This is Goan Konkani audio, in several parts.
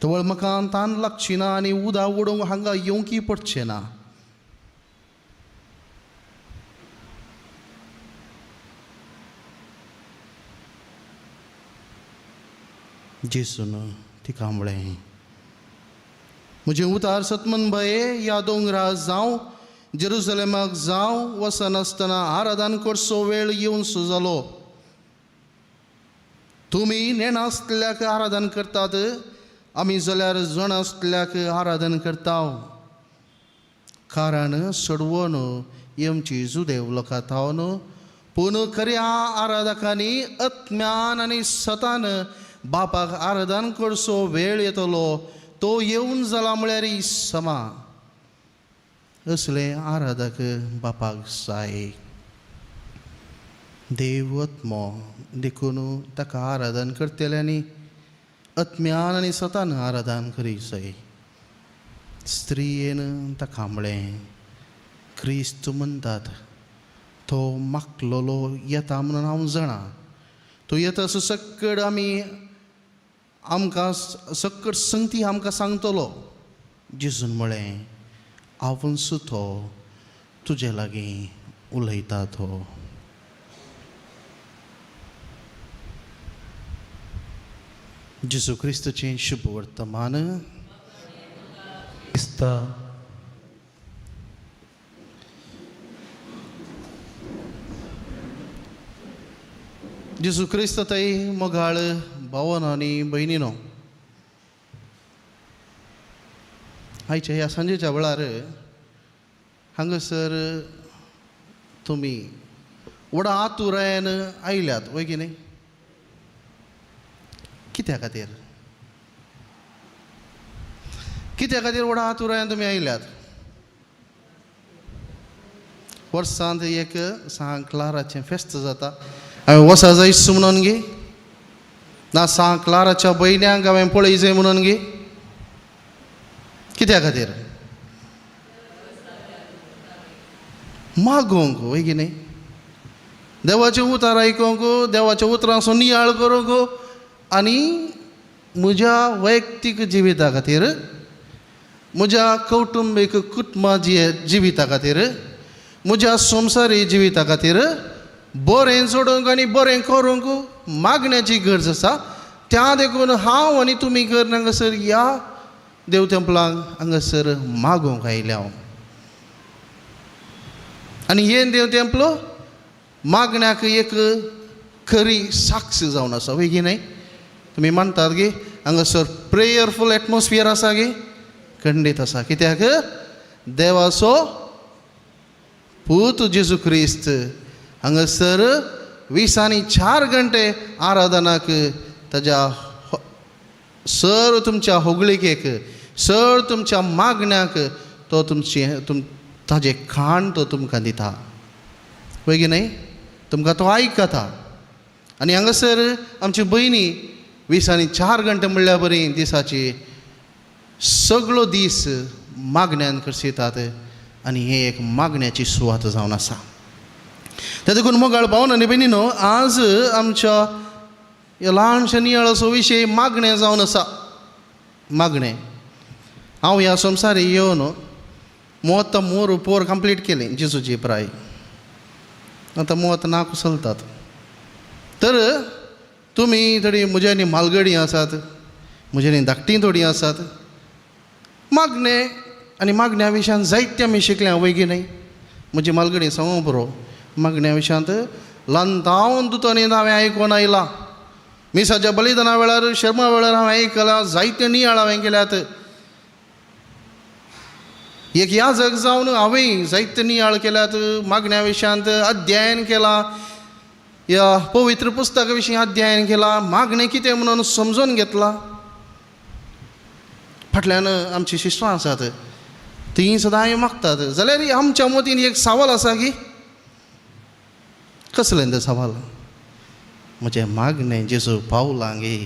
तवळ म्हाका तान लागची ना आनी उदक उडोवंक हांगा येवंकय पडचें ना. जेजून तिका म्हळें, म्हजें उतार सतमन भये ह्या दोंगरार जावं जेरुजलेमाक जावं वचनासतना आराधन करचो वेळ येवन सो जालो. तुमी नेणासल्याक आराधन करतात, आमी जाल्यार जणासल्याक आराधन करता, कारण सोडवून येमची जुदेव लोकां थावन. पूण खऱ्या आराधकांनी आत्म्यान आनी सतान बापाक आराधन करचो वेळ येतलो, तो येवन जाला म्हळ्यार समा. असले आराधक बापाक जाय. देव आत्मो, देखून ताका आराधन करतल्यांनी आत्म्यान आनी सतान आराधन करीक जाय. स्त्रियेन ताका म्हळें, क्रिस्त म्हणटात तो मागलोलो येता म्हणून हांव जाणा. तो येता असो सक्कड आमी आमकां सक्कड संगती आमकां सांगतलो. जेजून म्हळें, हांवूच तो तुजे लागीं उलयता तो. जेजू क्रिस्तचें शुभ वर्तमान. क्रिस्ता. जेजू क्रिस्त तय मोगाळ भावन आनी भयणीनो, आयच्या ह्या सांजेच्या वेळार हांगासर तुमी व्हडा आतुरायेन आयल्यात, वय की न्ही? कित्या खातीर, कित्या खातीर व्हडा आतुरायेन तुमी आयल्यात? वर्सांत एक सांत क्लाराचें फेस्त जाता, हांवें वसा जायच म्हणून गे? ना सांत क्लाराच्या भयण्यांक हांवें पळय जाय म्हणून गे? कित्या खातीर? मागोवंक, वय की न्ही? देवाचें उतर आयकोंक, देवाच्या उतरांचो नियाळ करूंक आनी म्हज्या वैयक्तीक जिविता खातीर, म्हज्या कौटुंबीक कुटुंबा जिविता खातीर, म्हज्या संवसारी जिविता खातीर बरें जोडूंक आनी बरें करूंक मागण्याची गरज आसा. त्या देखून हांव आनी तुमी कर हांगासर ह्या देव तेंपलांक हांगासर मागूंक आयल्या हांव. आनी हें देव तेंपलो मागण्याक एक खरी साक्ष जावन आसा, वय की न्हय? तुमी मानतात गे हांगासर प्रेयरफूल एटमॉस्फियर आसा गे? खंडीत आसा. कित्याक? देवाचो पूत जेजू क्रिस्त हांगासर 24 घंटे आराधनाक ताज्या सर तुमच्या होगळिकेक, सर तुमच्या मागण्याक तो तुमचे तुम ताजें खाण तो तुमकां दिता, वय की न्हय? तुमकां तो आयकता. आनी हांगासर आमची भयणी 24 घंटे म्हणल्यार बरी दिसाची सगळो दीस मागण्यान करसितात आनी हें एक मागण्याची सुवात जावन आसा. ते देखून मोगाळ भावन आनी भयणीनो, आज आमच्या ह्या ल्हानशा नियाळाचो विशय मागणें जावन आसा. मागणें. हांव ह्या संवसारी येवन मोत मोर पोर कंप्लीट केलें जेजूची प्राय, आतां मोत ना कुसलतात. तर तुमी थोडी म्हज्यांनी मालगडी आसात, म्हज्यांनी धाकटीं थोडीं आसात. मागणें आनी मागण्या विशयान जायतें आमी शिकल्या, वय की न्हय? म्हजी मालगडी सांगूंक पुरो, मागण्या विशयांत ल्हान धांवन दुतोनी हांवें आयकून आयलां. मिसाच्या बलिदाना वेळार, शर्मा वेळार हांवें आयकलां, जायते नियाळ हांवें केल्यात. एक याजक जावन हांवें जायते नियाळ केल्यात, मागण्या विशयांत अध्ययन केलां, ह्या पवित्र पुस्तका विशीं अध्ययन केलां, मागणें कितें म्हणून समजून घेतलां. फाटल्यान आमची शिश्टां आसात, तीं सदांय मागतात. जाल्यार आमच्या मतीन एक सवाल आसा की कसलें तें सवाल? म्हजें मागणें जेजू पावलां गे?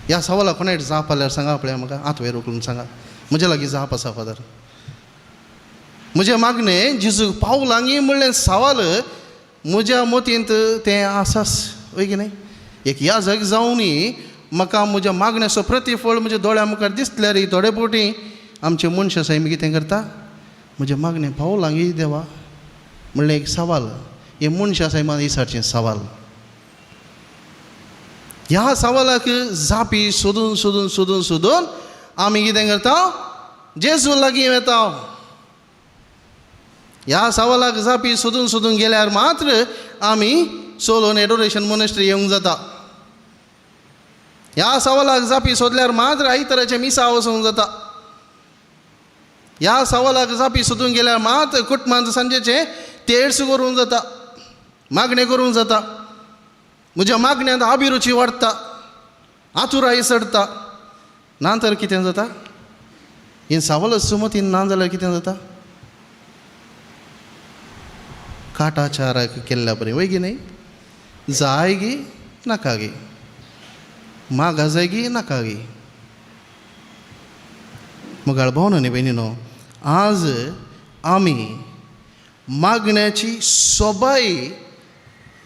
ह्या सवालाक कोणाय जाप आल्यार सांगा पळया म्हाका, हात वयर उखलून सांगा. म्हजे लागीं जाप आसा फादर. म्हजें मागणें जेजू पावलां गे म्हणलें सवाल म्हज्या मतींत तें आसाच, वय की न्हय? एक याजक जावनूय म्हाका म्हज्या मागण्याचो प्रतिफळ म्हज्या दोळ्या मुखार दिसल्यार थोडे फावटी आमचे मनशां सैम कितें करता, म्हजें मागणें पावलां गी देवा म्हणलें एक सवाल. हें मनशां सैमान विचारचें सवाल. ह्या सवालाक जापी सोदून सोदून सोदून सोदून आमी कितें करता, जेजू लागीं वेता. ह्या सवालाक जापी सोदून सोदून गेल्यार मात्र आमी सोलोन एडोरेशन मोनेस्ट्री येवंक जाता. ह्या सवालाक जापी सोदल्यार मात्र आयतराचें मिसा वचूंक जाता. ह्या सवालाक जापी सोदून गेल्यार मात कुटुंबांत सांजेचें तेर्स करूंक जाता, मागणें करूंक जाता. म्हज्या मागण्यांत अभिरुची वाडटा, आतुराय चडटा. ना तर कितें जाता, हें सवाल सुमतीन ना जाल्यार कितें जाता, काटाचाराक केल्ल्या बरें वय गी न्हय, जाय गी नाका गी, मागा जाय गी नाका गी. मोगाळ भाव न्ही भयणीनो, आज आमी मागण्याची सोबाय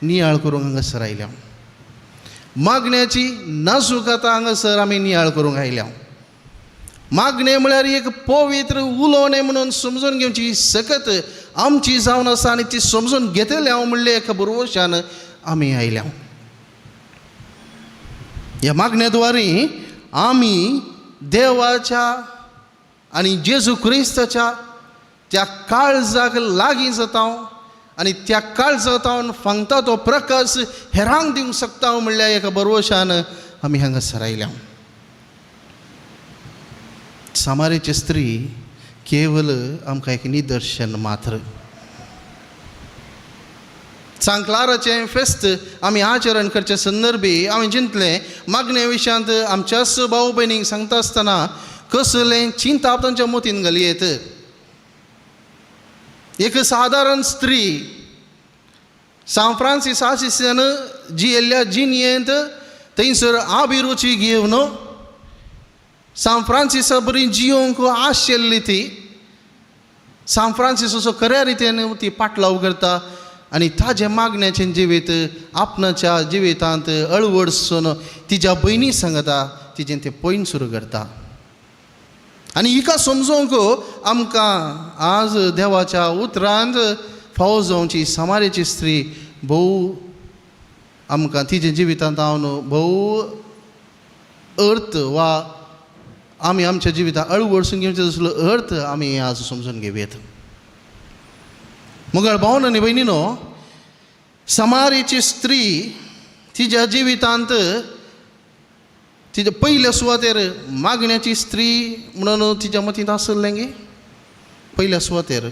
नियाळ करूंक हांगासर आयल्या. मागण्याची नाजूक आतां हांगासर आमी नियाळ करूंक आयल्या. मागणें म्हळ्यार एक पवित्र उलोवणें म्हणून समजून घेवची सकत आमची जावन आसा आनी ती समजून घेतले हांव म्हणलें एका भरवशान आमी आयल्या. ह्या मागण्या द्वारे आमी देवाच्या आनी जेजू क्रिस्ताच्या त्या काळजाक लागीं जाता आनी त्या काळजांत फांगता तो प्रकाश हेरांक दिवंक शकता म्हणल्या एका भरवशान आमी हांगासर आयल्या. सामारेची स्त्री केवल आमकां एक निदर्शन मात्र. सांक्लाराचें फेस्त आमी आचरण करचे संदर्भी आमी चिंतलें मागणे विशयांत आमच्याच भाव भयणींक सांगता आसतना कसलें चिंताप तांच्या मतीन घालयेत. एक सादारण स्त्री सांत फ्रांसीस आसिसान जियेल्ल्या जिणयेंत थंयसर अभिरुची घेवन सांत फ्रांसिसा बरी जियोंक आशिल्ली ती सांत फ्रांसिसाचो खऱ्या रितीन ती पाटलाव करता आनी ताजें मागण्याचें जिवीत आपणाच्या जिवितांत अळवडसून तिज्या भयणी सांगता तिजें तें पयन सुरू करता. आनी हिका समजोवंक आमकां आज देवाच्या उतरांत फावो जावची समारेची स्त्री भोव आमकां तिजे जिवितांत हांव भोव अर्थ वा आमी आमच्या जिवितांत अळवडसून घेवचे तसलो अर्थ आमी आज समजून घेवयेत. मोगाळ भावन आनी भयणीनो, समारेची स्त्री तिज्या जिवितांत तिच्या पयल्या सुवातेर मागण्याची स्त्री म्हणून तिच्या मतींत आसलें गे. पयल्या सुवातेर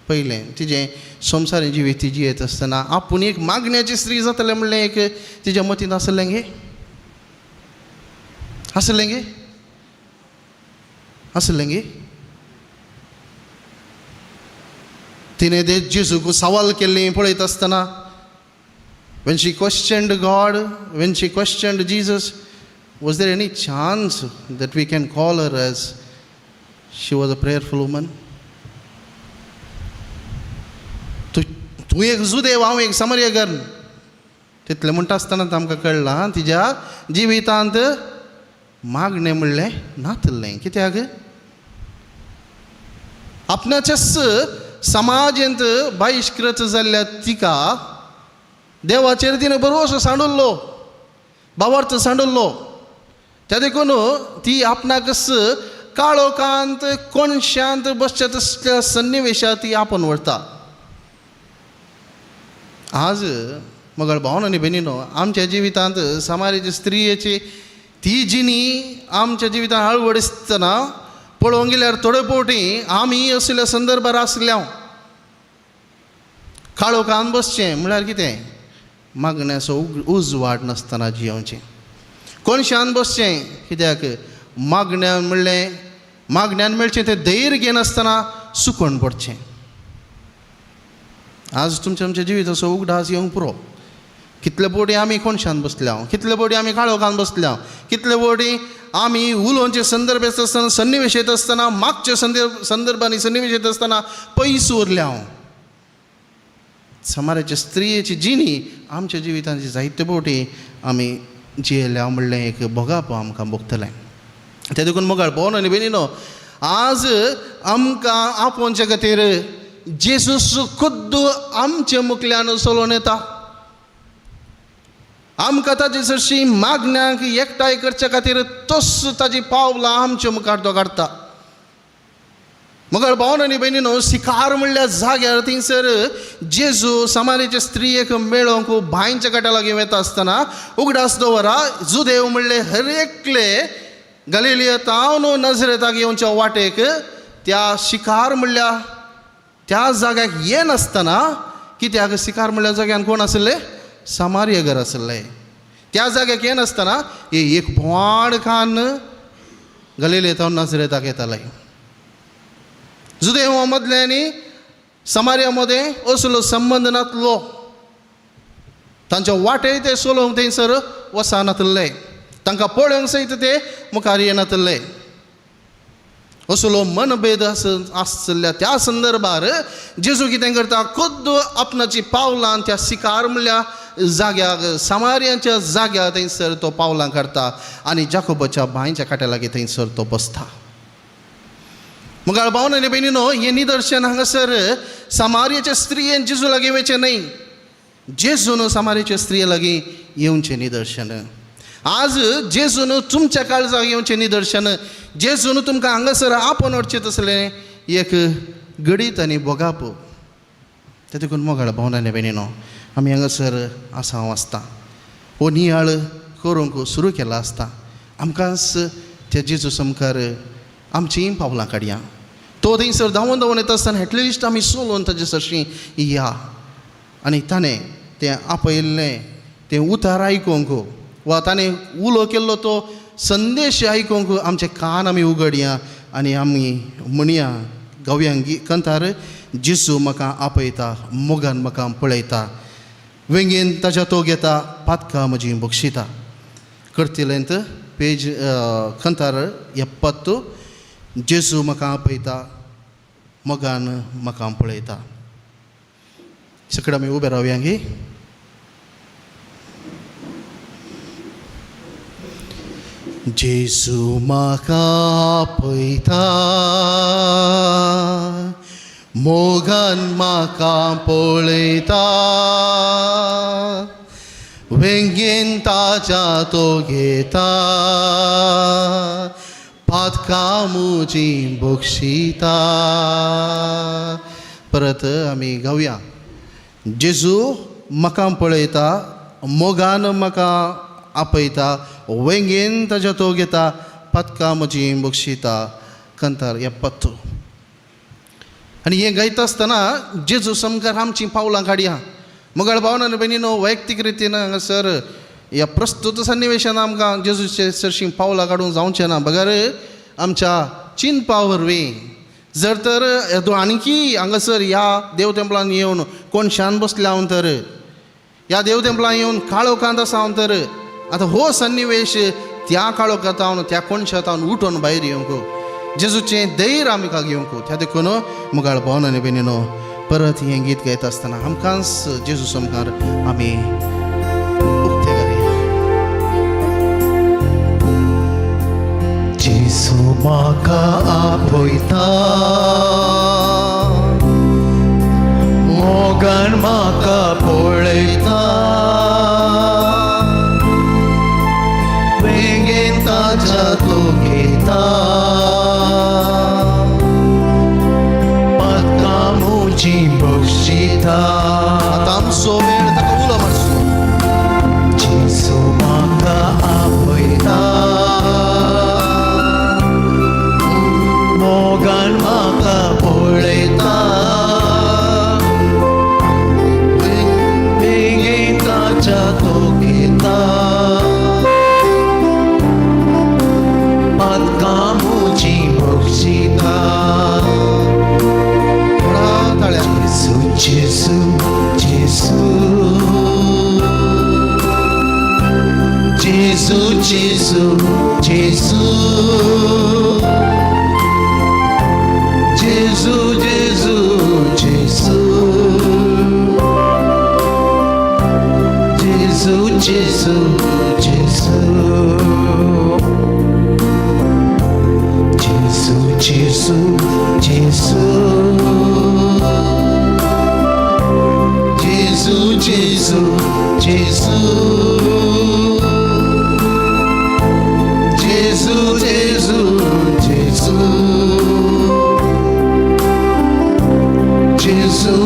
पयलें तिजें संवसारी जिवीत ती जियेत आसतना आपूण एक मागण्याची स्त्री जातलें म्हणलें एक तिच्या मतींत आसलें गे, आसलें गे, आसलें गे. तिणें ते जेजूक सवाल केल्लें पळयत आसतना when she questioned God, when she questioned Jesus, was there any chance that we can call her as she was a prayerful woman? तूं एक जुदेव, हांव एक समर्यगर. तितलें म्हणटा आसतना आमकां कळ्ळां तिज्या जिवितांत मागणें म्हणलें नातलें. कित्याक आपणाच्याच समाजेंत बहिश्कृत जाल्ल्या तिका देवाचेर तिणें बरोसो सांडुल्लो, भावार्थ सांडुल्लो. त्या देखून ती आपणाकच काळोखांत कोनशांत बसच्या तसल्या सन्निवेशांत ती आपोवन व्हरता. आज मगळ भावन आनी भयणीनो, आमच्या जिवितांत समाजाची स्त्रियेची ती जिणी आमच्या जिवितांत हळवड दिसतना पळोवंक गेल्यार थोडे फावटी आमी असल्या संदर्भार आसल्या काळोखान बसचें म्हळ्यार कितें, मागण्याचो उजवाड नासतना जियोवचें. कोनशान बसचें कित्याक मागण्यान म्हणलें मागण्यान मेळचें तें धैर्य घेनासतना सुकोवन पडचें. आज तुमच्या आमच्या जिविताचो उगडास येवंक पुरो. कितले फावटी आमी कोनशान बसल्या, कितले फावटी आमी काळोखान बसल्या, कितले फावटी आमी उलोवचे संदर्भ येता आसतना सन्निवेश येता आसतना मागचे संदर्भांनी सन्निवेश येता आसतना पयस उरल्या. समाजाच्या स्त्रियेची जिणी आमच्या जिवितांची जायते फावटी आमी जियेल्या म्हणलें एक भोगाप आमकां भोगतलें. तें देखून मोगाळ भोवन आनी भयणीनो, आज आमकां आपोवचे खातीर जेजूस खुद्द आमचे मुखल्यान चलोवन येता. आमकां ताजे सरशी मागण्यांक एकठांय करचे खातीर तोच ताजी पावलां आमचे मुखार तो काडटा. मगर भावन आनी भयणीनो, सिकार म्हणल्या जाग्यार थंयसर जेजू समारेचे स्त्रियेक मेळोंक बांयच्या काटा लागीं वता आसतना उगडास दवरा, जुदेव म्हणले हर एकले गलिलिया तावन नजरेताक येवच्या वाटेक त्या शिकार म्हणल्या त्या जाग्याक येनासतना, कित्याक शिकार म्हणल्या जाग्यान कोण आसले? समार्यगर आसले. त्या जाग्याक येनासतना हे एक भोंवाड खान गलिलिया तावन नजरेताक येताले. जुदेवा मदले आनी समार्या मदें असलो संबंद नातलो. तांच्या वाटे ते चलोवंक थंयसर वचनातले, तांकां पळोवंक सयत ते मुखार येनातले. असलो मनभेद आसल्या त्या संदर्भार जेजू कितें करता? खुद्द आपणाची पावलां त्या सिकार म्हणल्या जाग्याक, समार्यांच्या जाग्यार थंयसर तो पावलां काडटा आनी जाकोबाच्या बांयच्या काट्या लागीं थंयसर तो बसता. मुखार भावन आनी भयणीनो, हें निदर्शन हांगासर समार्याच्या स्त्रियेन जेजू लागीं वयचें न्हय, जेजून समार्याच्या स्त्रिये लागीं येवचें निदर्शन. आज जेजून तुमच्या काळजाक येवचें निदर्शन, जेजून तुमकां हांगासर आपोवन व्हरचें तसलें एक गडीत आनी भोगाप. तें देखून मोगाळ भावन आनी भयणीनो, आमी हांगासर आसा हांव आसता हो नियाळ करूंक सुरू केला आसता, आमकांच त्या जेजू सामकार आमचीं पावलां काडया. तो थंयसर धांवून धांवून येता आसतना एटलिस्ट आमी चलोवन ताजे सरशीं या आनी ताणें तें आपयल्लें तें उतार आयकूंक वा ताणें उलो केल्लो तो संदेश आयकूंक आमचे कान आमी उगडया आनी आमी म्हणया गावया कंतार, जेजू म्हाका आपयता, मोगान म्हाका पळयता, वेंगेन ताच्या तो घेता, पातकां म्हजी बक्षिता. करतिलेंत पेज कंतार 70, जेजू म्हाका आपयता, मोगान म्हाका पळयता. सगळे आमी उबे रावया गी. जेजू म्हाका आपयता, मोगान म्हाका पळयता, वेंगेन ताच्या तो घेता, पातकां म्हजी बक्षिता. परत आमी गावया, जेजू म्हाका पळयता, मोगान म्हाका आपयता, वेंगेन ताच्या तो घेता, पातकां म्हजी बक्षिता. कंतार 70. आनी हें गायता आसतना जेजू सामकार आमचीं पावलां काडया. मुगाळ भावन आनी भयणीनो, वैयक्तीक रितीन हांगासर ह्या प्रस्तुत सन्निवेशान आमकां जेजूचे सरशीं पावलां काडूंक जावचें ना, बगर आमच्या चिंतपा वरवीं जर तर येदो आणकी हांगासर ह्या देव तेंपलान येवन कोण शान बसल्या हांव तर, ह्या देव तेंपलान येवन काळोखांत आसा हांव तर, आतां हो सन्निवेश त्या काळोखांत हांव त्या कोणशांत हांव उठून भायर येवंक जेजूचें धैर्य आमकां घेवंक. त्या देखून मुगाळ भावन आनी भयणीनो, परत हें गीत गायता आसतना आमकांच जेजू सामकार आमी उक्ते करया. जेजू म्हाका आपयता, मोगान म्हाका पळयता, वेंगेन ताच्या तो घेता, पातकां म्हजी बक्षिता. आतां आमचो वेळ ताका उलो मारचो. जेजू म्हाका आपयता, मोगान म्हाका पळयता, वेंगेन ताच्या तो घेता, पातकां म्हजी बक्षिता. थोडा ताळ्या. जेजू जेजू जेजू जेजू जेजू जेजू जेजू जेजू जेजू जेजू जेजू जेजू.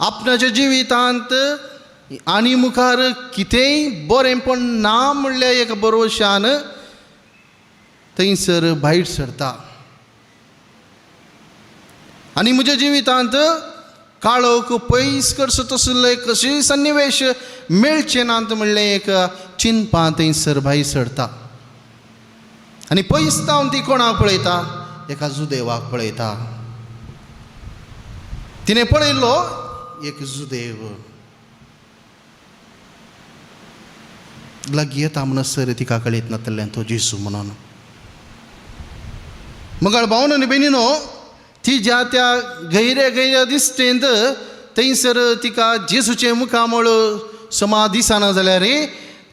आपणाच्या जिवितांत आनी मुखार कितेंय बरेंपण ना म्हणल्या एक बरोवशान थंयसर भायर सरता. आनी म्हज्या जिवितांत काळोख पयस करचो तसले कशेय सन्निवेश मेळचे नात म्हणलें एक चिंतपां थंयसर भायर सरता. आनी पयस जावन ती कोणाक पळयता? एका जुदेवाक पळयता. तिणें पळयल्लो एक जुदेव लागीं येता म्हणसर तिका कळीत नातलें तो जेजू म्हणून. मगाळ भावन आनी भयणीनो, ती ज्या त्या गैरे गैऱ्या दिश्टेंत थंयसर तिका जेजूचें मुखामळ समा दिसना जाल्यार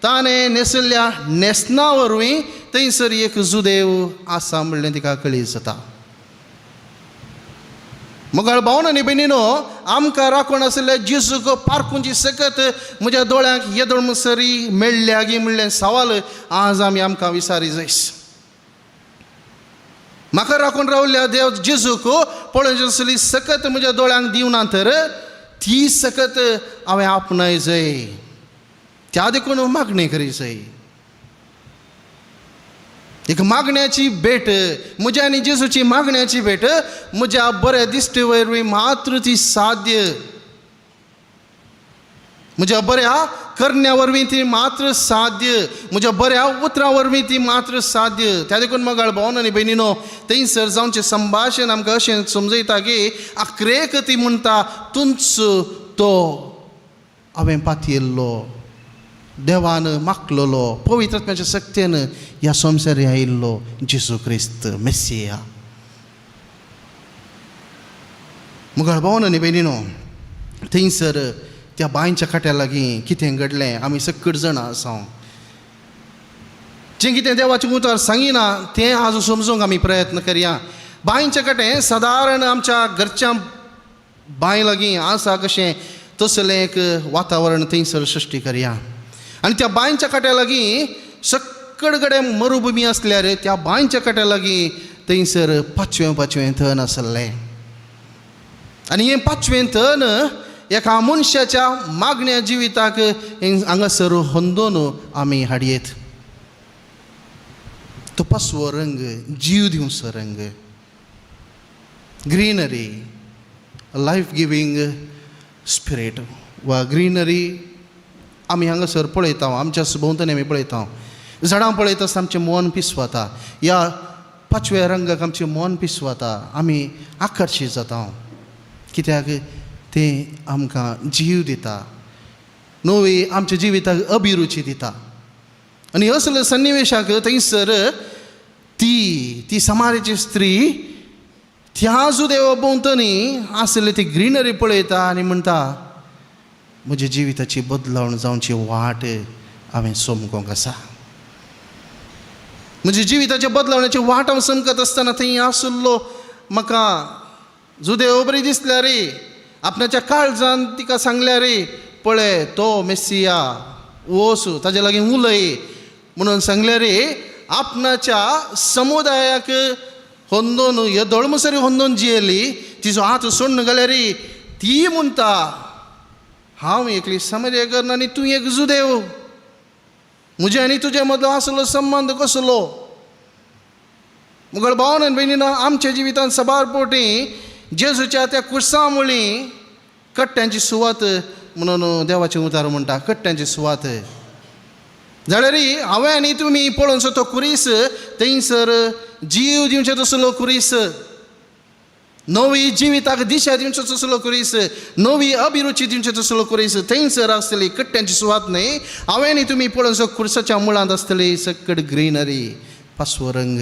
ताणें न्हेसल्ल्या न्हेसणा वरवीं थंयसर एक जुदेव आसा म्हणलें तिका कळीत जाता. मगाळ भावन आनी भयणीनो, आमकां राखून आशिल्ल्या जेजूक पारखुंची सकत म्हज्या दोळ्यांक येदोळ म्हणसरी मेळ्ळ्या गी म्हणलें सवाल आज आमी आमकां विचारी जायस. म्हाका राखून रावल्या देव जेजूक पळोवची आसली सकत म्हज्या दोळ्यांक दिवना तर ती सकत हांवें आपणाय जाय, त्या देखून मागणी करी जाय. एक मागण्याची भेट, म्हज्या आनी जेजूची मागण्याची भेट म्हज्या बऱ्या दिश्टी वरवीं मात्र ती साध्य, म्हज्या बऱ्या करण्या वरवीं ती मात्र साध्य, म्हज्या बऱ्या उतरां वरवीं ती मात्र साध्य. त्या देखून मगाळ भावन आनी भयणीनो, थंयसर जावचें संभाशण आमकां अशें समजयता की आखरेक ती म्हणटा, तुंच तो हांवें पातयेल्लो देवान मागलेलो पवित्र आत्म्याच्या शक्तेन ह्या संवसारी आयिल्लो जेजू क्रिस्त मेसिया. मुगाळ भावन आनी भयणीनो, थंयसर त्या बांयच्या खाट्या लागीं कितें घडलें आमी सकट जाणां आसा. जें कितें देवाचें उतर सांगिना तें आज समजूंक आमी प्रयत्न करया. बांयच्या कडेन सादारण आमच्या घरच्या बांय लागीं आसा कशें तसलें एक वातावरण थंयसर सृश्टी करया. आनी त्या बांयच्या काट्या लागीं सकड कडेन मरुभुमी आसल्यार त्या बांयच्या काट्या लागीं थंयसर पाचवें पाचवें थन आसलें. आनी हें पाचवें थन एका मनशाच्या मागण्या जिविताक हांगासर होंदोन आमी हाडयेत. तो पाचवो रंग जीव दिवचो रंग, ग्रीनरी, लायफ गिवींग स्पिरीट वा ग्रीनरी आमी हांगासर पळयता, आमच्या भोंवतणी आमी पळयता. झाडां पळयता आसतना आमचें मन पिसवता, ह्या पाचव्या रंगाक आमचें मन पिसवता, आमी आकर्शीत जाता. कित्याक तें आमकां जीव दिता, नवी आमच्या जिविताक अभिरुची दिता. आनी असल्या सन्निवेशाक थंयसर ती ती समाजाची स्त्री त्या जुदेवा भोंवतणी आसली ती ग्रीनरी पळयता आनी म्हणटा, म्हज्या जिविताची बदलावण जावची वाट हांवें समकोंक आसा. म्हज्या जिविताच्या बदलावण्याची वाट हांव समकत आसतना थंय आशिल्लो म्हाका जुदेव बरी दिसल्या रे, आपणाच्या काळजान तिका सांगल्या रे, पळय तो मेसिया वोस ताजे लागीं उलय म्हणून सांगल्या रे. आपणाच्या समुदायाक होंदोन येदोळ मुसरी होंदोन जियेली तिजो हात सोडून गेल्या रे. ती म्हणटा, हांव एकली समरेकर आनी तूं एक जुदेव, म्हजे आनी तुजे मदलो आसलो संबंद कसलो? मुगळ भावन आनी भयणीनो, आमच्या जिवितांत साबार पोटी जेजूच्या त्या कुर्सा मुळी कट्ट्यांची सुवात म्हणून देवाचें उतार म्हणटा, कट्ट्यांची सुवात. जाल्यार हांवें आनी तुमी पळोवचो तो कुरीस थंयसर जीव दिवचो तसलो कुरीस, नवी जिविताक दिशा दिवचो तसलो कुरीस, नवी अभिरुची दिवचो तसलो कुरीस थंयसर आसतली कट्ट्यांची सुवात न्हय. हांवें आनी तुमी पळोवचो कुर्साच्या मुळांत आसतली सकट ग्रीनरी, पाचवो रंग.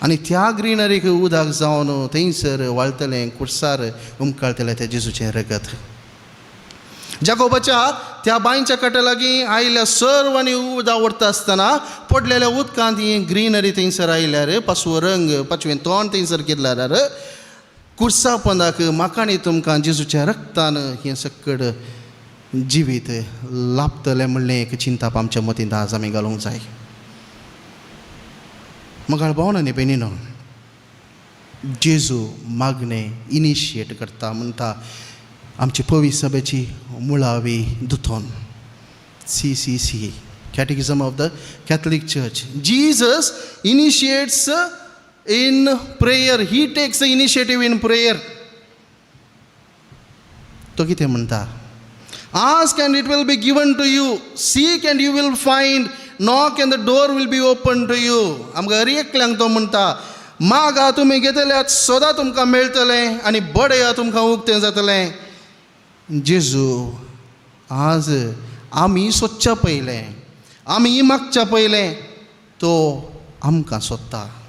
आनी त्या ग्रीनरीक उदक जावन थंयसर वाळटलें कुर्सार उमकाळटलें तें जेजूचें रगत. जाकोबाच्या त्या बांयच्या काट्या लागीं आयल्या सर्व आनी उदक व्हरता आसतना पडलेल्या उदकांत ही ग्रीनरी थंयसर आयल्यार पाचवो रंग, पाचवें तोंड थंयसर केल्यार कुर्सा पंदाक म्हाका आनी तुमकां जेजूच्या रक्तान हें सकड जिवीत लाभतलें म्हणलें एक चिंताप आमच्या मतींत आज आमी घालूंक जाय. मगाळ भावन आनी भयणीनो, जेजू मागणें इनिशिएट करता म्हणटा आमची पवी सभेची मुळावी दुथोन, CCC, Catechism of the Catholic Church. Jesus initiates in prayer. He takes the initiative in prayer. तो कितें म्हणटा? Ask and it will be given to you, seek and you will find, knock and the door will be open to you. आमकां हर एकल्यांक तो म्हणटा, मागा तुमी घेतल्यात, सोदा तुमकां मेळटलें आनी बडया तुमकां उक्तें जातलें. जेजू आज आमी सोदच्या पयलें, आमी मागच्या पयलें तो आमकां सोदता.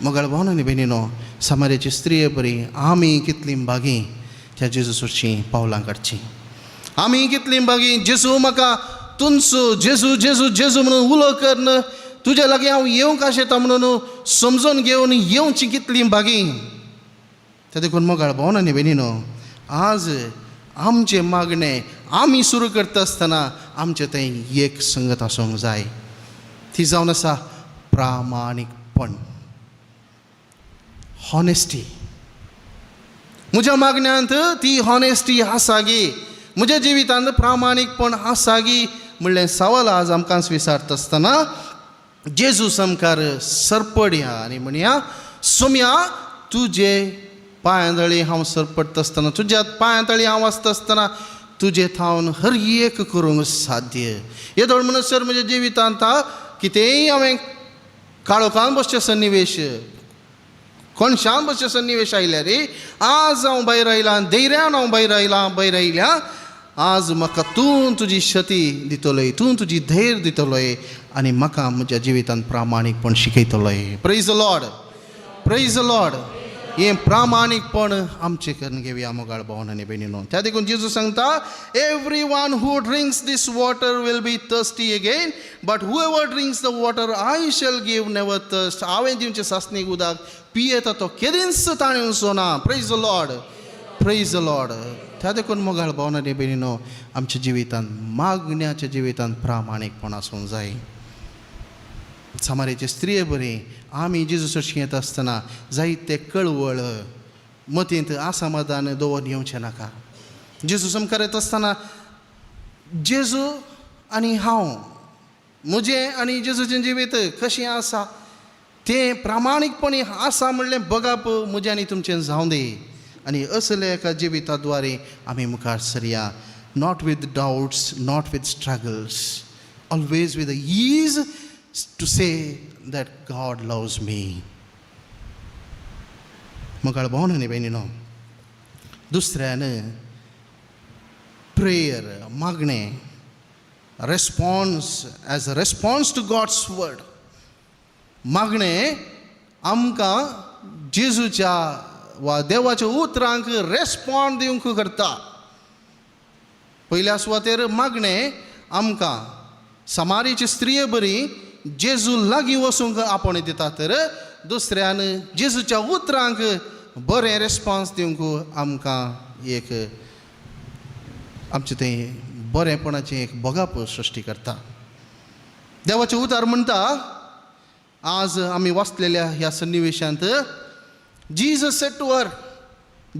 मोगाळ भाव आनी भयणीनो, समाजाची स्त्रीये बरी आमी कितलीं भागी त्या जेजू सोडचीं पावलां काडचीं. आमी कितलीं भागी, जेजू म्हाका तुमचो जेजू जेजू जेजू म्हणून उलो करून तुज्या लागीं हांव येवंक आशेता म्हणून समजून घेवन येवची कितलीं भागी. ते देखून मोगाळ भाव आनी भयणीनो, आज आमचें मागणें आमी सुरू करता आसतना आमचें तें एक संगत आसूंक जाय. ती जावन आसा प्रामाणीकपण, हॉनेस्टी. म्हज्या मागण्यांत ती हॉनेस्टी आसा गी, म्हज्या जिवितांत प्रामाणीकपण आसा गी म्हणलें सवाल आज आमकां विचारता आसतना जेजू सामकार सरपडया आनी म्हणया, सोम्या, तुजे पांयां हांव सरपडटा आसतना, तुज्या पांयां तळी हांव आसता आसतना तुजे थावन हर एक करूंक साध्य. येदोळ म्हणसर म्हज्या जिवितांत कितेंय हांवें काळोखान बसचें सन्निवेश, कोणशान बसचें सन्निवेश आयल्या रे, आज हांव भायर आयलां, धैर्यान हांव भायर आयलां, भायर आयल्या. आज म्हाका तूं तुजी शक्ती दितलोय, तूं तुजी धैर्य दितलोय आनी म्हाका म्हज्या जिवितांत प्रामाणीकपण शिकयतलोय. Praise the Lord, praise the Lord. हें प्रामाणीकपण आमचें करून घेवया मोगाळ भावन आनी भयणीनो. त्या देखून जेजू सांगता, "Everyone who drinks this water will be thirsty again, but whoever drinks the water I shall give never thirst." हांवें दिवचें सासणीक उदक पियेता तो केदींच ताणेवचो ना. Praise the Lord, praise the Lord. त्या देखून मोगाळ भावन आनी भयणीनो, आमच्या जिवितांत, मागण्याच्या जिवितांत प्रामाणीकपण आसूंक जाय. समारेचे स्त्रिये बरी आमी जेजू सरशीं येता आसतना जायते कळवळ मतींत असमाधान दवरून येवचें नाका. जेजू सामकार येता आसतना जेजू आनी हांव, म्हजें आनी जेजूचें जिवीत कशें आसा तें प्रामाणीकपणी आसा म्हणलें बघप म्हजें आनी तुमचें जावं दी आनी असल्या एका जिविता द्वारे आमी मुखार सरया, not with doubts, not with struggles, always with ease to say that God loves me. मोगाळ भावन आनी भयणीनो, दुसऱ्यान प्रेयर, मागणें, response as a response to God's word. मागणें आमकां जेजूच्या वा देवाच्या उतरांक रेस्पॉन्ड दिवंक करता. पयल्या सुवातेर मागणें आमकां समारीची स्त्रिये बरी जेजू लागीं वचूंक आपोवणें दिता, तर दुसऱ्यान जेजूच्या उतरांक बरें रेस्पॉन्स दिवंक आमकां एक आमचें तें बरेंपणाचें एक भोगाप सृश्टी करता. देवाचें उतार म्हणटा, आज आमी वाचलेल्या ह्या सन्निवेशांत, Jesus said to her,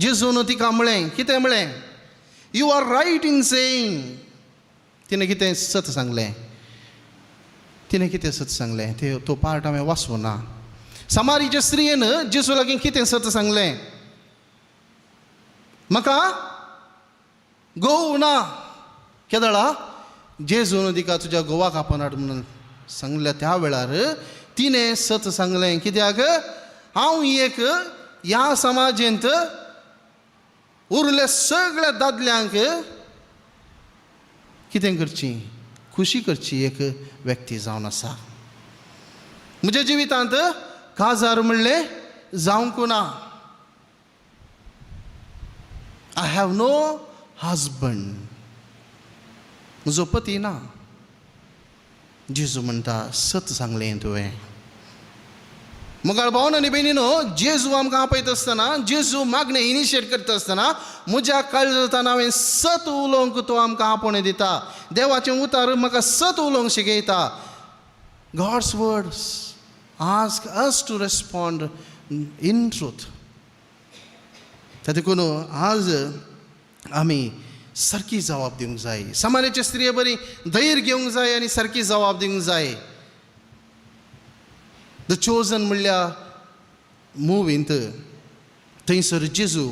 जेजून तिका म्हळें, कितें म्हळें? "You are right in saying." तिणें कितें सत सांगलें? तिणें कितें सत सांगलें? ते तो पार्ट हांवें वाचूं ना. समारीच्या स्त्रियेन जेजू लागीं कितें सत सांगलें? म्हाका घोव ना. केदळा जेजून तिका तुज्या घोवाक आपोवन हाड म्हणून सांगल्या त्या वेळार तिणें सत सांगलें. कित्याक हांव एक ह्या समाजेंत उरले सगळ्या दादल्यांक कितें करची, खुशी करची एक व्यक्ती जावन आसा. म्हज्या जिवितांत काजार म्हणलें जावंक ना. I have no husband. म्हजो पती ना. जेजू म्हणटा, सत सांगलें तुवें. मोगाळ भावन आनी भयणीनो, जेजू आमकां आपयता आसतना, जेजू मागणें इनिशिएट करता आसतना, म्हज्या काळजांत हांवें सत उलोवंक तो आमकां आपोवणें दिता. देवाचें उतार म्हाका सत उलोवंक शिकयता. God's words Ask us to respond in truth. त्या देखून आज आमी सारकी जबाब दिवंक जाय. समाजाचे स्त्रिये बरी धैर्य घेवंक जाय आनी सारकी जबाब दिवंक जाय. The chosen म्हणल्या मुवींत थंयसर जेजू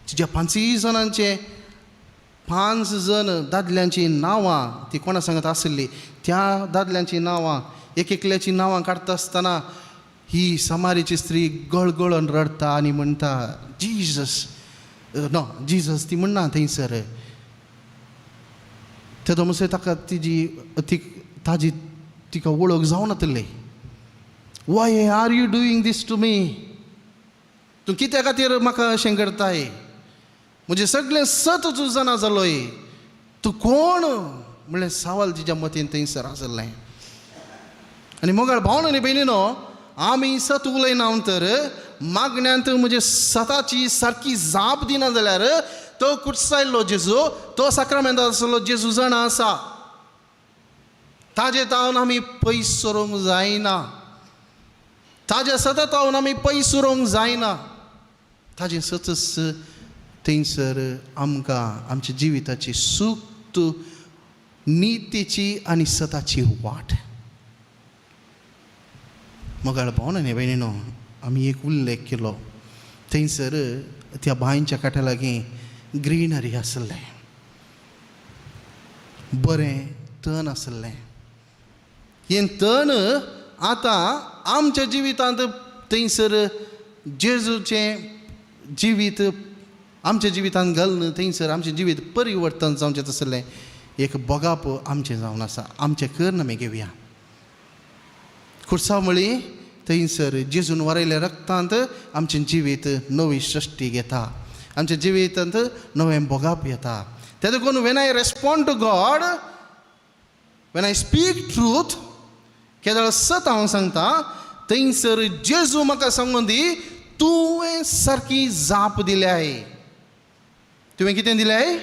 तिज्या पांचय जाणांचे, पांच जण दादल्यांचीं नांवां ती कोणा सांगत आसली, त्या दादल्यांचीं नांवां एक एकल्याचीं नांवां काडटा आसतना ही समारीची स्त्री गळगळून रडटा आनी म्हणटा, जीजस, नो जीजस ती म्हणना थंयसर. तेदो म्हणसर ताका तिजी ती ताजी तिका वळख जावनातली. Why are you doing this to me? तूं कित्या खातीर म्हाका अशें करताय? म्हजें सगळें सत तूं जाणा जालोय, तूं कोण म्हणलें सवाल तिच्या मतीन थंयसर आसलें. आनी मोगाळ भावण आनी भयणीनो, आमी सत उलयना तर मागण्यांत म्हजे सताची सारकी जाप दिना जाल्यार तो कुर्सायल्लो जेजू, तो साक्रामेंतांत आसलो जेजू जाणा आसा. ताजे तावन आमी पयस सरूंक जायना, ताज्या सता तावन आमी पयस उरोंक जायना. ताजें सतच थंयसर आमकां आमच्या जिविताची सूक्त नितीची आनी सताची वाट. मोगाळ भावना न्ही भयणीनो, आमी एक उल्लेख केलो. थंयसर त्या बांयच्या कांठ्या लागीं ग्रिनरी आसलें, बरें तण आसलें. हें तण आतां आमच्या जिवितांत थंयसर जेजूचें जिवीत आमच्या जिवितांत घालून थंयसर आमचें जिवीत परिवर्तन जावचें तसलें एक बोगाप आमचें जावन आसा. आमचें कर्न आमी घेवया. खुर्सां म्हळी थंयसर जेजून वरयल्या रक्तांत आमचें जिवीत नवी सृश्टी घेता, आमच्या जिवितांत नवें भोगाप येता. ते देखून when I respond to God, when I speak truth, केदळ सत हांव सांगता, थंयसर जेजू म्हाका सांगून दी, तुवें सारकी जाप दिल्याय. तुवें कितें दिल्याय?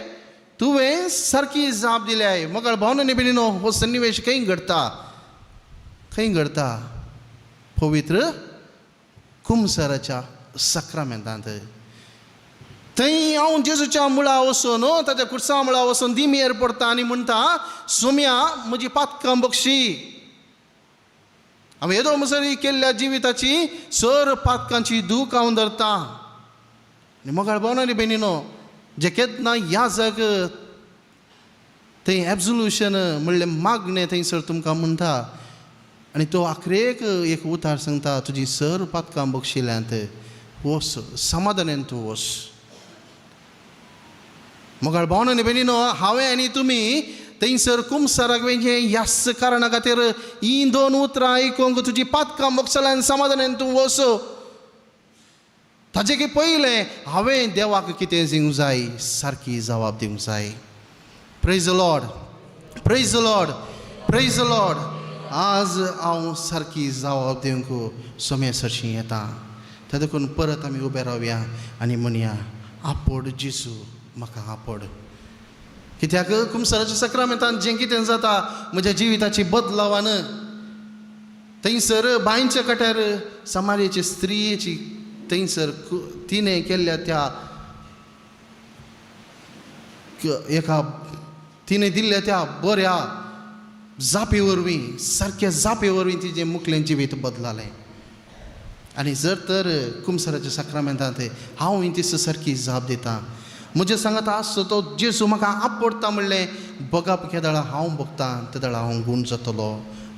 तुवें सारकी जाप दिल्याय. मोगाळ भावना आनी भयणीनो, हो सन्निवेश खंय घडटा? खंय घडटा? पवित्र कुमसराच्या सक्रामेंतांत. थंय हांव जेजूच्या मुळा वचून, ताच्या कुर्सा मुळा वचून दिमयेर पडटा आनी म्हणटा, सोम्या म्हजी पातकां बक्षी. हांवें येदो म्हणसर केल्ल्या जिविताची सर पातकांची दूख हांव धरता. आनी मोगाळ भावना आनी भयणीनो, जे केन्ना याजक थंय एब्जोल्युशन म्हणलें मागणें थंयसर तुमकां म्हणटा आनी तो आखरेक एक उतार सांगता, तुजी सर पातकां बक्षिल्यांत, वस समाधानान तूं वस. मोगाळ भावना आनी भयणीनो, हांवें आनी तुमी थंयसर कुमसाराक वेचें ह्याच कारणा खातीर, हीं दोन उतरां आयकूंक, तुजी पातकां बक्षल्यान समाधानान तूं वस. ताजे की पयलें हांवें देवाक कितें दिवंक जाय, सारकी जबाब दिवंक जाय. Praise the Lord, praise the Lord, praise the Lord. आज हांव सारकी जबाब दिवंक सोम्या सरशीं येता. ते देखून परत आमी उबे रावया आनी म्हणया, आपोड जेजू म्हाका आपोड. कित्याक कुमसराच्या सक्रामेंतान जें कितें जाता म्हज्या जिविताची बदलावान, थंयसर बांयच्या काट्यार समाजेची स्त्रियेची थंयसर तिणें केल्ल्या त्या एका तिणें दिल्ल्या त्या बऱ्या जापे वरवीं, सारक्या जापे वरवीं तिजें मुखलें जिवीत बदलालें. आनी जर तर कुमसराच्या साक्रामेंतांत हांव ती सारकी जाप दिता, म्हजें सांगात आसचो तो जेजू म्हाका आपडटा म्हणलें बगाप केदळा हांव भोगता तेदळा हांव गूण जातलो,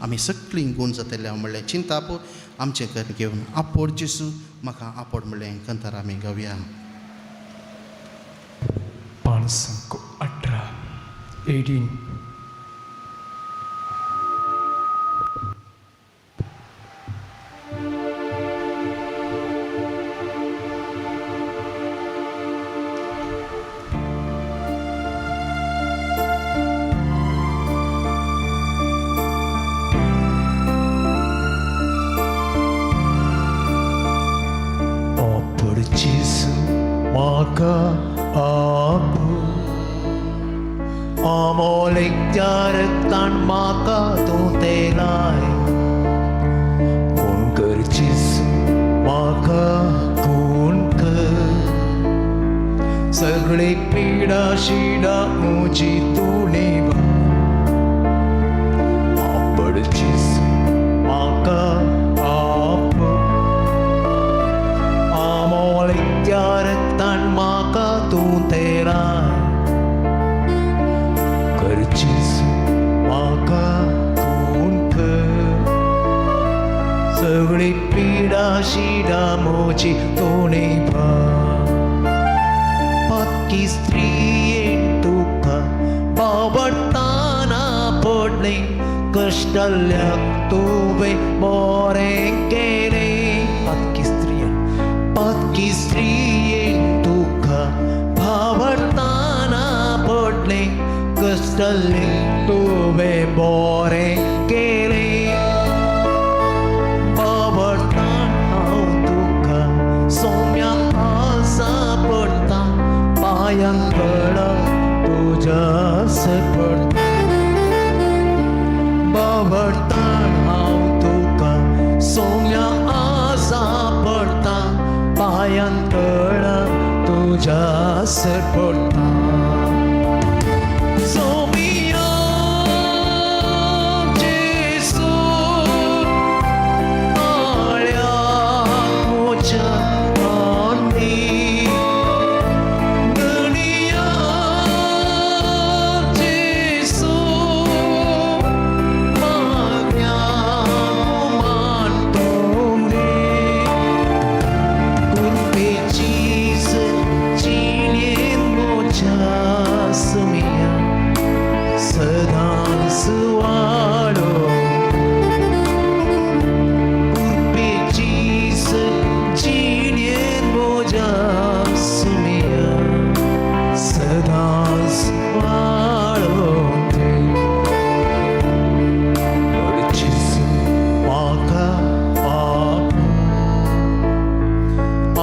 आमी सगळीं गूण जातले हांव म्हणलें चिंताप आमचें कर घेवन आपोड जेजू म्हाका आपोड म्हणलें कंतार आमी गावया. 518 18. आपोड जेजू म्हाका आपोड, अमोलेक त्या रक्तान म्हाका तूं तेलाय, कोण मोजी तूं आपड जेजू म्हाका आप आमोळ्या रक्तान म्हाका तूं तेराय कर जेजू म्हाका खून कर सगळी पिडा शिडा मोजी तूं पातकी स्त्रियेन तुका बावडताना पडलें कश्टल्याक तुवें बरें केलें पातकी स्त्रियेन पातकी स्त्रियेन तुका बावडताना पडलें कश्टल्याक तुवें बरें केलें बावडतान हांव तुका सोम्या आसा पडटा पांयांक पडा तुज्या पडटा बावडतान हांव तुका सोम्या आसा पडटा पांयांक पडा तुज्या पडटा सोमिया जेजू ताळ्या म्हज्या आनी धनया जेजू मागण्या मान कुरपेचीस जिणेन म्हज्या सुमिया सदांच वाडो कुरपेचीस जिणेन म्हज्या सुमिया सदांच वाडो जेजू म्हाका आप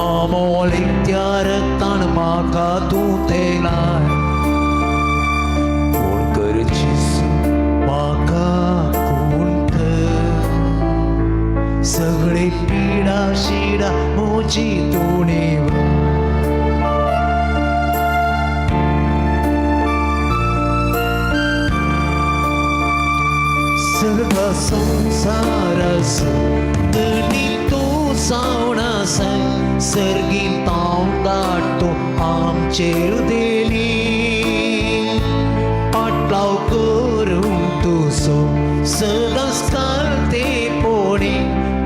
आमोळ्या रक्तान म्हाका तूं तेलाय कोण कर जेजू म्हाका कोण कर सगळे पिडा शिडा मोजी तूं सर्व संसारास धनी तूं जावन आसाय सर्गीं तांव तो आमचेर देली पाटलाव करूंक तुजो सदांच ते पोणी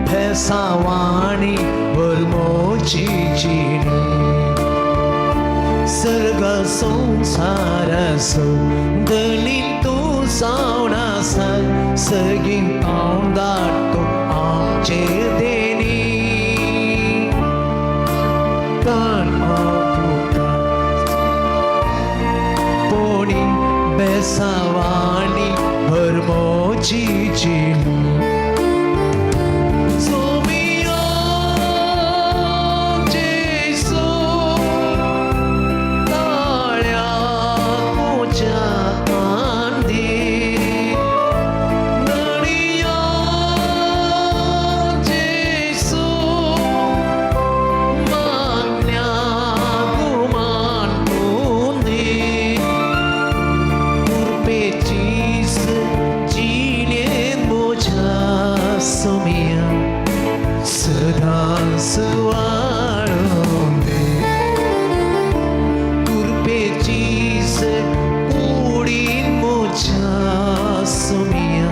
भेसावाणी भरमोची जिणी सर्ग संसारासो धनी तूं जावन आसाय सर्गीं पावण तो आमचेर देणी ताण हांव तुका पोणी बेसावाणी भरमोची जिणी सोमिया जेजू ताळ्या म्हज्या आंदी धनया जेजू मागण्या गुमान तूं दी कुरपेचीस जिणेन म्हज्या सोमिया सदांच वाडोवन दी कुरपेचीस कुडीन म्हज्या सोमिया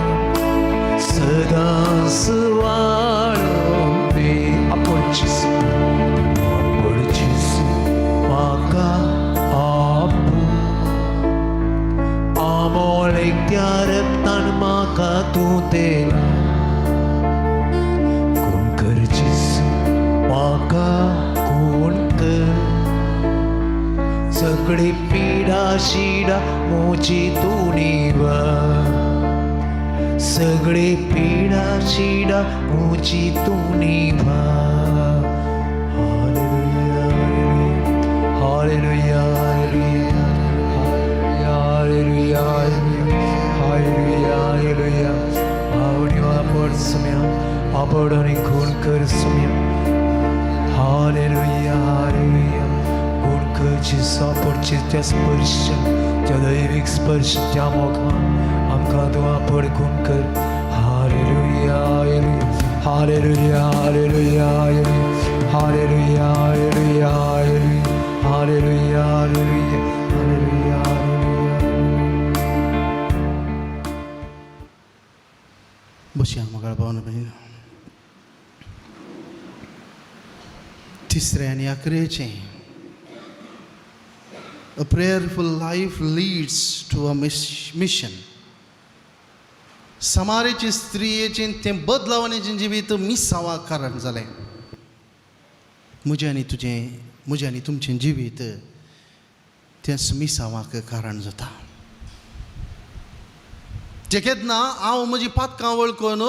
सदांच वाडोवन दी आपूण जेजू आपूण जेजू म्हाका आपूण आमोळ्या रक्तान म्हाका तूं तेला कोण कर जेजू म्हाका कोण कर सगळी पिडा शिडा मोजी तूं निवार सगळी पिडा शिडा मोजी तूं निवार Hallelujah, hallelujah, hallelujah, hallelujah, hallelujah, hallelujah. आवडी आपण सुम्या आपण आणि खून कर सुम्या. Hallelujah, hallelujah. खून कर जेजू, आपण त्या स्पर्श त्या दैवीक स्पर्श, त्या मोगान आमकां तूं आपड खून कर. Hallelujah, hallelujah, hallelujah, hallelujah, hallelujah, hallelujah, hallelujah, hallelujah, hallelujah. बसया मोगाळ भावन भयणीनो. तिसरें आनी अकरेचें, A prayerful life leads to a mission. समारेची स्त्रियेचें तें बदलावण्याचें जिवीत मिसांवाक कारण जालें. म्हजें आनी तुजें, म्हजें आनी तुमचें जिवीत तेंच मिसांवाक कारण जाता. जे केन्ना हांव म्हजी पातकां वळखून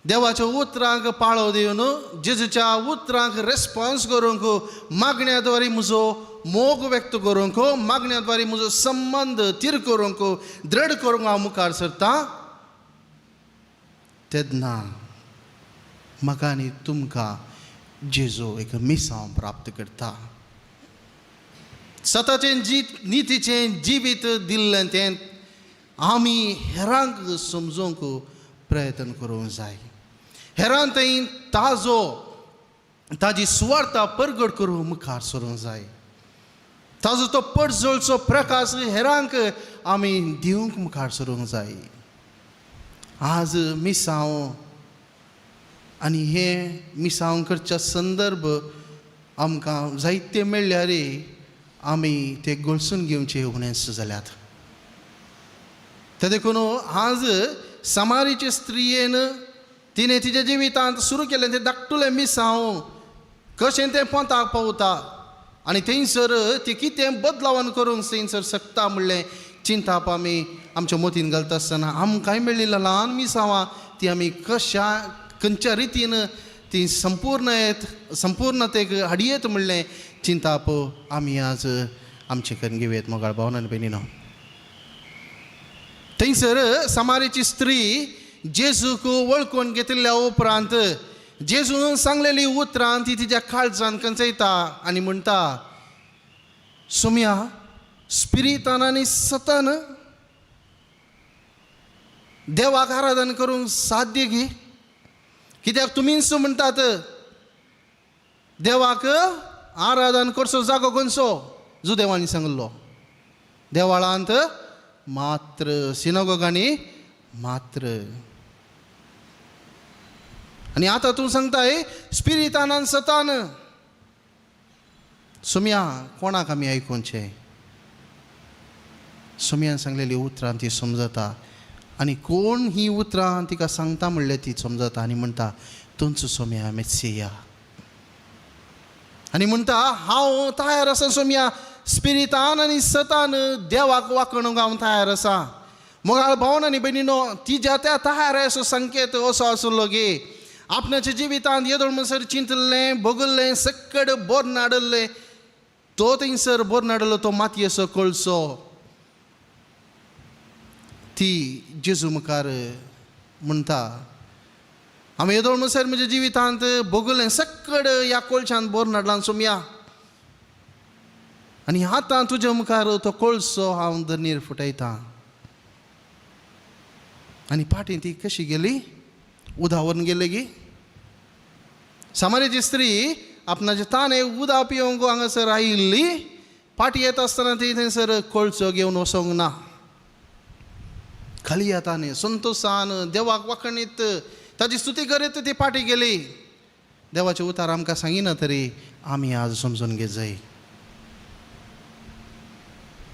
देवाच्या उतरांक पाळो दिवन, जेजूच्या उतरांक रेस्पॉन्स करूंक, मागण्या द्वारे म्हजो मोग व्यक्त करूंक, मागण्या द्वारे म्हजो संबंद थीर करूंक, दृढ करूंक हांव मुखार सरता, तेन्ना म्हाका आनी तुमकां जेजू एक मिसांव प्राप्त करता. सताचें जी नितीचें जिवीत दिल्लें तें आमी हेरांक समजूंक प्रयत्न करूंक जाय. हेरांक थंय ताजो ताजी सुवार्ता परगट करूंक मुखार सरूंक जाय. ताजो तो परजळचो प्रकाश हेरांक आमी दिवंक मुखार सरूंक जाय. आज मिसांव आनी हे मिसांव करच्या संदर्भ आमकां जायते मेळ्ळ्यार आमी ते गळसून घेवचे उणेच जाल्यात. ते देखून आज समारीचे स्त्रियेन तिणें तिच्या जिवितांत सुरू केलें तें धाकटुलें मिसांव कशें तें पोंताक पावता आनी थंयसर ती कितें बदलावन करूंक थंयसर शकता म्हणलें चिंताप आमी आमच्या मतीन घालता आसतना, आमकांय मेळ्ळी ल्हान मिसांवां ती आमी कशा खंयच्या रितीन ती संपूर्ण येत संपूर्णतेक हाडयेत म्हणलें चिंताप आमी आज आमचे करून घेवयेत. मोगाळ भावन आनी भयणीनो, थंयसर समारीची स्त्री जेजूक वळखून घेतिल्ल्या उपरांत जेजून सांगलेली उतरां ती तिच्या काळजान कंचयता आनी म्हणटा, सोम्या, स्पिरितान आनी सतान देवाक आराधन करूंक साध्य गी? कित्याक तुमीच म्हणटात, देवाक आराधन करचो जागो खंयचो? जुदेवांनी सांगलो, देवाळांत मात्र, सिनोगोगांनी मात्र. आनी आतां तूं सांगताय स्पिरितान आनी सतान. सोम्या, कोणाक आमी आयकुचें? सोम्यान सांगलेली उतरां ती समजता आनी कोण ही उतरां तिका सांगता म्हणलें ती समजता आनी म्हणटा, तुमचो सोम्या मेत्सिया. आनी म्हणटा, हांव तयार आसा सोम्या, स्पिरितान आनी सतान देवाक वाकणूंक हांव तयार आसा. मोगाळ भावन आनी भयणीनो, तिज्या त्या तयार असो संकेत असो आसलो गे, आपणाच्या जिवितांत येदोळ म्हणसर चिंतलें भोगल्लें सक्कड बोर नाडल्लें, तो थंयसर बोर नाडलो तो मातयेचो कळसो ती जेजू मुखार म्हणटा, हांवें येदोळ म्हणसर म्हज्या जिवितांत भोगलें सक्कड ह्या कोळशान बोर नाडलां सोमया, आनी आतां तुज्या मुखार तो कोळसो हांव दनीर फुटयतां. आनी फाटीं ती कशी गेली? उदा व्हरून गेली गी. सामान्याची स्त्री आपणाचे ताणे उदा पिवंक हांगासर आयिल्ली, फाटीं येता आसतना ती थंयसर कोळसो घेवन वचोंक ना. खाली हाताने संतोशान देवाक वाखणीत ताजी स्तुती करीत ती फाटीं गेली. देवाचें उतार आमकां सांगिना तरी आमी आज समजून घेत जाय.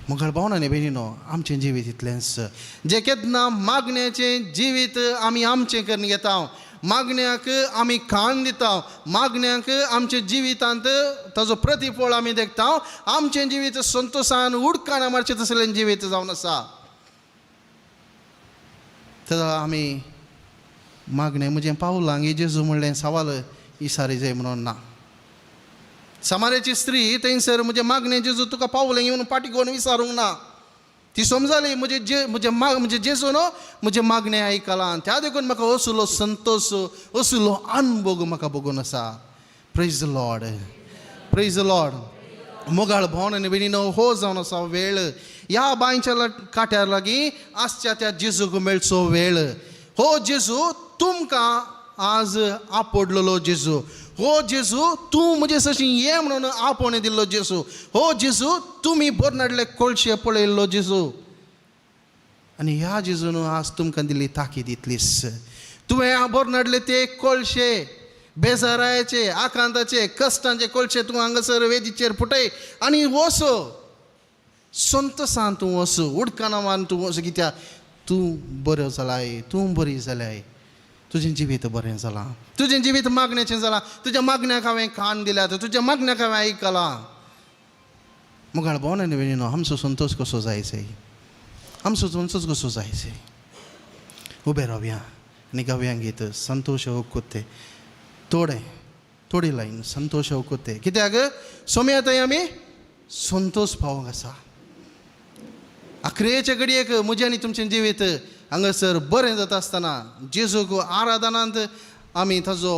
मोगाळ भावना आनी भयणीनो, आमचें जिवीत इतलेंच जें केन्ना मागण्याचें जिवीत आमी आमचें करून घेता, मागण्याक आमी कान दिता, मागण्याक आमच्या जिवितांत ताजो प्रतिफळ आमी देखता, आमचें जिवीत संतोशान उडकान मारचें तसलें जिवीत जावन आसा. तेन्ना आमी मागणें म्हजें पावलां गे जेजू म्हणलें सवाल इसारी जाय म्हणून ना. समाराची स्त्री थंयसर म्हजें मागणें जेजू तुका पावलें येवन फाटीं घेवन विचारूंक ना. ती समजाली, म्हजें जे म्हजें माग म्हजें जेजू न्हू म्हजें मागणें आयकलां, त्या देखून म्हाका असलो संतोश असलो अनभोग म्हाका भोगून आसा. Praise the Lord, praise the Lord. मोगाळ भोवन आनी भयणीनो, हो जावन आसा वेळ. ह्या बांयच्या काट्यार लागीं आसच्या त्या जेजूक मेळचो वेळ. हो जेजू तुमकां आज आपडलेलो जेजू, हो जेजू तूं म्हजे सशी ये म्हणून आपोवणें दिल्लो जेजू, हो जेजू तुमी भरून हाडले कोळशे पळयल्लो जेजू. आनी ह्या जेजून आज तुमकां दिल्ली ताकीद इतलीच, तुवें भरून हाडले ते कोळशे बेजारायचे, आकांताचे, कश्टांचे कोळशे तूं हांगासर वेदीचेर फुटय आनी वस, संतोसान तूं वस, उडकाना मान तूं वस, कित्याक तूं बरो जालाय, तूं बरी जाल्याय, तुजें जिवीत बरें जालां, तुजें जिवीत मागण्याचें जालां, तुज्या मागण्याक हांवें कान दिल्यात, तुज्या मागण्याक हांवें आयकलां. मुखार भोवन आनी भयणीनो, आमचो संतोश कसो जायचो, आमचो संतोश कसो जायचो. उबे रावया आनी गावया गीत संतोश कुत्ते, थोडे थोडी लायन संतोश कुत्ते, कित्याक सोम्या थंय आमी संतोश पावोंक आसा. आखरेचे घडयेक म्हजें आनी तुमचें जिवीत हांगासर बरें जाता आसतना जेजूक आराधनांत आमी ताजो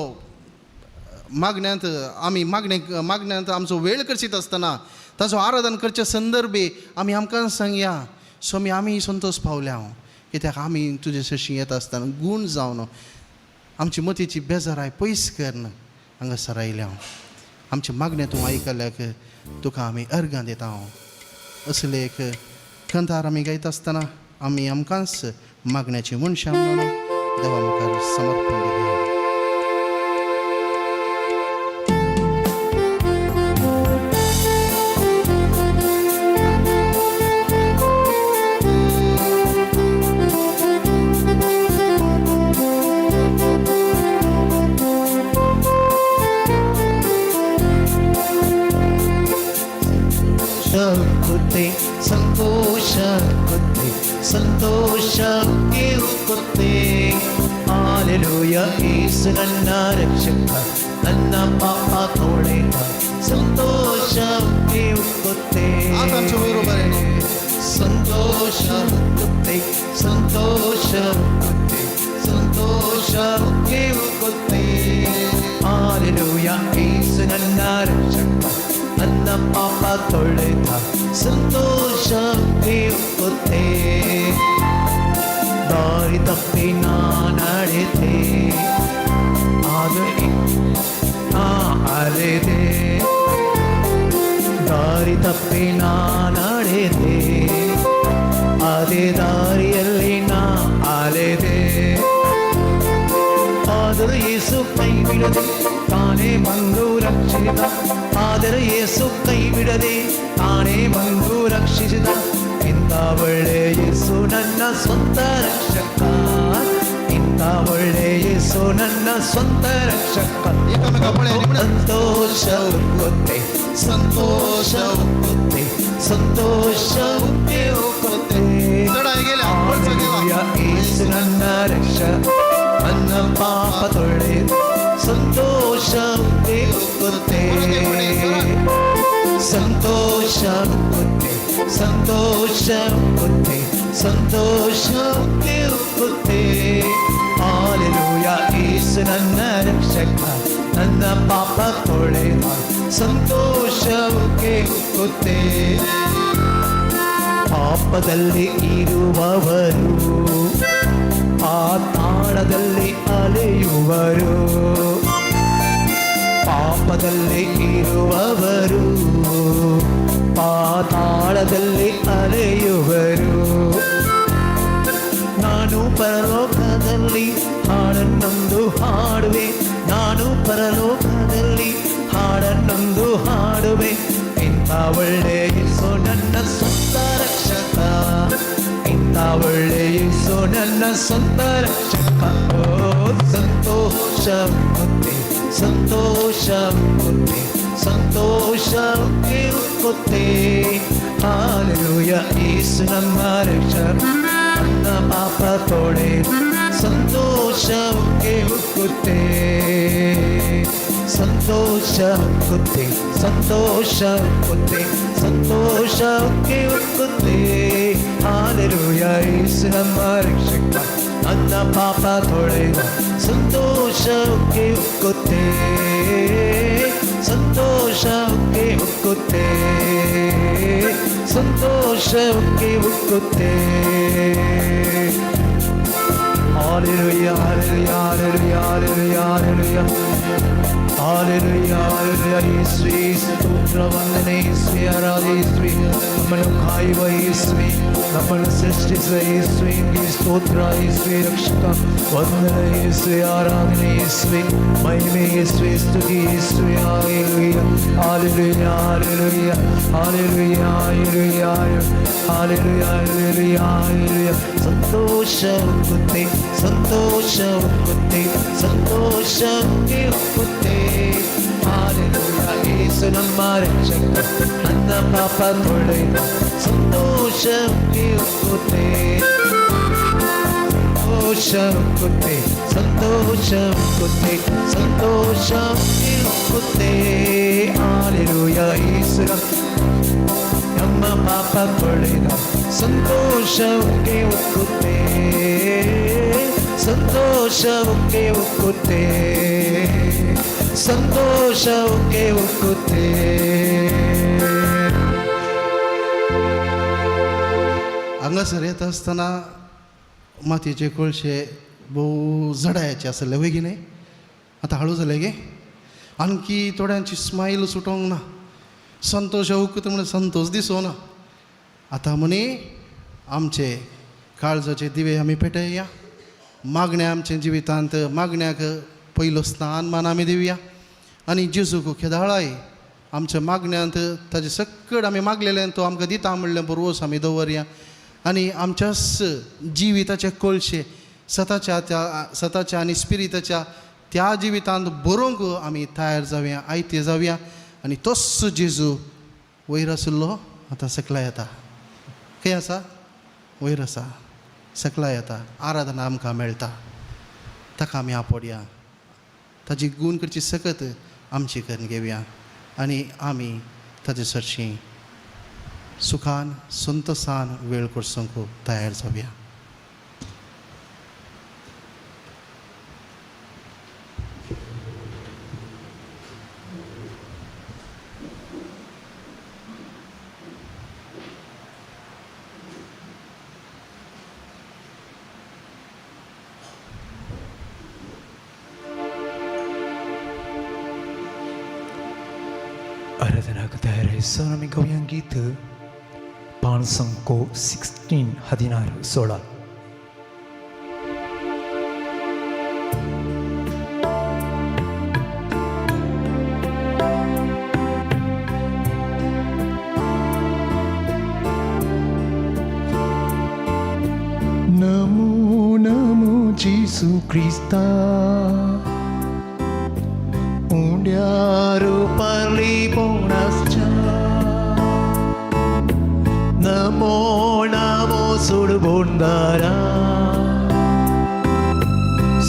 मागण्यांत आमी मागणे मागण्यांत आमचो वेळ करशीत आसतना ताजो आराधन करचे संदर्भे आमी आमकां सांगया, स्वामी आमी संतोश पावल्या, कित्याक आमी तुजे सरशी येता आसतना गूण जावन आमची मतीची बेजाराय पयस करून हांगासर आयल्या. आमचे मागणें तूं आयकल्याक तुका आमी अर्गां दिता. असले एक कंतार आमी गायता आसतना आमी आमकांच मागण्याची मनशां म्हणून देवा मुखार समर्पण दिवया. ಸಂತೋಷ ಕೊತ್ತೆ, ಸಂತೋಷ ಕೊತ್ತೆ. ಹಾಲೆಲೂಯ, ಯೇಸು ನನ್ನ ರಕ್ಷಕ, ನನ್ನ ಪಾಪ ತೊಳೆದ, ಸಂತೋಷ ಕೊತ್ತೆ. ಸಂತೋಷ ಕೊತ್ತೆ, ಸಂತೋಷ ಕೊತ್ತೆ, ಸಂತೋಷ ಕೊತ್ತೆ. ಹಾಲೆಲೂಯ, ಯೇಸು ನನ್ನ ರಕ್ಷಕ, ನನ್ನ ಪಾಪ ತೊಳೆದ, ಸಂತೋಷ ಕೊತ್ತೆ. ದಾರಿ ತಪ್ಪಿ ನಡೆದೆ, ಆದರೆ ನಾ ಅಲೆದೆ. ದಾರಿ ತಪ್ಪಿ ನಡೆದೆ, ಅದೇ ದಾರಿಯಲ್ಲಿ ನಾ ಅಲೆದೆ. ಆದರೂ ಯೇಸು ಕೈ ಬಿಡದೆ ತಾನೇ ಬಂದು ರಕ್ಷಿಸಿದ. ಆದರೆ ಯೇಸು ಕೈ ಬಿಡದೆ ತಾನೇ ಬಂದು ರಕ್ಷಿಸಿದ. ಇಂಥ ಒಳ್ಳೆ ಯೇಸು ನನ್ನ ಸ್ವಂತ ರಕ್ಷಕ, ಇಂಥ ಒಳ್ಳೆ ಯೇಸು ನನ್ನ ಸ್ವಂತ ರಕ್ಷಕ. ಸಂತೋಷ ಗೊತ್ತೆ, ಸಂತೋಷ ಗೊತ್ತೆ, ಸಂತೋಷ ಗೊತ್ತೆ. ಯೇಸು ನನ್ನ ರಕ್ಷಕ, ನನ್ನ ಪಾಪ ತೊಳೆ, ಸಂತೋಷ ಗೊತ್ತೆ. ಸಂತೋಷ ಗೊತ್ತೆ, ಸಂತೋಷ ಗೊತ್ತೆ, ಸಂತೋಷ ಗೊತ್ತೆ. ಹಾಲೆಲೂಯ, ಯೇಸು ನನ್ನ ರಕ್ಷಕ, ನನ್ನ ಪಾಪ ತೊಳೆದ, ಸಂತೋಷ ಗೊತ್ತೆ. ಪಾಪದಲ್ಲಿ ಇರುವವರು ಆ ತಾಳದಲ್ಲಿ ಅಲೆಯುವರು. ಪಾಪದಲ್ಲಿ ಇರುವವರು ಪಾತಾಳದಲ್ಲಿ ಅಲೆಯುವರು. ನಾನು ಪರಲೋಕದಲ್ಲಿ ಹಾಡನ್ನೊಂದು ಹಾಡುವೆ, ನಾನು ಪರಲೋಕದಲ್ಲಿ ಹಾಡನ್ನೊಂದು ಹಾಡುವೆ. ಇಂಥ ಒಳ್ಳೆ ಯೇಸು ನನ್ನ ಸ್ವಂತ ರಕ್ಷಕ, ಇಂಥ ಒಳ್ಳೆ ಯೇಸು ನನ್ನ ಸ್ವಂತ ರಕ್ಷಕ. ಸಂತೋಷ ಗೊತ್ತೆ, ಸಂತೋಷ ಗೊತ್ತೆ, ಸಂತೋಷ ಗೊತ್ತೆ. ಹಾಲೆಲೂಯ, ಯೇಸು ನಮ್ಮ ರಕ್ಷಕ, ನನ್ನ ಪಾಪ ತೊಳೆ, ಸಂತೋಷ ಗೊತ್ತೆ. ಸಂತೋಷ ಗೊತ್ತೆ, ಸಂತೋಷ ಗೊತ್ತೆ, ಸಂತೋಷ ಗೊತ್ತೆ. ಹಾಲೆಲೂಯ, ಯೇಸು ನಮ್ಮ ರಕ್ಷಕ, ನನ್ನ ಪಾಪ ತೊಳೆದ, ಸಂತೋಷ ಗೊತ್ತೆ. ಸಂತೋಷ ಗೊತ್ತೆ, ಸಂತೋಷಕ್ಕೆ ಉಕ್ಕುತ್ತೆ. Hallelujah, hallelujah, hallelujah, hallelujah, hallelujah. Hallelujah, hallelujah. ಯೇಸುವೇ ಸ್ತೋತ್ರ, ವಂದನೆ ಯೇಸುವೇ, ಆರಾಧನೆ ಯೇಸುವೇ. ನಮ್ಮನ್ನು ಕಾಯುವ ಯೇಸುವೇ, ನಮ್ಮನ್ನು ಸೃಷ್ಟಿಸುವ ಯೇಸುವೇ, ನಿಮಗೆ ಸ್ತೋತ್ರ ಯೇಸುವೇ. ರಕ್ಷಕ, ವಂದನೆ ಯೇಸುವೇ, ಆರಾಧನೆ ಯೇಸುವೇ, ಮಹಿಮೆ ಯೇಸುವೇ, ಸ್ತುತಿ ಯೇಸುವೇ. Hallelujah, hallelujah, hallelujah, hallelujah, hallelujah, hallelujah, hallelujah, hallelujah. ಸಂತೋಷ ಉಕ್ಕುತ್ತೆ, ಸಂತೋಷ ಉಕ್ಕುತ್ತೆ, ಸಂತೋಷಕ್ಕೆ ಉಕ್ಕುತ್ತೆ. ಹಾಲೆಲೂಯ. ಯೇಸು ನಮ್ಮ ರಕ್ಷಕ, ನನ್ನ ಪಾಪ ತೊಳೆದ, ಸಂತೋಷಕ್ಕೆ ಉಕ್ಕುತ್ತೆ, ಸಂತೋಷ ಉಕ್ಕುತ್ತೆ, ಸಂತೋಷ ಉಕ್ಕುತ್ತೆ, ಸಂತೋಷಕ್ಕೆ ಉಕ್ಕುತ್ತೆ. ಹಾಲೆಲೂಯ. ಯೇಸು ನಮ್ಮ ಪಾಪ ತೊಳೆದ, ಸಂತೋಷಕ್ಕೆ ಉಕ್ಕುತ್ತೆ, ಸಂತೋಷಕ್ಕೆ ಉಕ್ಕುತ್ತೆ, ಸಂತೋಷಕ್ಕೆ ಉಕ್ಕುತ್ತೆ. हांगासर येता आसतना मातयेचे कोळशे भोव जडायेचे आसले, वय की न्हय? आतां हळू जाले गे. आणखी थोड्यांची स्मायल सुटोंक ना. संतोश उकता म्हणून संतोश दिसोना. आतां म्हणी आमचे काळजाचे दिवे आमी पेटया. मागण्या आमच्या जिवितांत मागण्याक पयलो स्थान मान आमी दिवया आनी जेजूक खेदाळाय आमच्या मागण्यांत ताजे सकट आमी मागलेलें तो आमकां दिता म्हणलें बरोवस आमी दवरया. आनी आमच्याच जिविताचे कोळशे सताच्या त्या सताच्या आनी स्पिरिताच्या त्या जिवितांत बरोवंक आमी तयार जावया, आयते जावया. आनी तोच जेजू वयर आशिल्लो आतां सकला येता. खंय आसा? वयर आसा, सकला येता. आराधना आमकां मेळटा, ताका आमी आपोडया, ताजी गूण करची सकत आमची करून घेवया आनी आमी ताजे सरशीं सुखान संतोसान वेळ करसूंक तयार जावया. आराधनाक तयार आसा आमी गावया गीत पांच 16, 16, 16. नमो नमो जेसू क्रिस्ता, उंड्यार पारलीपणाच्या. नमो नमो सुडबोंडारा,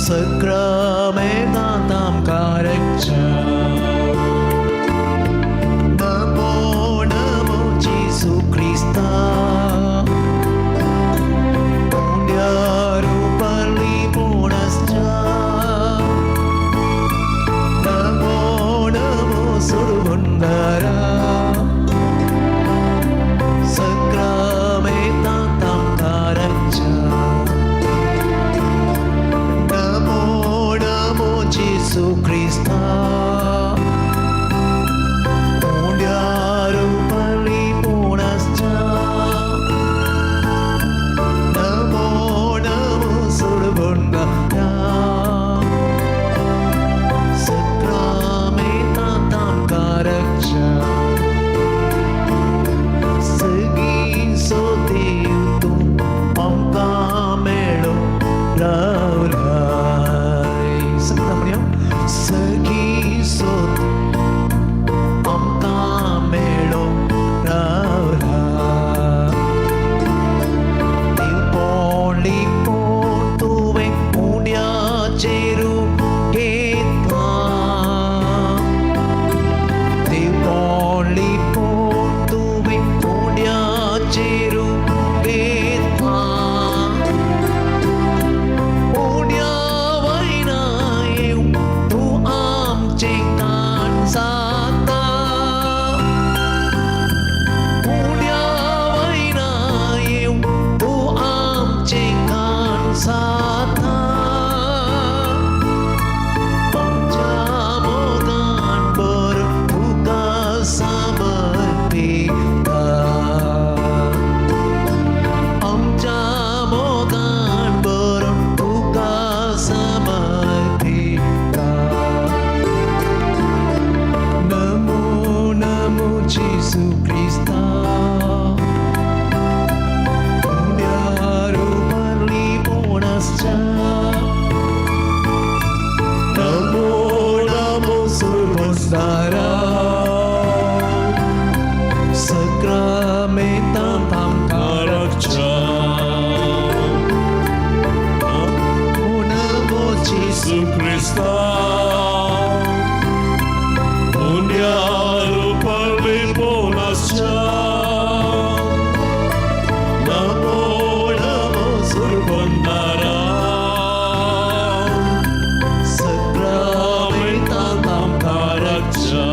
सक्रामेंतांत आमकां रक्षा. नमो नमो जेसू क्रिस्ता, उंड्यार पारलीपणाच्या. नमो नमो सुडबोंडारा, सक्रामेंतांत आमकां रक्षा. नमो नमो जेसू क्रिस्ता, उंड्यार पारलीपणाच्या. नमो नमो सुडबोंडारा, सक्रामेंतांत आमकां रक्षा. सगीं सोदेव तूं आमकां मेळो रावलाय. सांगता म्हणया, सगीं जेजू क्रिस्ता उंड्यार उबारली पोणासच्या नमो नमो सुरबंदारा सक्रामेंतांत आमकां राखच्या नमो नमो जेजू Jesu Krista, undiaru parli bonascia, namo namo surbandara, सक्रामेंतांत आमकां karakcha.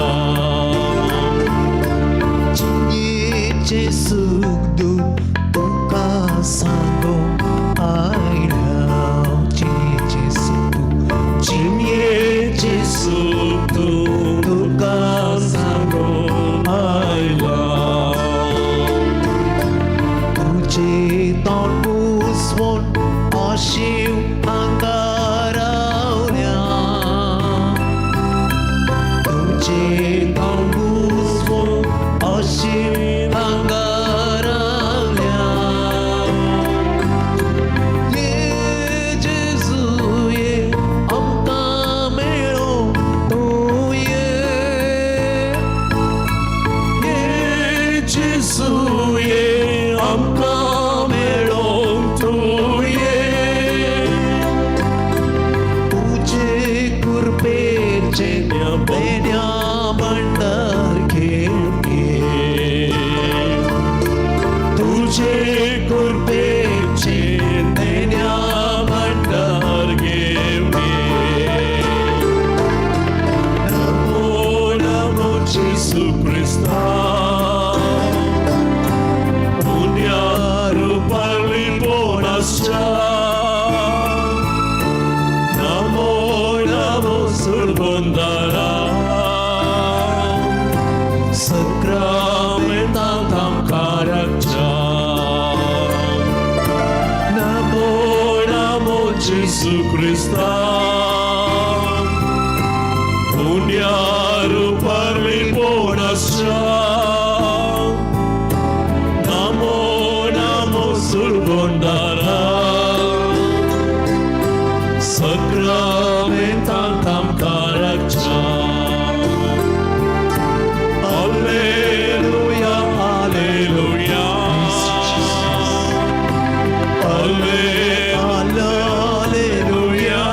जिणेचें सूख दूख तुका सांगूंक आयल्या जिणेचें सूख दूख जिणेचें Jesu tu तुका सांगूंक aila. तुजें तोंड पुसवून अशीव हांगा रावल्या तुजें तोंड पुसवून अशीव हांगा रावल्या ये जेजू ये आमकां मेळो तूं ये ये Jesu ye amka melon tu ye. तुझे कृपेचे देण्या भंडार घेऊन ये तुझे कृपेचे देण्या भंडार घेऊन ये. नमो नमो जेसू क्रिस्ता पुण्या रुपाली बोनासच्या नमो नमो सुरबंदरा सक्रामेंतांत आमकां राखच्या नमो नमो जेसू क्रिस्ता पुण्या रुपाली बोनासच्या नमो नमो सुरबंदरा सक्रामेंतांत आमकां राखच्या Alleluia, alleluia. Alleluia. Alleluia, alleluia.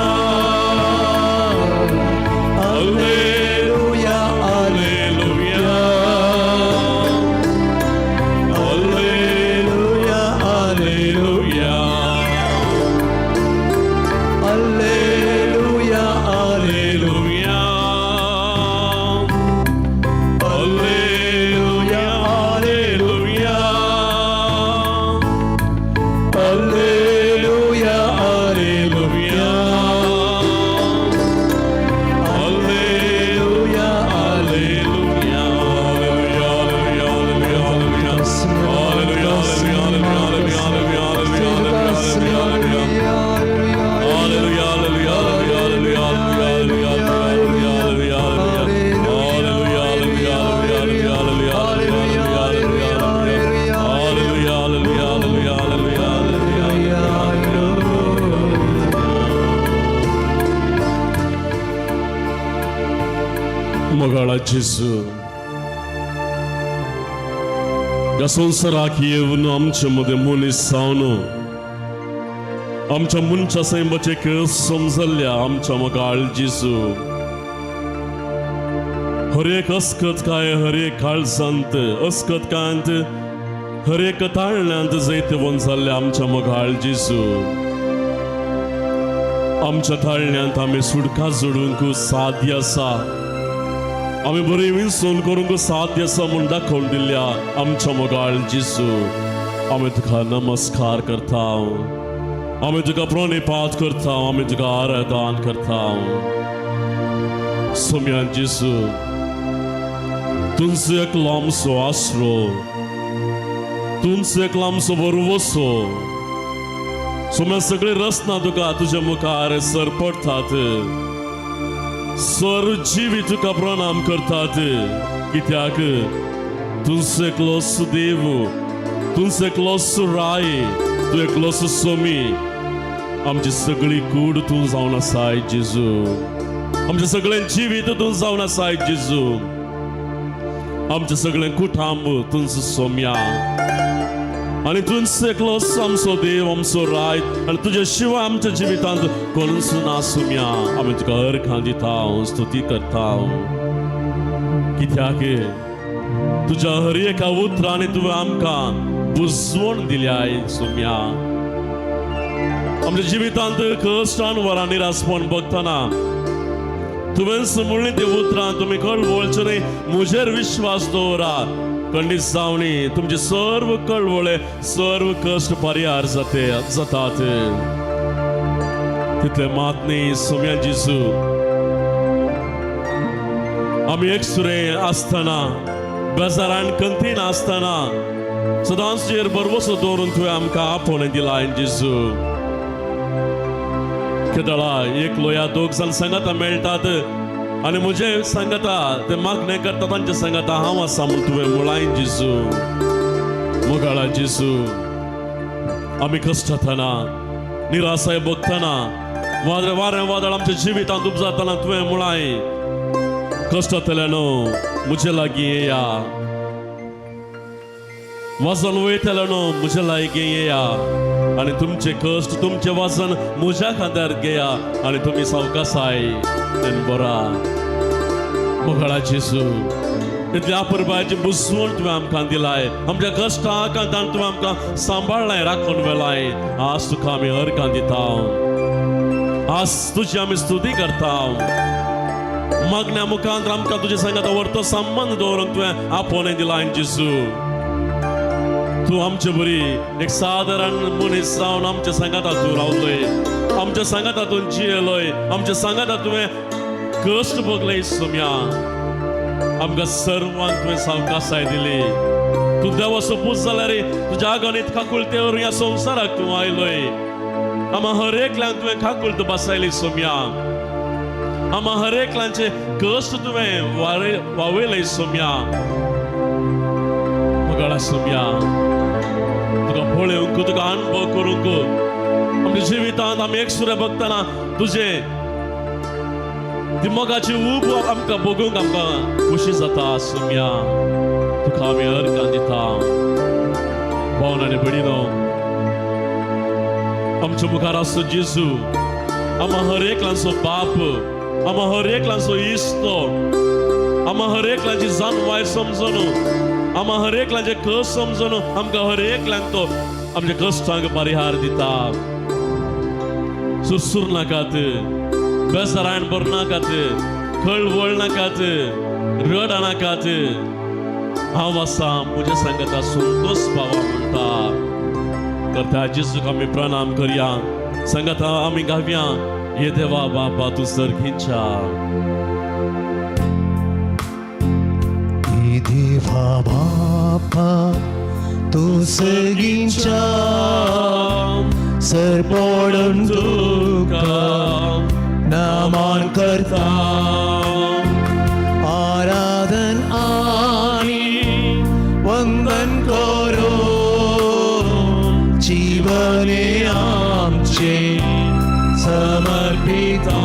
Alleluia, alleluia. Alleluia, alleluia. Alleluia, alleluia. Alleluia, alleluia. Alleluia, alleluia. Alleluia, alleluia, alleluia. Alleluia, alleluia, alleluia, alleluia, alleluia. Alleluia, alleluia, alleluia, alleluia, alleluia, alleluia, alleluia. Alleluia, alleluia, alleluia, alleluia, alleluia, alleluia, alleluia. Alleluia, alleluia, alleluia, alleluia, alleluia. मोगाळा जेजू ह्या संवसाराक येवन आमचे मदें मनीस जावन आमच्या मनशा सैमाचे खेळ समजल्ल्या आमच्या मोगाळ जेजू हर एक अस्कत काय हर एक काळजांत अस्कत कांत हर एक ताळण्यांत जैतवंत जाल्ल्या आमच्या मोगाळ जेजू आमच्या ताळण्यांत आमी सुडका जोडूंक साध्य आसा आमी बरी विनसून करूंक साध्य आसा म्हूण दाखोवन दिल्ल्या आमच्या मोगाळ जेजू आमी तुका नमस्कार करता आमी तुका प्रणिपात करता आमी तुका आराधन करता सोम्या जेजू तुमचो एक लांबसो आसरो तुमचो एक लांबसो बरवसो सोम्या सगळे रचना तुका तुज्या मुखार सर पडटात सर जिवी तुका प्रणाम करतात कित्याक तूंच एकलोच देव, तूंच एकलोच राय, तूं एकलोच सोमी. आमची सगळी कूड तूं जावन आसाय जेजू, आमचें सगळें जिवीत तूं जावन आसाय जेजू, आमचें सगळें कुटांब तूंच सोम्या आनी तूंच एकलोच आमचो देव, आमचो राय आनी तुज्या शिवाय आमच्या जिवितांत कोणूच ना सोम्या. आमी तुका अर्घां दिता, स्तुती करता, कित्याक तुज्या हर एका उतरांनी तुवें आमकां बुजवण दिल्याय सोम्या. आमच्या जिवितांत कश्टान वरां निरासपण बघतना तुवें म्हणलें ते उतरां, तुमी कळवळचे न्हय, म्हजेर विश्वास दवरा, खंडीत जावणी तुमचे सर्व कळवळे सर्व कश्ट परिहार जाते जातात. तितले मात न्ही सोम्या जेजू, आमी एकसुरे आसतना, बेजारान कंतीन आसतना सदांच तुजेर भरवसो दवरून तुवें आमकां आपोवणें दिलां जेजू. केदळा एकलो या दोग जाण सांगाता मेळटात आनी म्हजे सांगाता ते मागणें करता, तांचे सांगाता हांव आसा म्हूण तुवें मुळाय जेजू. मोगाळा जेजू, आमी कश्टतना, निरासाय भोगतना, वादळ वारें वादळ आमच्या जिवितांत उपजातना तुवें मुळाय, कश्टतले न्हू म्हजे लागीं येया, वजन वयतले न्हू म्हजे लागीं येया आनी तुमचे कश्ट तुमचें वजन म्हज्या खांद्यार घेया आनी तुमी सावकासाय आनी बरा. मोगाळा जेजू, इतल्या अपुरबायेची बुजवण तुवें आमकां दिलाय, आमच्या कश्टां कांतान तुवें आमकां सांबाळ्ळाय, राखून व्हेलाय. आज तुका आमी अर्घां दिता, आज तुजी आमी स्तुती करता. मागण्या मुखांत आमकां तुजे सांगाता व्हरतो संबंद दवरूंक तुवें आपोवणें दिलां जेजू. तूं आमचे बरी एक सादारण मनीस जावन आमच्या सांगाता तूं रावलोय, आमच्या सांगाता तूं जियेलोय, आमच्या सांगाता तुवें कश्ट भोगले सोम्या. आमकां सर्वांक तुवें सावकासाय दिली. तूं देवाचो पूत जाल्यार तुज्या आगणीत काकुळतेवर ह्या संवसाराक तूं आयलोय. आमा हर एकल्यांक तुवें काकुळत बसायली सोम्या. आमा हर एकल्यांचे कश्ट तुवें वावयले सोम्या. मोगाळा सोम्या, तुका पळोवंक, तुका अनुभव करूंक आमच्या जिवितांत आमी एकसुरे बघतना तुजे ती मोगाची ऊब आमकां बघूंक आमकां खुशी जाता सोम्या. तुका आमी अर्घां दिता. भावन आनी भयणीनो, आमच्या मुखार आसो जेजू, आमा हर एकल्यांचो बाप, आमा हर एकल्यांचो इश्ट, आमा हर एकल्यांची जानवाय समजून, आमा हर एकल्यांचे कस समजून आमकां हर एकल्यांक तो आमच्या कश्टांक परिहार दिता. सुरसूर नाकात, बेजारान भर नाकात, कळवळ नाकात, रड नाकात. हांव आसा, म्हज्या सांगता संतोष पावा म्हणटा. तर त्या जेजूक आमी प्रणाम करया, सांगता आमी गावया, ये देवा बापा तूं सर्गींच्या. देवा बापा तूं सगींच्या सरपडून तुका नमन करता. आराधन आनी वंदन करो जीवने आमचे समर्पिता.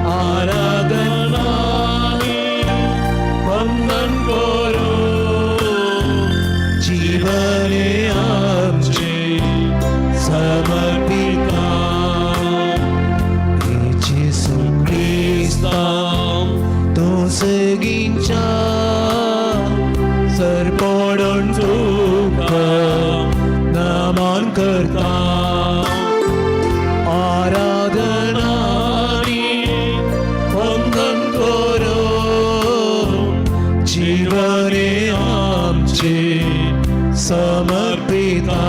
आराधन आनी वंदन करो जीवने आमचे समर्पिता. जेसू क्रिस्ता तूं सगींच्या सरपडून तुका नमन करता. आराधन आनी वंदन करो जीवने आमचे समर्पिता.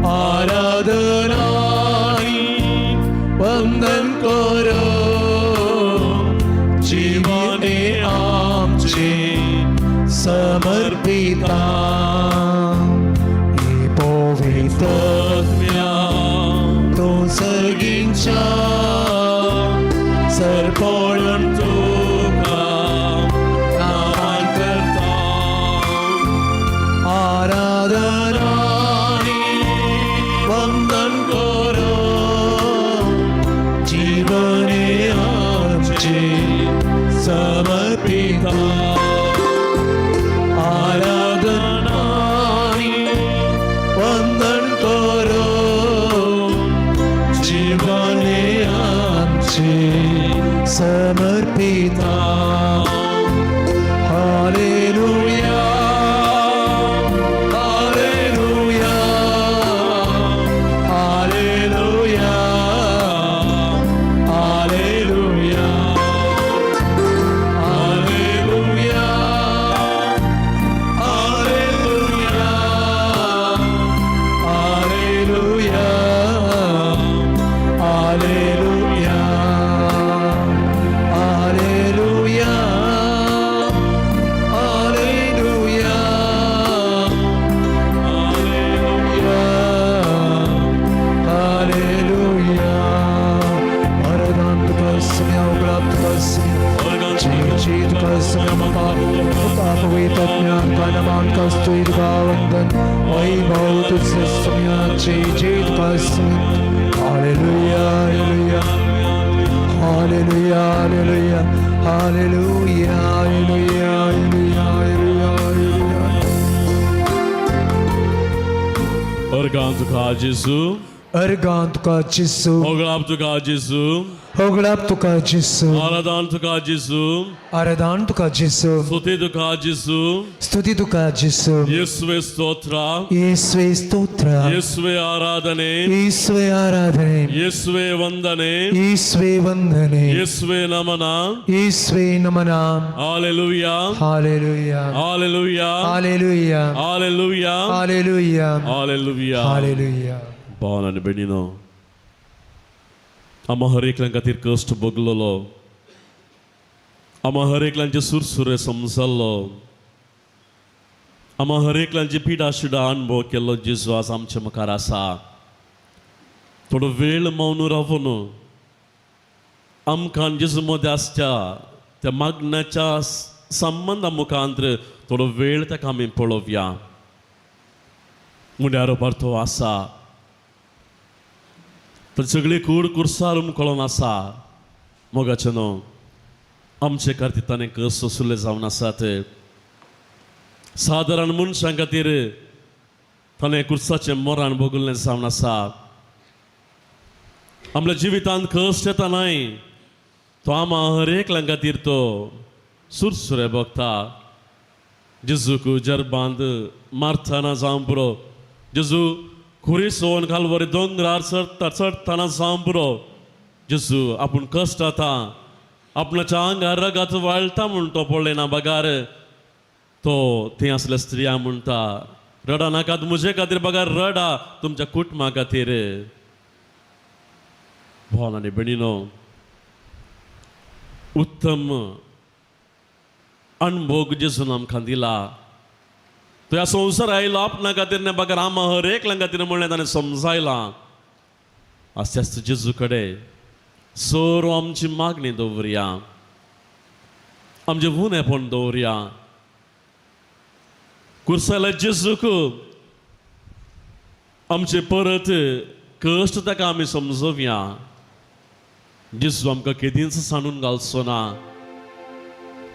आराधन आनी वंदन करो जीवने आमचे समर्पिता. हे पवित्र तूं सर्गींच्या सरपडून तुका जीवने आमचे समर्पिता आराधना वंदन करो जीवने आमचे समर्पिता. Hallelujah, hallelujah, hallelujah, hallelujah, hallelujah, hallelujah, hallelujah, hallelujah, hallelujah, hallelujah, hallelujah, hallelujah. आराधना तुका सुम्या, उगडाप तुका सुम्या, जी तुका सुम्या, पाप पाप वेतज्ञान का नमान का स्तुति तुका वंदन वैभव तुझसे सुम्या, जय जय तुका सुम्या. Hallelujah, hallelujah, hallelujah, hallelujah, hallelujah, hallelujah, hallelujah, hallelujah. अर्गां तुका जेजू. अर्गां तुका जेजू. होगळाप तुका जेजू. होगडाप तुका जेजू. आराधन तुका जेजू. आराधन तुका जेजू. स्तुती तुका जेजू. स्तुती तुका जेजू. येसुवे स्तोत्र. येसुवे स्तोत्र. येसुवे आराधने. येसुवे आराधने. येसुवे ವಂದನೆ. येसुवे वंदने. ಯೇಸುವೆ ನಮನ. येसुवे नमन. Hallelujah. Hallelujah. Hallelujah. Hallelujah. Hallelujah. Hallelujah. Hallelujah. Hallelujah. भावान आनी भयणीनो, आम्हा हर एकल्यां खातीर कश्ट भोगलेलो, आम्हा हर एकल्यांचे सुरसुरे समजल्लो, आम्हा हर एकल्यांची पिडा शिडा अनुभव केल्लो जेजू आज आमच्या मुखार आसा. थोडो वेळ मौन रावून आमकां जेजू मदें आसच्या त्या मागण्याच्या संबंदा मुखांत थोडो वेळ ताका आमी पळोवया. मुंड्यार तो आसा तर सगळी कूड कुर्सार उमकळोन आसा. मोगाचें न्हू, आमचे खातीर ताणें कस सोसुले जावन आसात. सादारण मनशां खातीर ताणें कुर्साचें मोरान भोगल्लें जावन आसा. आमच्या जिवितांत कश्ट येता न्हय, तो आमा हर एकल्यां खातीर तो सुरसुरे भोगता. जेजूक जरबांद मारतना जावं पुरो, जेजू खुरीसोवन कालवरी दोंगरार चडटा चडटना जावं पुरो, जेजू आपूण कश्ट जाता, आपणाच्या आंगार रगात वाळटा म्हूण तो पळयना बगार तो थंय आसल्या स्त्रिया म्हणटा, रडा नाकात म्हजे खातीर, बगार रडा तुमच्या कुटुंबा खातीर. भाव आनी भयणीनो, उत्तम अणभोग जेजून आमकां दिला. तो ह्या संवसार आयलो आपणा खातीर न्हय बगर आमा हर एकल्या खातीर म्हणलें ताणें समजायलां. आस्ते आस्ते जेजू कडेन सर्व आमची मागणी दवरया, आमचें उणेपण दवरया. कुर्सायल्या जेजूक आमचे परत कश्ट ताका आमी समजोवया. जेजू आमकां केदींच सांडून घालचो ना.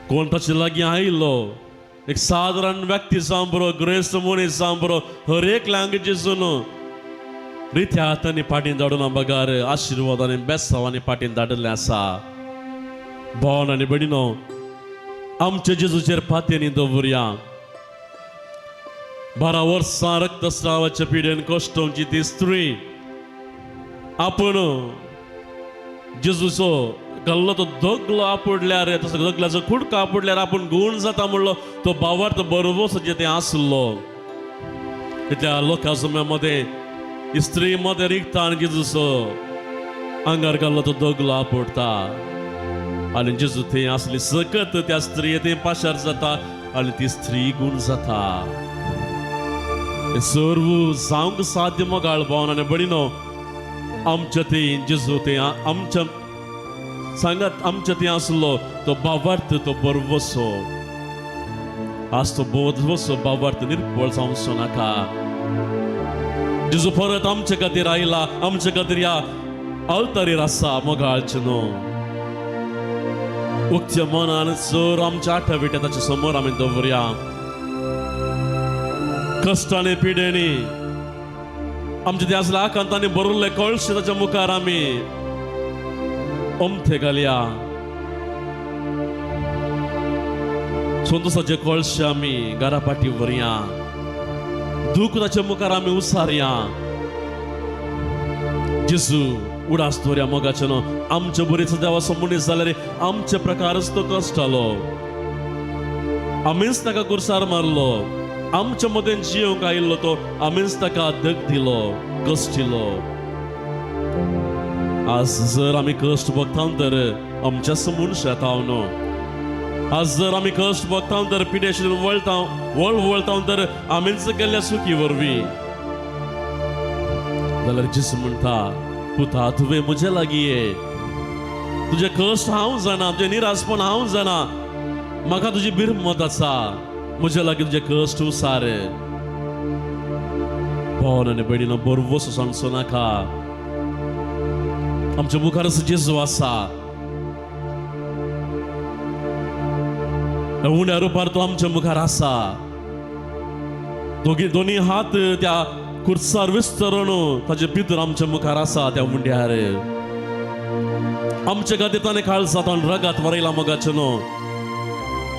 कोण ताचे लागीं आयलो, एक सादारण व्यक्ती जावं बरो, ग्रेस्त मनीस जावं बरो, हर एकल्यांक जेजून रित्या हातांनी फाटीं धाडून बगार आशिर्वाद आनी बेसांवांनी फाटीं धाडिल्लें आसा. भावन आनी भयणीनो, आमच्या जेजूचेर पातयेनी दवरया. 12 वर्सां रक्तस्रावाच्या पिडेन कश्टोवची ती स्त्री आपूण जेजूचो गल्लो तो दगलो आपुडल्यार, तसो दगल्याचो कुडको आपुडल्यार आपूण गूण जाता म्हणलो तो भावार्थ बरोबर जे तें आसलो. तितल्या लोकां मदें स्त्री मदें रिगता आनी जेजूचो आंगार घाल्लो तो दगलो आपुडटा आनी जेजू थंय आसली सकत त्या स्त्री थंय पाशार जाता आनी ती स्त्री गूण जाता. सर्व जावंक साध्य मोगाळ भावन आनी भयणीनो, आमच्या थंय जेजू थंय आमच्या सांगात आमच्या थंय आसलो तो भावार्थ तो बरवसो आज तो बोधवसो भावार्थ निर्बळ जावचो नाका. जेजू परत आमचे खातीर आयला, आमचे खातीर ह्या अवतारीर आसा मोगाळचें न्हू. उक्त्या मनान जर आमच्या आठविट्या ताच्या समोर आमी दवरया. कश्टांनी पिडेनी आमच्या त्या असल्या आकांतांनी भरिल्ले कळशे ताच्या मुखार आमी ओमथे घालया. संतोसाचे कळशे आमी घरा फाटी व्हरया. दूख ताच्या मुखार आमी उसारया. जेजू उडास दवरया मोगाचें न्हू. आमचे बरीच देवाचो मनीस जाल्यार आमचे प्रकारच तो कश्टालो. आमीच ताका कुर्सार मारलो. आमच्या मदें जियोंक आयिल्लो तो आमीच ताका धग दिलो, कश्ट दिलो. आज जर आमी कश्ट भोगता तर आमच्याच मनशां न्हू. आज जर आमी कश्ट भोगता तर पिडेशीन वळता वळ वळता तर आमीच केल्ल्या सुखी वरवीं. जाल्यार जेजू म्हणटा, पुता तुवें म्हजे लागीं ये. तुजें कश्ट हांव जाणा, तुजें निराशपण हांव जाणा, म्हाका तुजी बिरमत आसा, म्हज्या लागीं तुजें कश्ट उसार. भावन आनी भयणीनो, बरवसो सांगचो नाका. आमच्या मुखारच जेजू आसा. उण्या रुपार तो आमच्या मुखार आसा. दोगी दोनी हात त्या कुर्सार विस्तरून ताजे भितर आमच्या मुखार आसा. त्या उंड्यार आमच्या खातीर ताणें काळजांत रगात वरयला मोगाचें न्हू.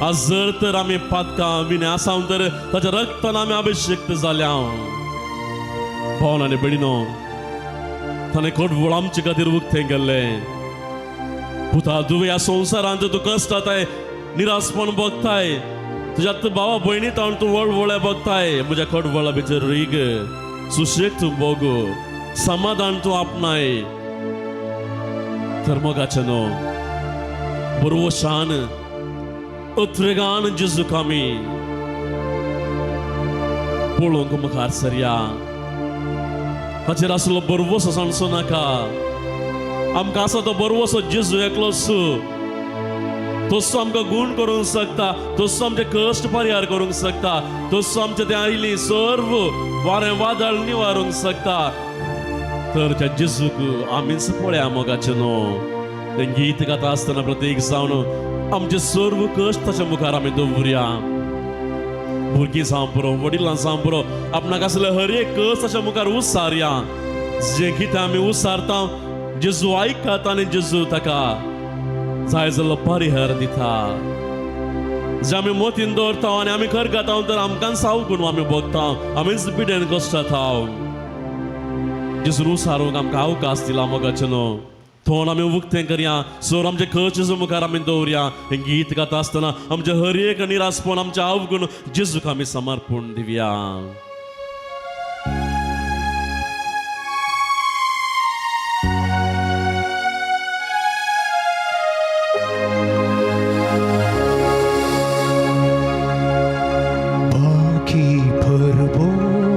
आज जर तर आमी पातकां विणे आसा तर ताच्या रक्तान आमी अभिषेक्त जाल्या. भावन आनी भयणीनो, ताणें कोटवळ आमचे खातीर उक्तें केल्लें. पुता तुवें ह्या संवसारांत तूं कश्टाताय, निराशपण भोगताय, तुज्या भावा भयणी तावन तूं वळवळे भोगताय. म्हज्या कोटवळा भितर रीग, सुशेग तूं भोग, समाधान तूं आपणाय. तर मोगाचें न्हू, बरवशान अत्रेगान जेजूक आमी पळोवंक मुखार सरया. ताचेर आसलो बरवसो सांगचो नाका. आमकां आसा तो बरवसो जेजू एकलोच. तसो आमकां गूण करूंक शकता, तसो आमचे कश्ट परिहार करूंक शकता, तसो आमचे ते आयली सर्व वारें वादळ निवारूंक शकता. तर त्या जेजूक आमीच पळया मोगाचें न्हू. तें गीत गाता आसतना प्रत्येक जावन आमचे सर्व कश्ट ताच्या मुखार आमी दवरया. भुरगीं जावं पुरो, वडिलां जावं पुरो, आपणाक आसले हर एक कश्ट ताच्या मुखार उसारया. जें कितें आमी उसारता जेजू आयकता आनी जेजू ताका जाय जाल्लो परिहार दिता. जे आमी मोतीन दवरता आनी आमी करगाता तर आमकां सावकून आमी भोगता, आमीच पिडेन कश्टाता. जेजून उसारूंक आमकां अवकाश दिला मोगाचें न्हू. थोंड आमी उक्तें करया, सोर आमचे कश्ट जेजू मुखार आमी दवरया. हें गीत गाता आसतना आमचे हर एक निराशपण, आमचें अवगुण जेजूक आमी समर्पण दिवया. बाकी भरवसो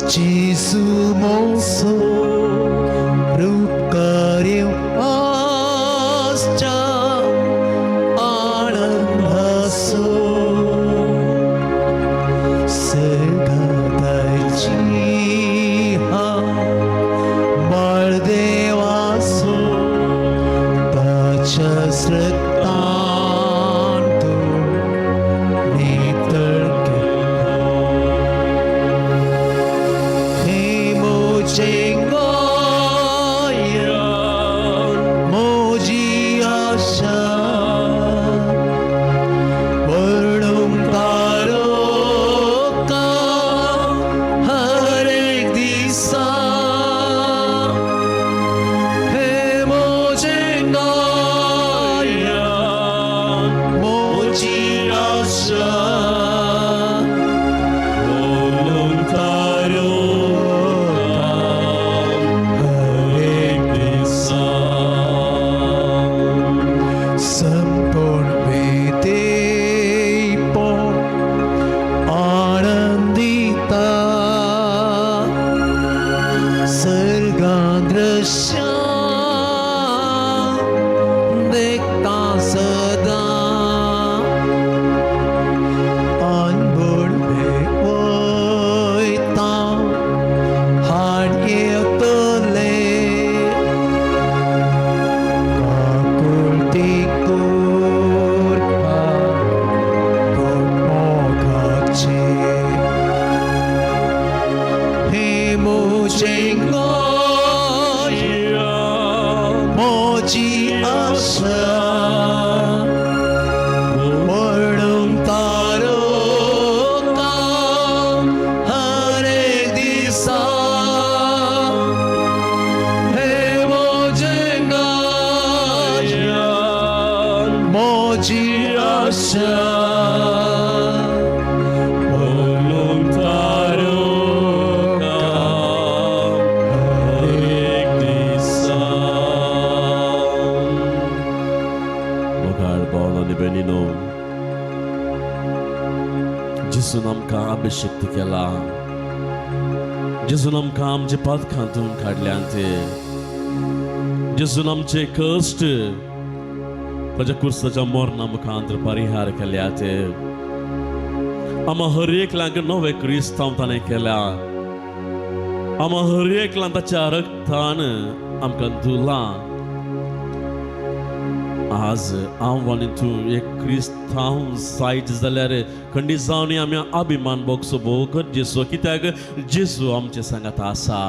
जेजू मोसो रूपकार्य आसच्या आनंदासो सर्गाची हा बाळदेवासो ताच्या रक्तान तूं नितळ केलो. हे म्हजें गोंय, म्हजी आशा, वर्णूंक तारका हर एक दिसा. हे म्हजें गोंय, म्हजी आशा, वर्णूंक तारका हर एक दिसा. संपूर्ण वेदेपण आनंदिता सर्गादृश्य देखता सदा. अनबुडवे वयता हाड येतले. मोजी आशा म्हणून तारो हर एक दिसा हे मोजे गाय मोजी आशा म्हणून तारोका हर एक दिसा. मोगाळ भाव आनी भयणीनो, जेजून आमकां अभिषिक्त केला, जेजून आमकां आमचे पातकां धुवन काडल्यात, जेजून आमचे कश्ट ताच्या कुर्साच्या मरणा मुखांत परिहार केल्यात. आमा हर एकल्याक नवे क्रिस्तांव ताणें केल्या. आमा हर एकल्यान ताच्या रक्तान आमकां धुलां. आज हांव आनी तूं एक क्रिस्तांव जायत जाल्यार खंडीत जावन आमी अभिमान भोगचो भोव गरजेचो, कित्याक जेजू आमचे सांगात आसा.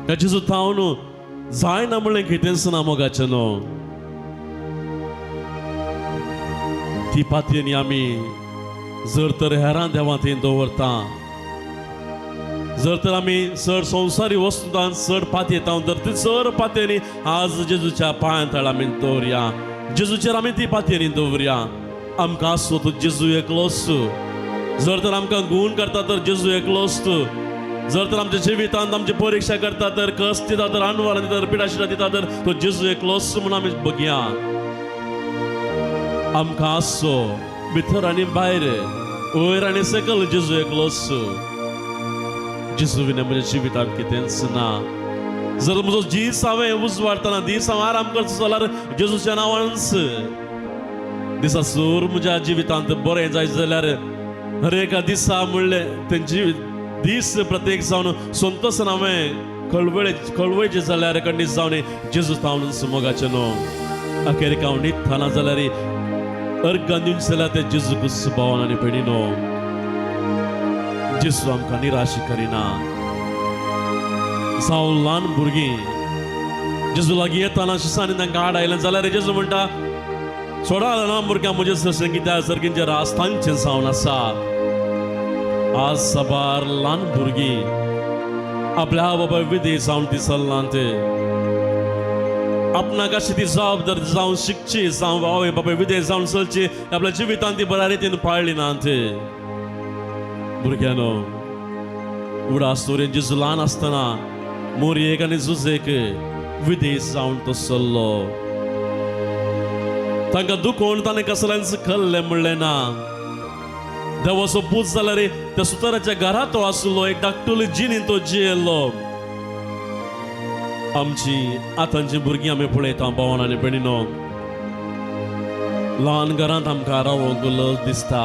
त्या जेजू थावन जायना म्हणलें कितेंच ना मोगाचें न्हू. ती पातयेनी आमी जर तर हेरां देवां थंय दवरता, जर तर आमी चड संवसारी वस्तूंत चड पातयेता तर ती चड पातयेनी आज जेजूच्या पांयां तळ आमी दवरया, जेजूचेर आमी ती पातयेनी दवरया. आमकां आसो तो जेजू एकलोच. जर तर आमकां गूण करता तर जेजू एकलोच. जर तर आमच्या जिवितांत आमची परिक्षा करता तर कश्ट दिता तर अनवार दिता तर पिडाशिटा दिता तर तो जेजू एकलोच म्हूण आमी बघया. आमकां आसो भितर आनी भायर, वयर आनी सकल जेजू एकलोच. जेजू विना म्हज्या जिवितांत कितेंच ना. जर म्हजो दीस हांवें उजवाडतना, दीस हांव आराम करचो जाल्यार जेजूच्या नांवानच. दिसा सूर म्हज्या जिवितांत बरें जायत जाल्यार हर एका दिसा म्हणलें तें जिवीत दीस प्रत्येक जावन संतोसान हांवें कळवळे कळवळचें जाल्यार खंडीत जावन जेजू थावन मोगाचें न्हू. अखेर हांव न्हिदतना जाल्यार अर्गान दिवचें जाल्यार तें जेजूकूच. भावान आनी भयणीनो, जेजू आमकां निराश करिना. जावं ल्हान भुरगीं जेजू लागीं येताना शिसांनी तांकां आड आयलें जाल्यार जेजू म्हणटा, सोडा ल्हान भुरग्यां म्हजें सरसें, कित्याक सर्गींचे रास तांचें जावन आसा. आज साबार ल्हान भुरगीं आपल्या बाबा विदेश जावन ती चल्लांत. आपणाक अशी ती जबाबदारी जावन शिकची, जावं आवय बापाय विदेश जावन चलची, आपल्या जिवितांत ती बऱ्या रितीन पाळ्ळी नात. भुरग्यांनो, उडास दवरून जेजू ल्हान आसतना मोरयेक आनी जुजेक विदेश जावन तो चल्लो. तांकां दुखोवन ताणें कसलेंच कल्लें म्हणलें ना. देवाचो पूत जाल्यार त्या सुताराच्या घरांत तो आसलो, एक धाकटुली जिणेंत तो जियेल्लो. आमची आतांची भुरगीं आमी पळयता भावान आनी भयणीनो, ल्हान घरांत आमकां रावंक लज दिसता.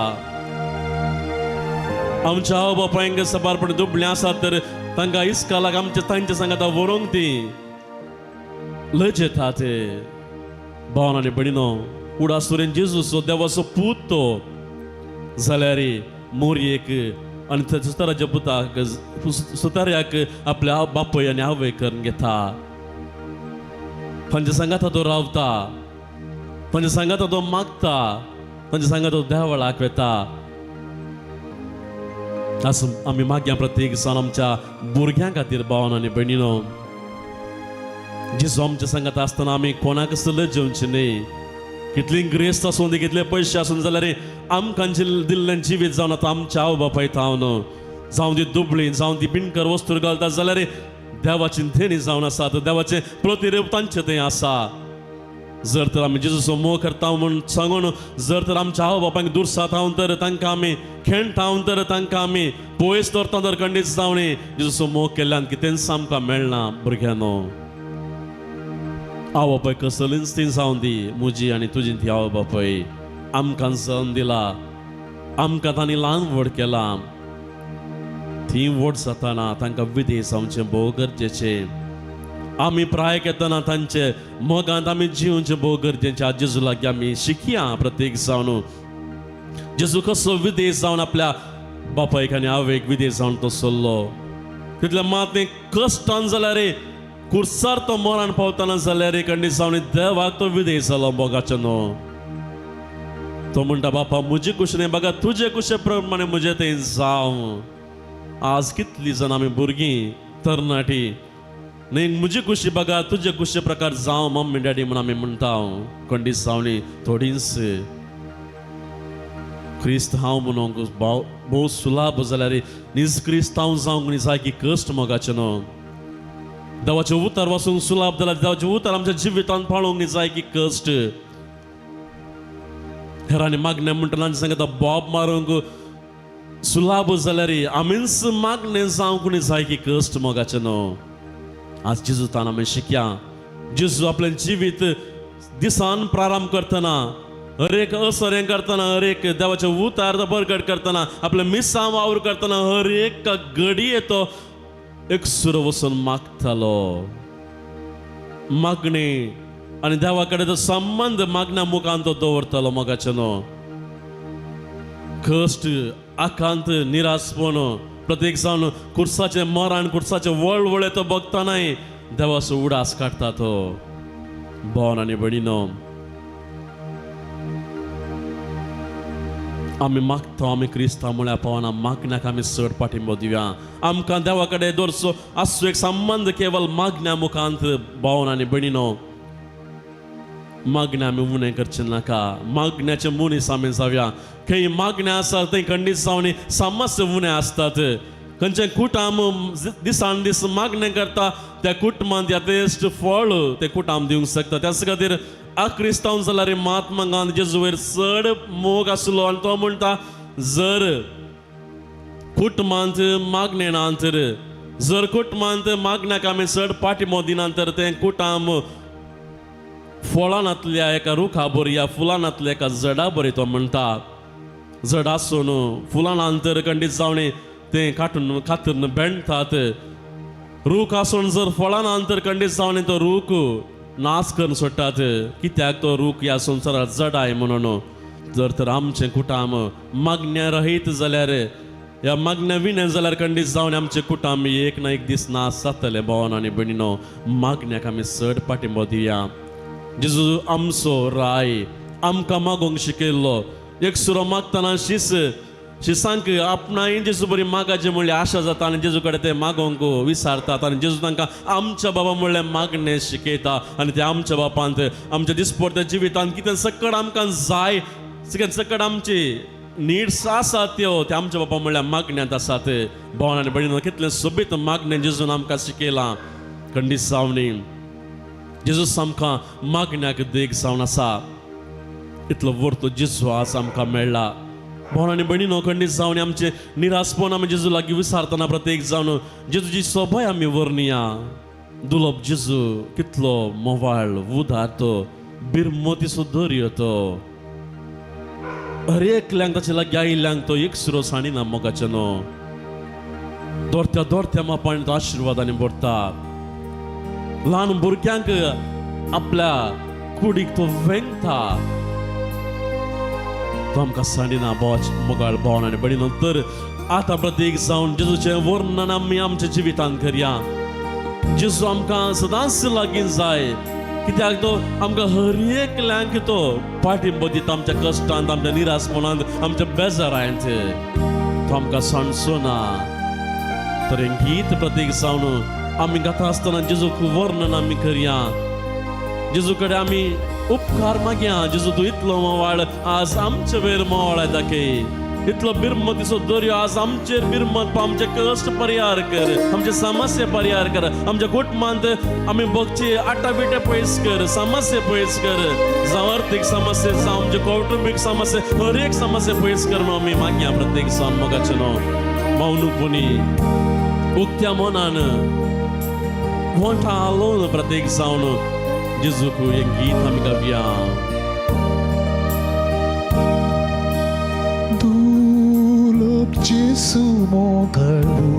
आमच्या आवय बापायंक साबारपणी दुबळीं आसात तर तांकां इस्कालाक आमच्या तांच्या सांगाता व्हरूंक ती लज येता ते. भावान आनी भयणीनो, उडास सुरेन जेजूचो देवाचो पूत तो जाल्यार मोरयेक आनी त्या सुताराच्या पुताक सुतार्याक आपल्या बापूय आनी आवय करून घेता. तांच्या सांगाता तो रावता, तांच्या सांगाता तो मागता, तांच्या सांगाता तो देवळाक वेता. आसूं, आमी मागया प्रत्येक जाण आमच्या भुरग्यां खातीर. भावान आनी भयणीनो, जेजू आमच्या सांगाता आसतना आमी कोणाक लजेवचें न्हय. कितली ग्रेस्त आसूं दी, कितले पयशे आसूं जाल्यार आमकां दिल्लें जिवीत जावन आतां आमच्या आवय बापाय थावन, जावं ती दुबळी, जावं ती पिणकर वस्तू घालता जाल्यार देवाची देणी जावन आसात, देवाचें प्रतिरूप तांचें थंय आसा. जर तर आमी जेजूचो मोग करता म्हूण सांगून जर तर आमच्या आवय बापायक दुरसात हांव तर तांकां आमी खेणटा हांव तर तांकां आमी पयस दवरता तर खंडीत जावं जेजूचो मोग केल्ल्यान कितेंच आमकां मेळना. भुरग्यांनो, आवय बापाय कसलीच ती जावं दी, म्हजी आनी तुजी ती आवय बापाय आमकां जल्म दिला, आमकां तांणी ल्हान व्हड केलां. ती व्हड जाताना तांकां विदेश जावचें भोव गरजेचें. आमी प्रायक येतना तांचे मोगांत आमी जिवचें भोव गरजेचें. आज जेजू लागीं आमी शिकया प्रत्येक जावन, जेजू कसो विदेश जावन आपल्या बापायक आनी आवयक विदेश जावन तो सोल्लो. तितल्या मात कश्टान जाल्यार रे कुर्सार तो मरण पावतना जाल्यार कंडिसांनी देवाक तो विधेय जालो मोगाचो न्हू. तो म्हणटा बापा म्हजे कुशें बघा तुजे कुशे प्रमाणे म्हजें तें जावं. आज कितली जाण आमी भुरगीं तरणाटी न्ही म्हजी कुशी बघा तुजे कुशे प्रकार जावं मम्मी डॅडी म्हूण आमी म्हणटा. कंडिसांनी थोडींच क्रिस्त हांव म्हणूंक भोव सुलाभ जाल्यार नीज क्रिस्तांव जावंक न्ही जाय की कश्ट मोगाचें न्हू. देवाचें उतर वाचूंक सुलाभ जाल्यार देवाचें उतर आमच्या जिवितांत पाळोवंक न्ही जाय की कश्ट. हेरांनी मागणें म्हणटना सांगता बोब मारूंक सुलाभ जाल्यार आमीच मागणें जावंक न्ही जाय की कश्ट मोगाचें न्हू. आज जेजूतान आमी शिकया. जेजू आपलें जिवीत दिसान प्रारंभ करतना हर एक असरें करतना हर एक देवाचें उतार तो बरगड करतना आपलें मिसां वावर करतना हर एक घडये तो एक सुर वचून मागतालो. मागणी आनी देवा कडेन तो संबंद मागण्या मुखान तो दवरतालो मोगाचें न्हू. कश्ट आकांत निराशपण प्रत्येक जावन कुर्साचें मरण कुर्साचें वळवळे तो बघतानाय देवाचो उडास काडटा तो. भोवन आनी भयणीनो आमी मागता आमी क्रिस्तांव म्हळ्यार पावना मागण्याक आमी चड पाठिंबो दिवया. आमकां देवा कडेन दवरचो आसचो एक संबंद केवल मागण्या मुखांत. भोवन आनी भयणीनो मागण्या आमी उणें करचें नाका. मागण्याचे मनीस आमी जावया. खंय मागण्या आसा थंय खंडीत जावन समस्या उणें आसतात. खंयचें कुटाम दिसान दीस मागणें करता त्या कुटुंबांत यथेश्ट फळ तें कुटाम दिवंक शकता. त्याच खातीर आक्रिस्तांव जाल्यार महात्मा गांधी जेजू वयर चड मोग आसलो आनी तो म्हणटा जर कुटुंबांत मागणें ना तर जर कुटुंबांत मागण्याक आमी चड पाठिंबो दिना तर तें कुटाम फळां नातल्या एका रुखा बरी या फुलां नातल्या एका झडा बरी तो म्हणटा. झड आसून फुलां ना तर खंडीत जावन तें काटून कातरून बेणतात. रूख आसून जर फळां ना तर खंडीत जावन तो रूख नाश करून सोडटात. कित्याक तो रूख ह्या संवसारात जडाय म्हणून. जर तर आमचें कुटाम मागण्या रहीत जाल्यार ह्या मागण्या विणें जाल्यार खंडीत जावन आमचें कुटाम एक ना एक दीस नाश जातलें. भोवन आनी भयणीनो मागण्याक आमी चड पाठिंबो दिवया. जेजू आमचो राय आमकां मागोवंक शिकयल्लो. एक सुरो मागतना शीस शिसांक आपणाय जेजू बरी मागाचें म्हणल्यार आशा जाता आनी जेजू कडेन ते मागोवंक विसारतात आनी जेजू तांकां आमच्या बाबा म्हणल्यार मागणें शिकयता आनी ते आमच्या बापांत आमच्या दिसपडत्या जिवितांत कितें सकड आमकां जाय कितें सकड आमची निड्स आसात त्यो ते आमच्या बापा म्हणल्यार मागण्यांत आसात. भोवन आनी भयणीनो कितलें सोबीत मागणें जेजून आमकां शिकयलां. खंडीत जावणी जेजू आमकां मागण्याक देख जावन आसा. इतलो वर्तो जेजू आज आमकां मेळ्ळा. भोवन आनी भयणीनो खंडीत जावन आमचें निराशपण आमी जेजू लागीं विसारतना प्रत्येक जावन जेजूची सोबाय आमी वर्णया. दुलोब जेजू कितलो मोवाळ उदार तो बिरमतीचो दर्यो तो हर एकल्यांक ताचे लागीं आयिल्ल्यांक तो एक सुरो सांडिना मोगाचें न्हू. दोरत्या दोरत्या मापान तो आशिर्वादांनी भरता. ल्हान भुरग्यांक आपल्या कुडीक तो वेंगता. तो आमकां सांडिना मोगाळ भोवन आनी भयणीनो. तर आतां प्रत्येक जावन जेजूचें वर्णन आमी आमच्या जिवितांत करया. जेजू आमकां सदांच लागीं जाय कित्याक तो आमकां हर एकल्यांक तो पाठिंबो दिता. आमच्या कश्टांत आमच्या निराशपणांत आमच्या बेजारांत तो आमकां सांडचो ना. तर हें गीत प्रत्येक जावन आमी गाता आसतना जेजूक वर्णन आमी करया. जेजू कडेन आमी उपकार मागया. जेजू तूं इतलो मोवाळ आज आमचे वयर मोवाळ दाखय. इतलो बिरमतीचो दर्यो आज आमचेर बिरमत आमचे कश्ट परिहार कर, आमचे समस्या परिहार कर, आमच्या कुटुंबांत आमी बगचे आटाबिटे पयस कर, समस्या पयस कर, जावं अर्थीक समस्या जावं आमचे कौटुंबीक समस्या हर एक समस्या पयस कर म्हणून आमी मागया प्रत्येक जावन मोगाचें न्हू. मौनपणी उक्त्या मनान वोंठां हालोवन प्रत्येक जावन जेजूक हें गीत आमी गावया. दुलोब जेजू मोगाळू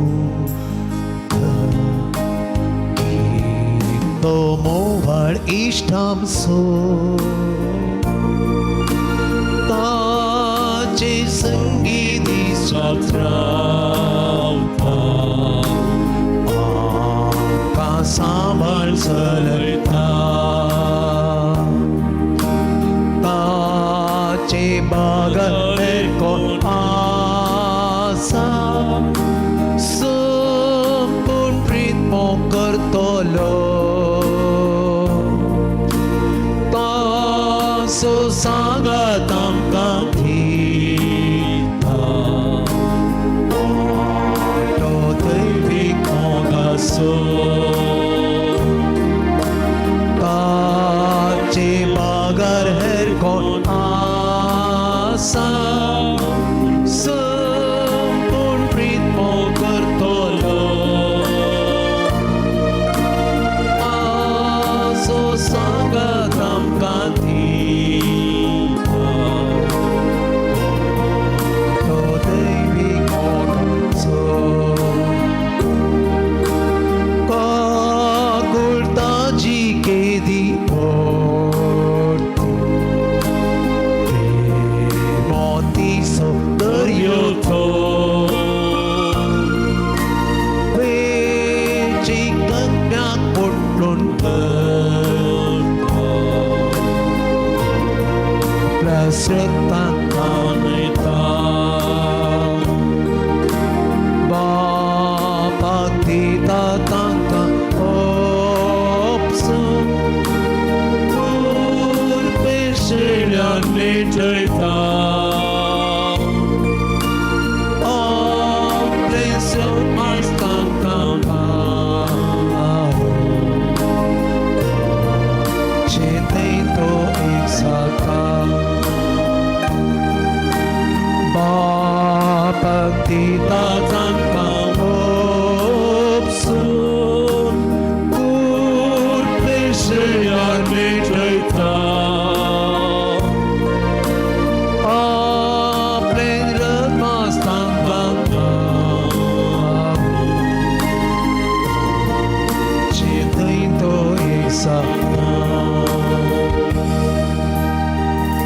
तो मोवाळ इश्ट आमचो ताचे संगी दिसात रावता आमकां सांबाळ चलयता ताचे बगर कोण आसा संपूर्ण प्रीत करतलो तो सांगत आमकां दिता तो दैवीक मोगाचो ताचे बगर हेर कोण आसा संपूर्ण प्रीत करतलो आसो सांगत आमकां दिता तो दैवीक मोगाचो काकुळताजी केदी ओडती मोतीसो दर्यो तो वेची गंग्याक पोटलून प्लस बापाक दिता तांकां ओपसून उर्बेशिल्यान निजयता आपलें समाज तांकां पावो. शेतय तो एक साता बापाक दिता तांकां ओपसून उर्बेशिल्यान निजयता आपलें रमास तांकां पावो. शेतय तो एक साता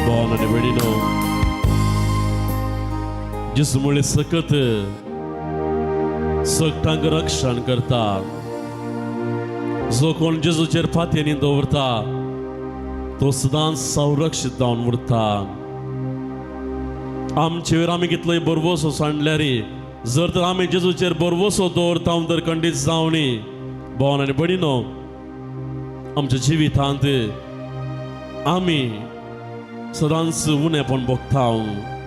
भावान आनी भयणीनो जेजू म्हळें सकत सगटांक रक्षण करता जो कोण जेजूचेर फातयांनी दवरता तो सदांच संरक्षीत जावन उरता. आमचेर आमी कितलोय बरवसो सांडल्यार जर तर आमी जेजूचेर बरवसो दवरता तर खंडीत जावनी. भावान आनी भयणीनो आमच्या जिवितांत आमी सदांच उणेपण भोगता.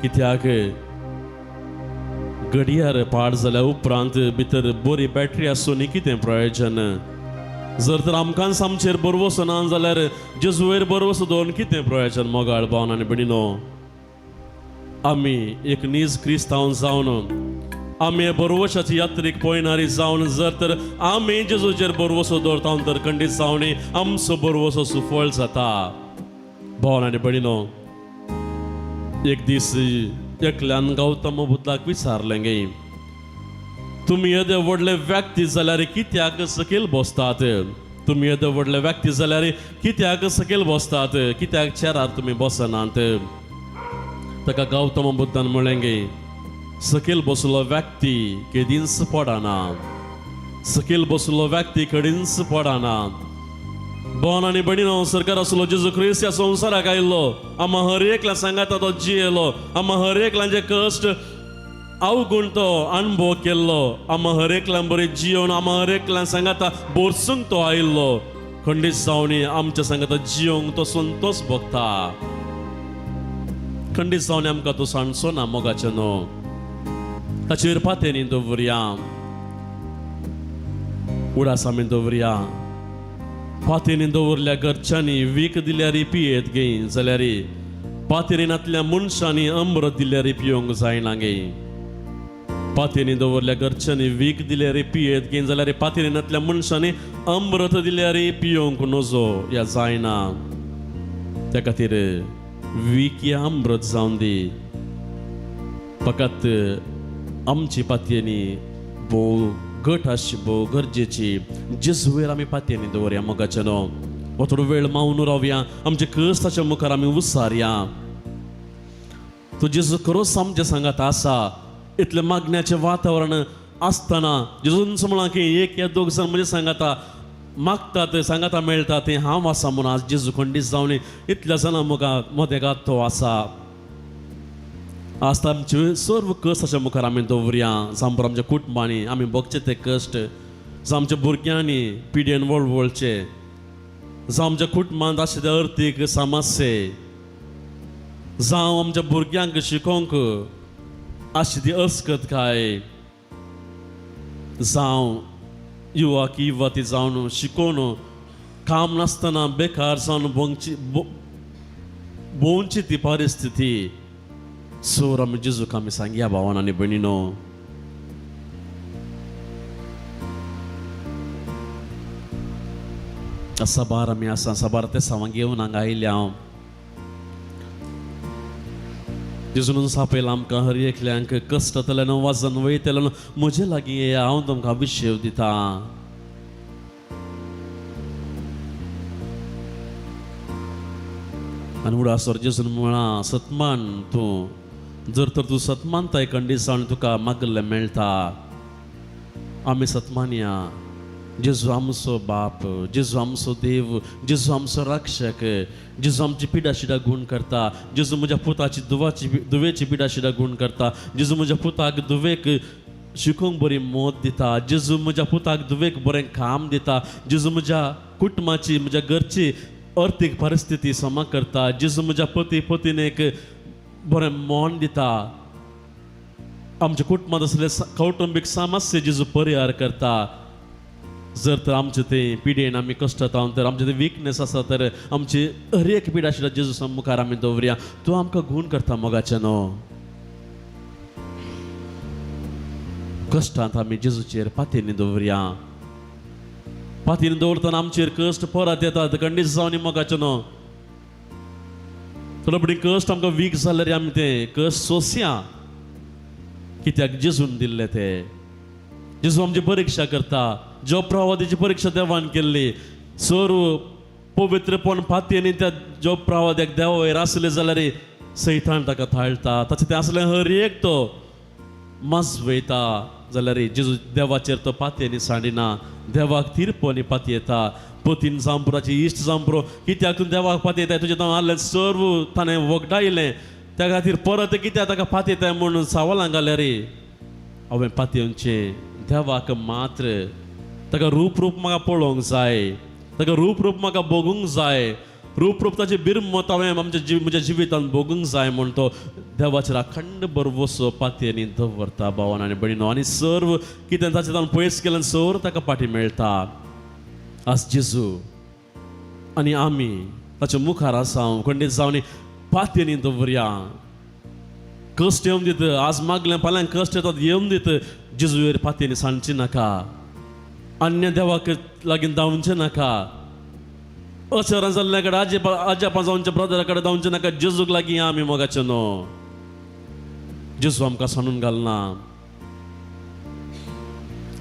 कित्याक घडयार पाड जाल्या उपरांत भितर बरी बॅटरी आसून कितें प्रयोजन? जर तर आमकांच आमचेर बरवसो ना जाल्यार जेजू वयर बरवसो दवरून कितें प्रयोजन? मोगाळ भावन आनी भयणीनो आमी एक नीज क्रिस्तांव जावन आमी बरवशाची यात्रीक पळयणारी जावन जर तर आमी जेजूचेर बरवसो दवरता तर खंडीत जावनी आमचो बरवसो सुफळ जाता. भावन आनी भयणीनो एक दीस एकल्यान गौतम बुद्धाक विचारलें गे तुमी येदे व्हडले व्यक्ती जाल्यार कित्याक सकयल बसतात? तुमी येदे व्हडले व्यक्ती जाल्यार कित्याक सकयल बसतात? कित्याक चेरार तुमी बसनात? ताका गौतम बुद्धान म्हणलें गे सकयल बसलो व्यक्ती केदींच पडना, सकयल बसलो व्यक्ती केदींच पडना. बोन आनी भयणीनो सरकार आसलो जेजू क्रिस्त ह्या संवसाराक आयिल्लो आमा हर एकल्या सांगाता तो जियेलो आमा हर एकल्याचे कश्ट अवगुण तो अणभव केल्लो आमा हर एकल्यान बरें जियोवन आमा हर एकल्यान सांगाता बोरसूंक तो आयिल्लो. खंडीत जावनी आमच्या सांगाता जियोंक तो संतोश भोगता. खंडीत जावनी आमकां तो सांडचो ना मोगाचें न्हू. ताचेर पातेनी दवरया, उडास आमी दवरया. पातेनी दवरल्या घरच्यांनी वीख दिल्यार पियेत गे जाल्यार पातेरीनातल्या मनशांनी अमृत दिल्यार पिवंक जायना गे. पातेनी दवरल्या घरच्यांनी वीख दिल्यार पियेत गे जाल्यार पातेरीनातल्या मनशांनी अमृत दिल्यार पिवंक नजो या जायना. त्या खातीर वीख या अमृत जावन दी. फकत आमची पातयेनी भोव घट आसची, भोव गरजेची. जेजूवेर आमी पातयेनी दवरया मोगाचें न्हू. हो थोडो वेळ मावन रावया, आमचे क्रिस्ताच्या मुखार आमी उसारया. तो जेजू खरोच आमच्या सांगात आसा. इतलें मागण्याचें वातावरण आसतना जेजून म्हळां की एक या दोग जाण म्हणजे सांगाता मागता ते सांगाता मेळटा तें हांव आसा म्हूण आज जेजू खंडीत जावन इतल्या जाणां मुखार मदेगात तो आसा. आज आमचे सर्व कश्ट ताच्या मुखार आमी दवरया. जावं आमच्या कुटुंबांनी आमी भोगचे ते कश्ट, जावं आमच्या भुरग्यांनी पिड्येन वळवळचे, जावं आमच्या कुटुंबांत आशिल्ले अर्थीक समस्ये, जावं आमच्या भुरग्यांक शिकोवंक आशिल्ली ती अस्कतकाय, जावं युवक युवती जावन शिकोवन काम नासतना बेकार जावन भोंवची भोंवची ती परिस्थिती. सोर आमी जेजूक आमी सांगया भावान आनी भयणीनो, साबार आमी आसा, साबार ते सावांक घेवन हांगा आयिल्ले हांव. जेजून सापयला आमकां हर एकल्यांक कश्ट जातले न्हू, वजन वयतलें न्हू, म्हजे लागीं येया, हांव तुमकां विशेव दिता. आनी उडासर जेजून म्हळां सतमान तूं, जर तर तूं सतमानताय कंडिसाण तुका मागल्लें मेळटा. आमी सतमानया. जेजू आमचो बाप, जेजू आमचो देव, जेजू आमचो रक्षक, जेजू आमची पिडा शिडा गूण करता, जेजू म्हज्या पुताची दुवाची दुवेची पिडा शिडा गूण करता, जेजू म्हज्या पुताक दुवेक शिकोवंक बरी मोत दिता, जेजू म्हज्या पुताक दुवेक बरें काम दिता, जेजू म्हज्या कुटुंबाची म्हज्या घरची अर्थीक परिस्थिती समा करता, जेजू म्हज्या पती पतीनेक बरें मन दिता, आमच्या कुटुंबांत आसले कौटुंबीक समस्या जेजू परिहार करता. जर तर आमचे ते पिडेन आमी कश्टता तर आमचे ते विकनेस आसा तर आमची हर एक पिडा आशिल्ल्या जेजू मुखार आमी दवरया. तूं आमकां गूण करता मोगाचें न्हू. कश्टांत आमी जेजूचेर पातयेनी दवरया. पातयेनी दवरतना आमचेर कश्ट परत येतात खंडीत जावन मोगाचें न्हू. थोडो पडी कश्ट आमकां वीक जाल्यार आमी तें कश्ट सोंसया, कित्याक जेजून दिल्लें तें. जेजू आमची परिक्षा करता. जो प्रवादाची परिक्षा देवान केल्ली, सर्व पवित्रपण पातयेनी त्या जो प्रवाद्याक देवा वयर आसले जाल्यार सैतान ताका थाळटा. ताचें तें आसलें हर एक तो मज वयता जाल्यार जेजू देवाचेर तो पातयेनी सांडिना, देवाक तिरपनी पातयेता. पतीन जांपुराची इश्ट जांपुरो, कित्याक तूं देवाक पातयेताय, तुजें हांव आहलें सर्व ताणें वगडायलें, त्या खातीर परत कित्याक ताका पातयेताय म्हूण सवालां घाल्यार हांवें पातयेवचें देवाक मात्र. ताका रूप रूप म्हाका पळोवंक जाय, ताका रूप रूप म्हाका भोगूंक जाय, रूप रूप ताचें बिरमत हांवें आमच्या म्हज्या जिवितांत भोगूंक जाय म्हूण तो देवाचेर अखंड भरवसो पातयेनी दवरता भावान आनी भयणीनो. आनी सर्व कितें ताचें ताणें पयस केलें सर्व ताका फाटी मेळटा. आज जेजू आनी आमी ताच्या मुखार आसा, खंडीत जावन पातयेनी दवरया. कश्ट येवन दित, आज मागलें फाल्यां कश्ट येतात येवन दित, जेजूर पातयेनी सांडची नाका, अन्य देवाक लागीं धांवचें नाका, अचरां जाल्ल्या कडेन आजे आज्यापा जावच्या ब्रदरा कडेन धांवचें नाका, जेजूक लागीं आमी मोगाचें न्हू. जेजू आमकां सांडून घालना.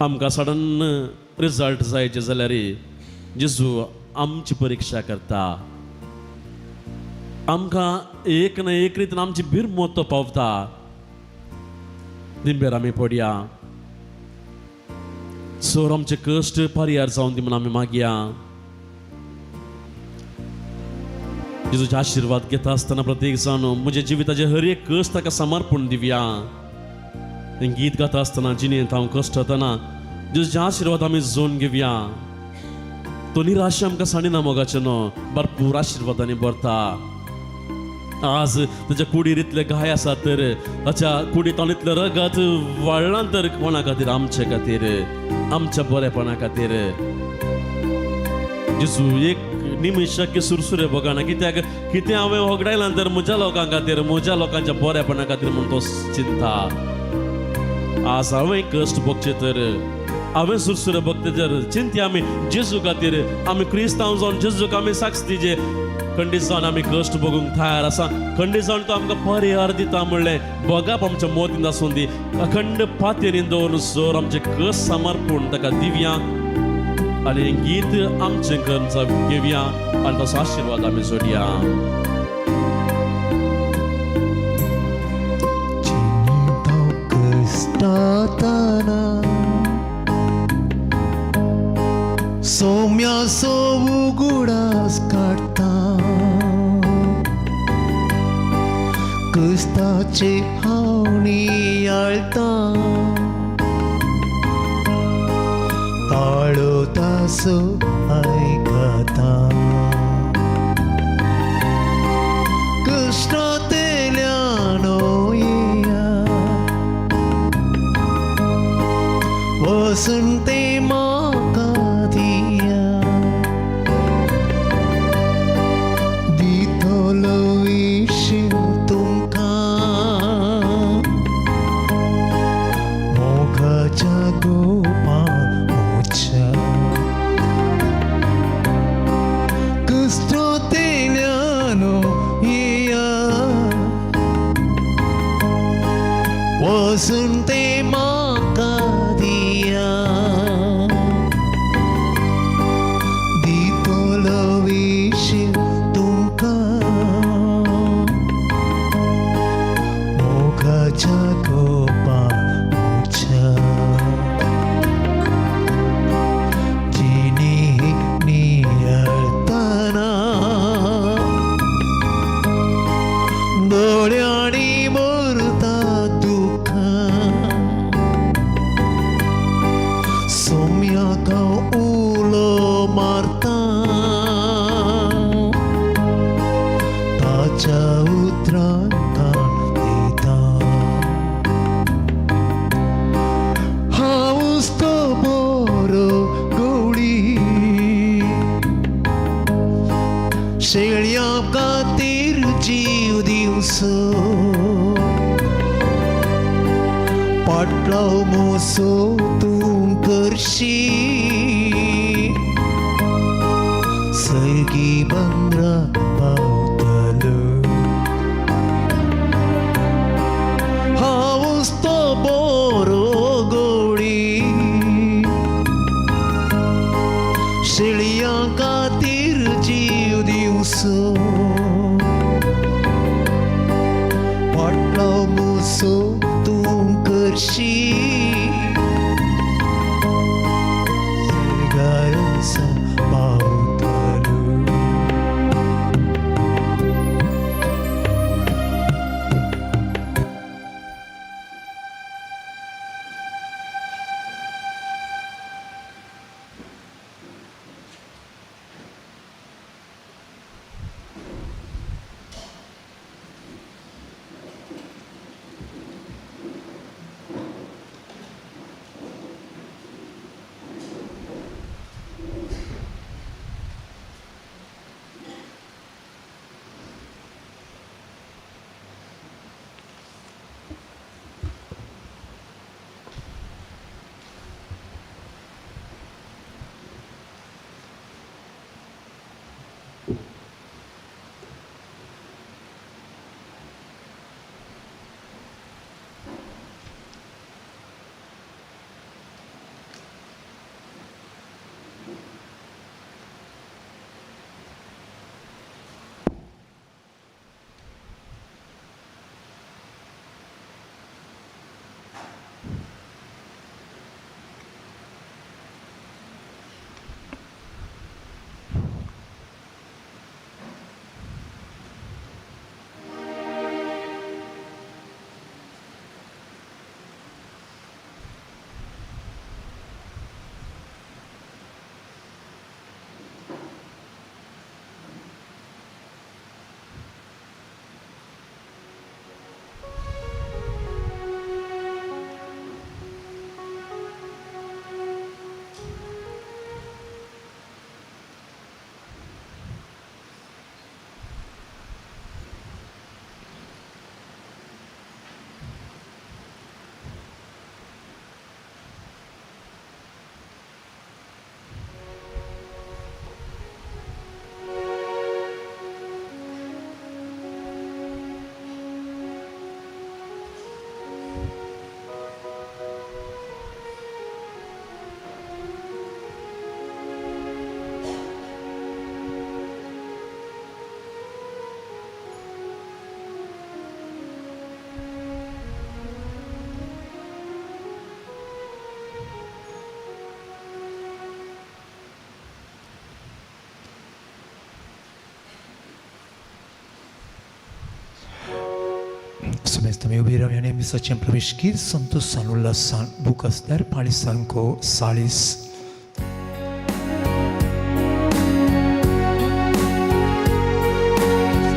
आमकां सडन रिजल्ट जायचे जाल्यार जेजू आमची परिक्षा करता. आमकां एक ना एक रितीन आमची बिरमत तो पावता. दिंबेर आमी पडया, सोर आमचे कश्ट परिहार जावन दी म्हूण आमी मागया. जेजूचे आशिर्वाद घेता आसतना प्रत्येक जाण म्हज्या जिविताचे हर एक कश्ट ताका समर्पण दिवया. गीत गाता आसतना जिणेंत हांव कश्ट जातना जेजूचे आशिर्वाद आमी जोन घेवया. तो निराश आमकां सांडिना मोगाचें न्हू, भरपूर आशिर्वादांनी भरता. आज ताच्या कुडीर इतले घाय आसात तर ताच्या कुडींत इतलें रगत वाडलां तर कोणा खातीर? आमचे खातीर, आमच्या बरेपणा खातीर. जेजू एक निमिशाक सुरसुरे बघाना, कित्याक कितें हांवें होगडायलां तर म्हज्या लोकां खातीर, म्हज्या लोकांच्या बरेपणा खातीर म्हूण तो चिंता. आज हांवें कश्ट भोगचे तर, हांवें सुरसुरे भोगते तर चिंत्या आमी जेजू खातीर. आमी क्रिस्तांव जावन जेजूक आमी साक्ष दिजे. खंडीत जावन आमी कश्ट भोगूंक तयार आसा, खंडीत जावन तो आमकां परिहार दिता म्हणलें भोगप आमच्या मोतीन आसूं दी. अखंड पातयेनी दवरून जोर आमचे कश्ट समर्पण ताका दिवया आनी गीत आमचें करून घेवया आनी ताचो आशिर्वाद आमी जोडया. कश्टाताना सोम्याचो उगडास काडटा क्रिस्ताचे हांव नियाळटा ताळो तासो आयकता कृष्णातेल्यानो येया वसंते म्हाका दिया दितलो विशीं तुमकां मोगाच्या गोपा मोच्या क्रिस्तातेल्यानो येया वसंते म्हाका दिया दितलो विशीं तुमकां मोगाच्या गोपा मोच्या जिनी नियाळताना दोळ्यांनी भरता दुखां सोम्याक हांव उलो मारता ताच्या उतरांक कान दिता हांवच तो बरो गवळी शेळयां खातीर जीव दिवचो पाटलाव मोसो तूं करशी सर्गी बंद्रा पावतलो हांवच तो बरो गवळी शेळयां खातीर जीव दिवचो पाटलो मुसो तूं करशी सर्गार पावतलो. सुमेस्त आमी उबी रावया आनी मिसाचें प्रवेश कीर संतोसान उल्हासान बूक आसल्यार पाळिसांको 40.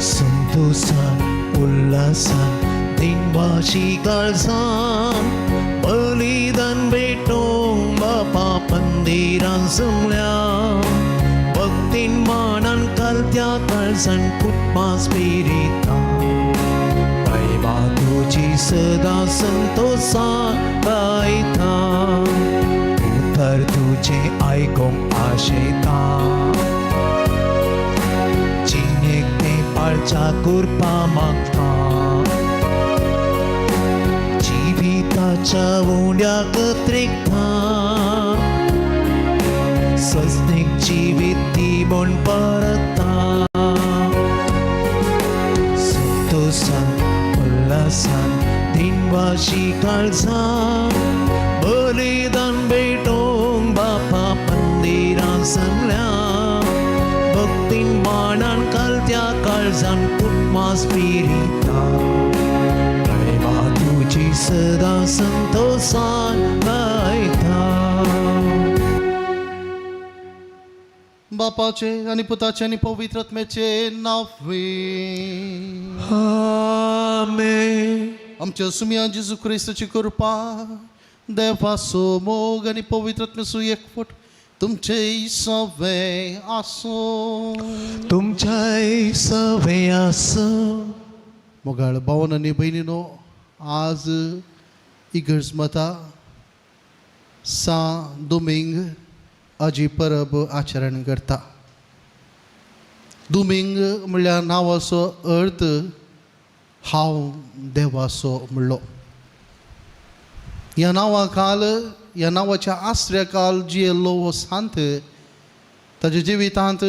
संतोसान उल्हासान दिनवाशी काळजान बलिदान भेटोवंक बापा मंदिरान जमल्या भक्तीन मानान कालत्या काळजान कुटुंबा स्पिरितान प्रेमा तुजी सदां संतोसान गायता उतर तुजें आयकूंक आशेता जिणेक तें पाळच्या कुरपा मागता जिविताच्या उंड्याक त्रेकता सजनीक जिवीत ती म्हूण परता संतोसान उल्हासान दिनवाशी काळजान बलिदान भेटोवंक बापा मंदिरान जमल्या भक्तीन मानान कालत्या काळजान कुटुंबा स्पिरितान प्रेमा तुजी सदां संतोसान गायता. बापाचे आनी पुताचे आनी पवित्र आत्म्याचे नांवे. आमेन. आमच्या सुमया जेजू क्रिस्ताची कृपा, देवाचो मोग आनी पवित्र आत्म्याचो एकवट तुमचे सवे आसूं. तुमच्याय सवे आसूं. मोगाळ भावन आनी भयणीनो, आज इगर्ज माता सां दुमींग हाजी परब आचरण करता. दुमींग म्हणल्यार नांवाचो अर्थ हांव देवाचो म्हणलो. ह्या नांवा काल, ह्या नांवाच्या आसऱ्या काल जियेल्लो हो सांत ताज्या जिवितांत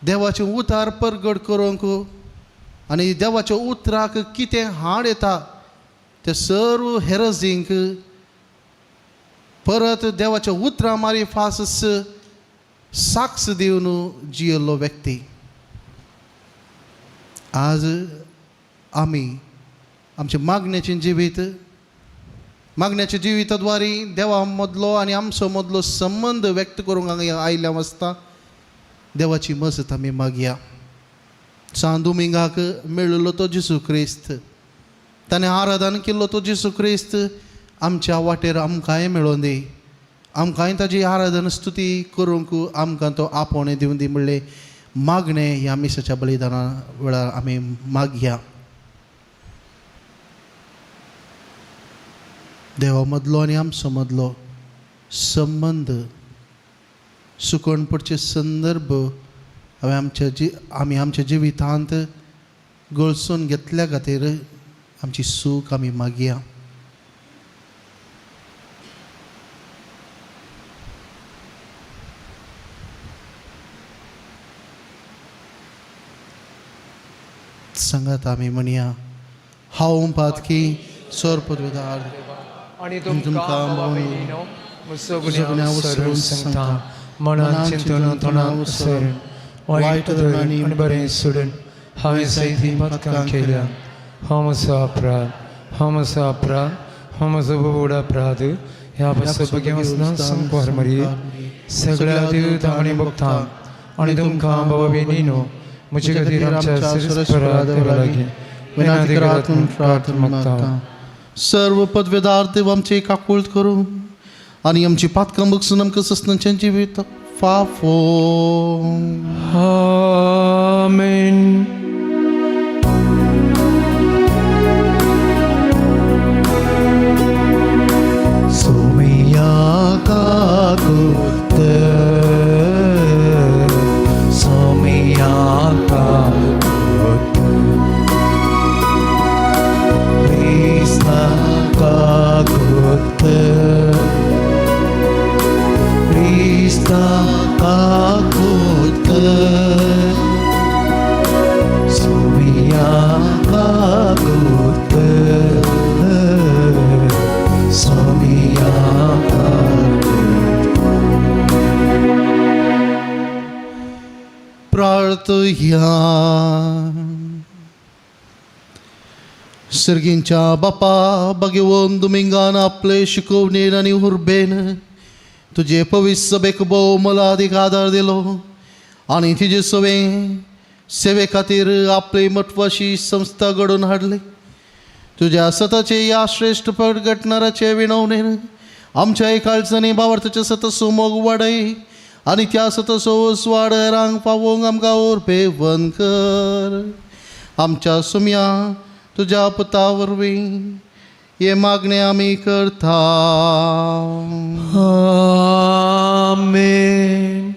देवाचें उतार परगट करूंक आनी देवाच्या उतराक कितें हाड येता ते सर्व हेरजींक परत देवाच्या उतरां मारी फास साक्ष दिवन जियेल्लो व्यक्ती. आज आमी आमचें मागण्याचें जिवीत, मागण्याच्या जिविता द्वारे देवा मदलो आनी आमचो मदलो संबंद व्यक्त करूंक हांगा आयिल्ल्या आसता. देवाची मजत आमी मागया. सान दुमिंगाक मेळिल्लो तो जेजू क्रिस्त, ताणें आराधन केल्लो तो जेजू क्रिस्त आमच्या वाटेर आमकांय मेळोन दी. आमकांय ताजी आराधन स्तुती करूंक आमकां तो आपोवणें दिवन दी म्हणलें मागणें ह्या मिसाच्या बलिदाना वेळार आमी मागया. देवा मदलो आनी आमचो मदलो संबंद सुकोवन पडचे संदर्भ हांवें आमच्या जी आमी आमच्या जिवितांत गळसून घेतल्या खातीर आमची सूख आमी मागया. सांगात आमी म्हणया, हांव पातकी सोर पदवेदार आनी तुमकां तुमकां भाव भयणीनो म्हजो म्हजो गुन्यांव गुन्यांव विसरून विसरून सांगता. सांगता. मनान चिंतून तोंडान उसरून वायट धरून आनी बरें सोडून हांवें जायतीं पातकां केल्या. हो म्हजो अपराध, हो म्हजो अपराध, हो म्हजो व्हड अपराध. ह्या पासत भगेवसना संकवार मरये सगळ्या देवतां आनी भक्तां आनी तुमकां बाबा भयणीनो म्हजे खातीर आमच्या सिरस्परा देवा लागीं विनंती करात म्हूण प्रार्थना मागता. सर्व पदवेदार देव आमचे काकूळट करूं आनी आमची पातकां बगसून आमकां ससनाचें जिवीत फाफो. आमेन. सोमिया काकुत, सोमिया काकुत, क्रिस्ता काकुत, क्रिस्ता काकुत, सोमिया काकुत, सोमिया काकुत. प्रार्थया. सर्गींच्या बापा बागेवन दुमिंगान आपले शिकोवणेन आनी उर्बेन तुजे पवित्र सभेक भोव मोलादीक आदार दिलो आनी तिजे सवें सेवे खातीर आपली म्हत्वाची संस्था घडोवन हाडली. तुज्या सताचे ह्या श्रेश्ठ प्रगटणाराचे विणवणेन आमच्या एकाळचांनी भावार्थाच्या सतसो मोग वाडय आनी त्या सतसो उजवाड रांग पावोवंक आमकां उर्बेवन कर. आमच्या सुम्या तुज्या पुता वरवीं हे मागणें आमी करता. आमेन.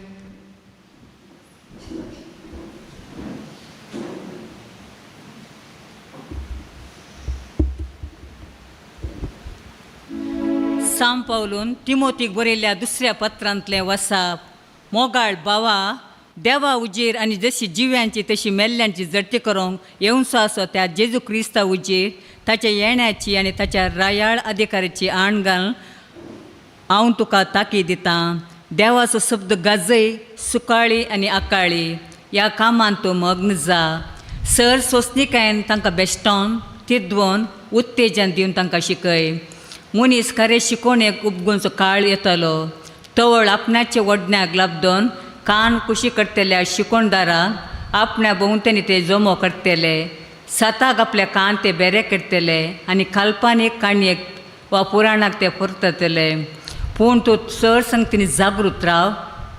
साम पावलून तिमोतीक बरयल्ल्या दुसऱ्या पत्रांतलें वसाप. मोगाळ बावा, देवा उजेर आनी जशी जिव्यांची तशी मेल्ल्यांची जडती करूंक येवचो आसो त्या जेजू क्रिस्ता उजेर ताच्या येण्याची आनी ताच्या रायाळ अधिकाराची आण घालून हांव तुका ताकीद दितां. देवाचो शब्द गाजय, सुकाळी आनी आकाळी ह्या कामांत तूं मग्न जा. सर सोंसणिकायेन तांकां बेश्टोन तिद्वोन उत्तेजन दिवन तांकां शिकय. मनीस खरें शिकोवणेक उपगुंचो काळ येतलो. तवळ आपणाचे वडण्याक लाबदोन कान कुशी करतल्या शिकोणदाराक आपण्या भोंवतणी ते जमो करतले. सताक आपल्या कान ते बेरे करतले आनी काल्पनीक काणयेक वा पुराणाक ते परततले. पूण तूं चड संगतीन जागृत राव,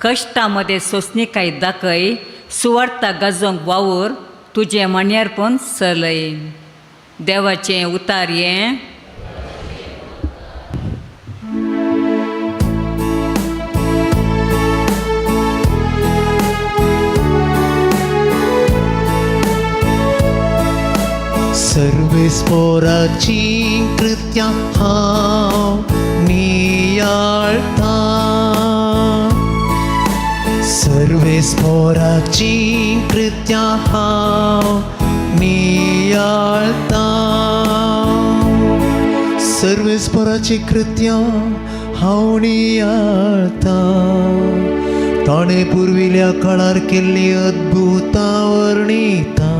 कश्टा मदें सोंसणीकाय दाखय, सुवार्ता गाजोवंक वावर, तुजें मान्यारपण चलय. देवाचें उतार हें. सर्वेस्पोराची कृत्यां हांव नियाळटा, सर्वेस्पोराची कृत्यां हांव नियाळटा, सर्वेस्पोराची कृत्यां हांव नियाळटा. ताणें पुर्विल्या काळार केल्ली अद्भुतां वर्णिता,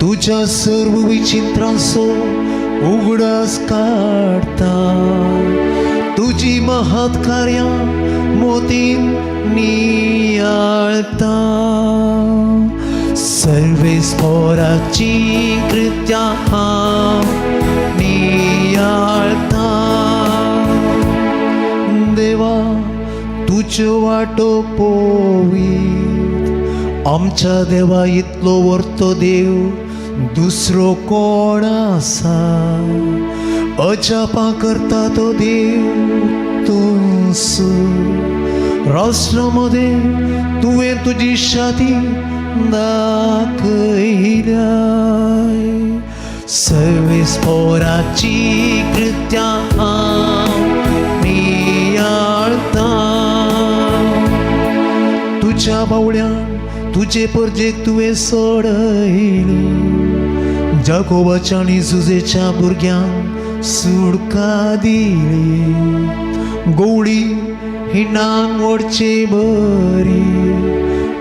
तुज्या सर्व विचित्रांचो उगडास काडटा, तुजी महत् कार्यां मोतीन नियाळटा. सर्वेस्पोराची कृत्यां हांव नियाळटा. देवा तुज्यो वाटो पोवीत, आमच्या देवा इतलो वर्तो देव दुसरो कोण आसा. अजापां करता तो देव तूंच, राष्ट्रा मदें तुवें तुजी शाती दाखयल्या. सर्वेस्पोराची कृत्यां हांव नियाळटा, तुज्या बावळ्यान तुजे परजेक तुवें सोडयली, जाकोबाच्या आनी जुजेच्या भुरग्यांक सुडका दिली. गोवळी हिणांक ओडचे बरी,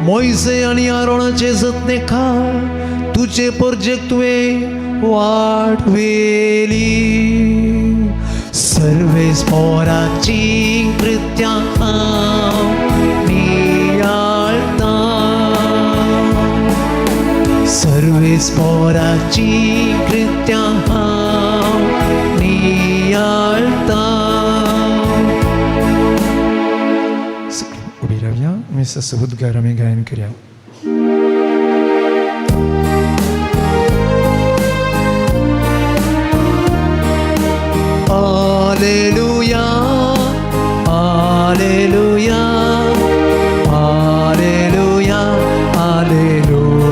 मोयसे आनी आरोणाचे जतने खाल तुजे परजेक तुवें वाट व्हेली. सर्वेस्पोराची कृत्यां हांव नियाळटा, सर्वेस्पोराची कृत्यां हांव नियाळटा. उबी रावया, मिसाचो उद्गार आमी गायन करया. Alleluia, Alleluia, Alleluia, Alleluia.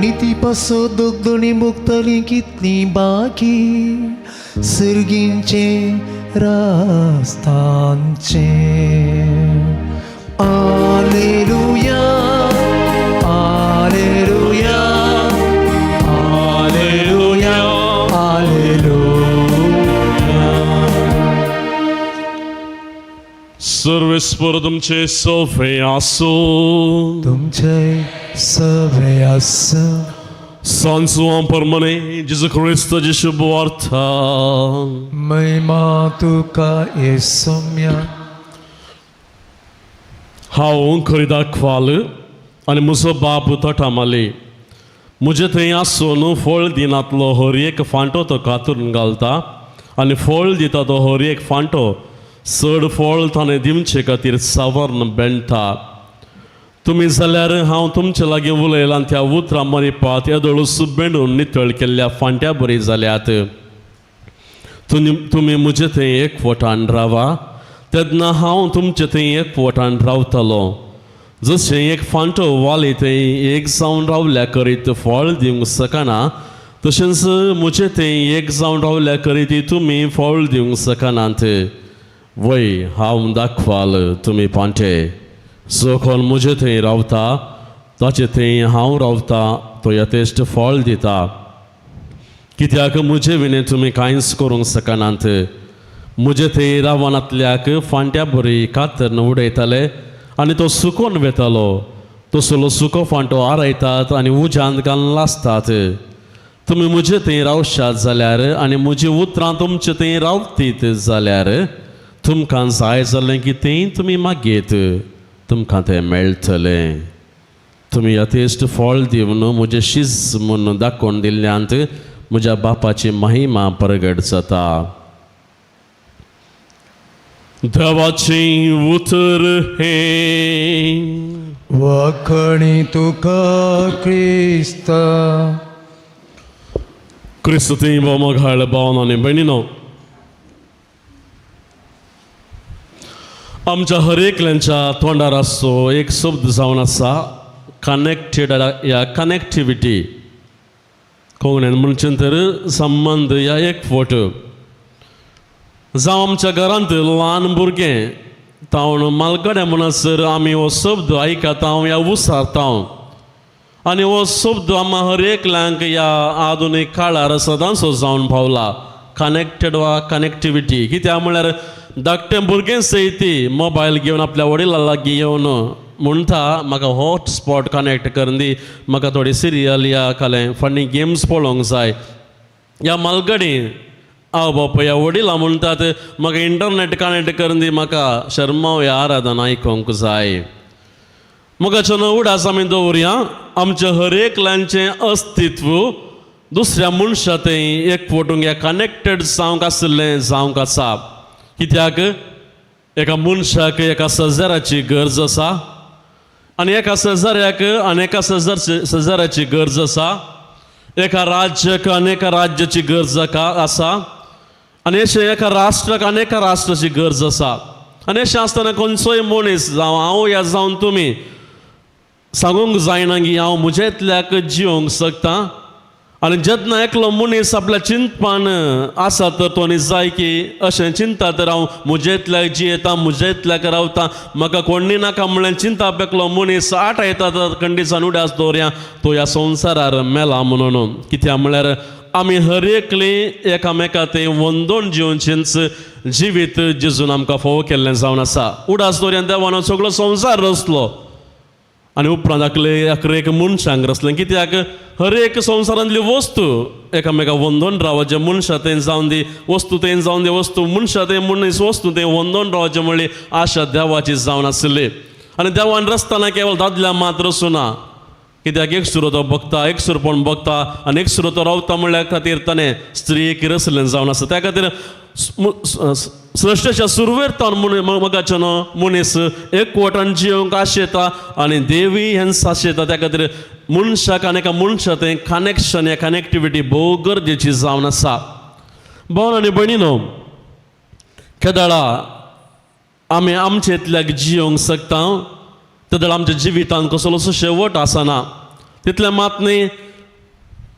निती पासो दोगदणी मुक्तली कितली बाकी सर्गींचे रास्तांचे. Alleluia, Alleluia, Alleluia, Alleluia. सर्वेस्पर तुमचे सवे आसूं. तुमचे सवे आसूं. सांसुआं परमने जेजू क्रिस्ताची शुभ वार्ता. महिमा तुका येसुम्या. हांव खरी दाखवाल आनी म्हजो बाप तोटामाली. म्हजे थंय आसून फळ दिनांतलो हर एक फांटो तो कातरून घालता आनी फळ दिता तो हर एक फांटो चड फळ ताणें दिवचे खातीर सावर्ण बेणटा. तुमी जाल्यार हांव तुमचे लागीं उलयलां त्या उतरां मरिपात येदोळूस बेंडून नितळ केल्ल्या फांट्या बरी जाल्यात. तुमी म्हजे थंय एकवटान रावा, तेन्ना हांव तुमचे थंय एकवटान रावतलो. जशें एक फांटो वाली थंय एक जावन रावल्या करीत फळ दिवंक शकना, तशेंच म्हजे थंय एक जावन रावल्या करीत तुमी फळ दिवंक शकनात. वय हांव दाखवाल तुमी पांटे. जो कोण म्हजे थंय रावता ताचे थंय हांव रावता तो यथेश्ट फळ दिता. कित्याक म्हजे विणें तुमी कांयच करूंक शकनात. म्हजे थंय रावणांतल्याक फांट्या बरी कातरन उडयताले आनी तो सुकोन वेतालो. तसलो सुको फांटो आरयतात आनी उज्यांत घालून लासतात. तुमी म्हजे थंय रावशात जाल्यार आनी म्हजी उतरां तुमचे थंय रावतीत जाल्यार तुमकां जाय जालें कितेंय तुमी मागयत तुमकां तें मेळटलें. तुमी यथेश्ट फळ दिवन म्हजें शीज म्हूण दाखोवन दिल्ल्यांत म्हज्या बापाची महिमा परगट जाता. देवाचें उतर हें. वखणी तुका क्रिस्ता. क्रिस्तुती मोगाळ भावन आनी भयणीनो, आमच्या हर एकल्यांच्या तोंडार आसचो एक शब्द जावन आसा कनेक्टेड या कनेक्टिविटी. कोंकणीन म्हणचें तर संबंद या एकवट. जावं आमच्या घरांत ल्हान भुरगें तावन मालगड्या म्हणसर आमी हो शब्द आयकता या उसारता आनी हो शब्द आमकां हर एकल्यांक ह्या आधुनीक काळार सदांच जावन पावला, कनेक्टेड वा कनेक्टिविटी. कित्याक म्हळ्यार धाकटें भुरगें सयत मोबायल घेवन आपल्या वडिलां लागीं येवन म्हणटा म्हाका हॉटस्पॉट कनेक्ट करून दी, म्हाका थोडी सिरियल या कालें फनी गेम्स पळोवंक जाय. ह्या मालगडी हांव बापूय ह्या वडिलां म्हणटात म्हाका इंटरनेट कनेक्ट करून दी, म्हाका शर्माव ह्या आराधना आयकूंक जाय. मुखाचो उडास आमी दवरुया आमचें हर एकल्यांचें अस्तित्व दुसऱ्या मनशा थंय एकवटूंक या कनेक्टेड जावंक आशिल्लें जावंक आसा. कित्याक एका मनशाक एका सजाराची गरज आसा आनी एका सजाऱ्याक आनी एका सजाराची गरज आसा. एका राज्याक आनी एका राज्याची गरज आसा आनी अशें एका राष्ट्राक आनी एका राष्ट्राची गरज आसा. आनी अशें आसतना खंयचोय मनीस जावं हांव या जावन तुमी सांगूंक जायना की हांव म्हज्या जिवंक शकता. आनी जेन्ना एकलो मनीस आपल्या चिंतपान आसा तर तो न्ही जाय की अशें चिंता तर हांव म्हज्या जियेता, म्हज्या रावता, म्हाका कोण्णी नाका म्हणल्यार चिंता एकलो मनीस आठ येता तर कंडिसान उडास दवरया तो ह्या संवसारार मेला म्हणून. कित्याक म्हळ्यार आमी हर एकली एकामेका तें वंदोन जिवनचेंच जिवीत जेजून आमकां फावो केल्लें जावन आसा. उडास दवरया देवान सगळो संवसार रचलो आनी उपरांत आकले अकरे एक मनशांक रचलें. कित्याक हर एक संवसारांतली वस्तू एकामेका वंदोन रावचें, मनशां थंय जावन दी वस्तू थंय जावन दी वस्तू, मनशां थंय मनीस वस्तू थंय वंदोन रावचें म्हणली आशा देवाची जावन आशिल्ली. आनी देवान रचतना केवळ दादल्या मात रचूना, कित्याक एक सुरो तो बघता, एक सुरपण बघता आनी एक सुरो तो रावता म्हणल्या खातीर ताणें स्त्रीयेक रचलें जावन आसा. त्या खातीर सृश्टेच्या सुरवेर तावन मगाचो मनीस एकवटान जिवंक आशेता आनी देवी हेंच आशेता. त्या खातीर मनशाक आनी एका मनशा तें कनेक्शन या कनेक्टिविटी भोव गरजेची जावन आसा. भाव आनी भयणीनो, केदळा आमी आमचे इतल्याक जियोंक शकता तेदळा आमच्या जिवितांत कसलोसो शेवट आसना. तितलें मात न्ही,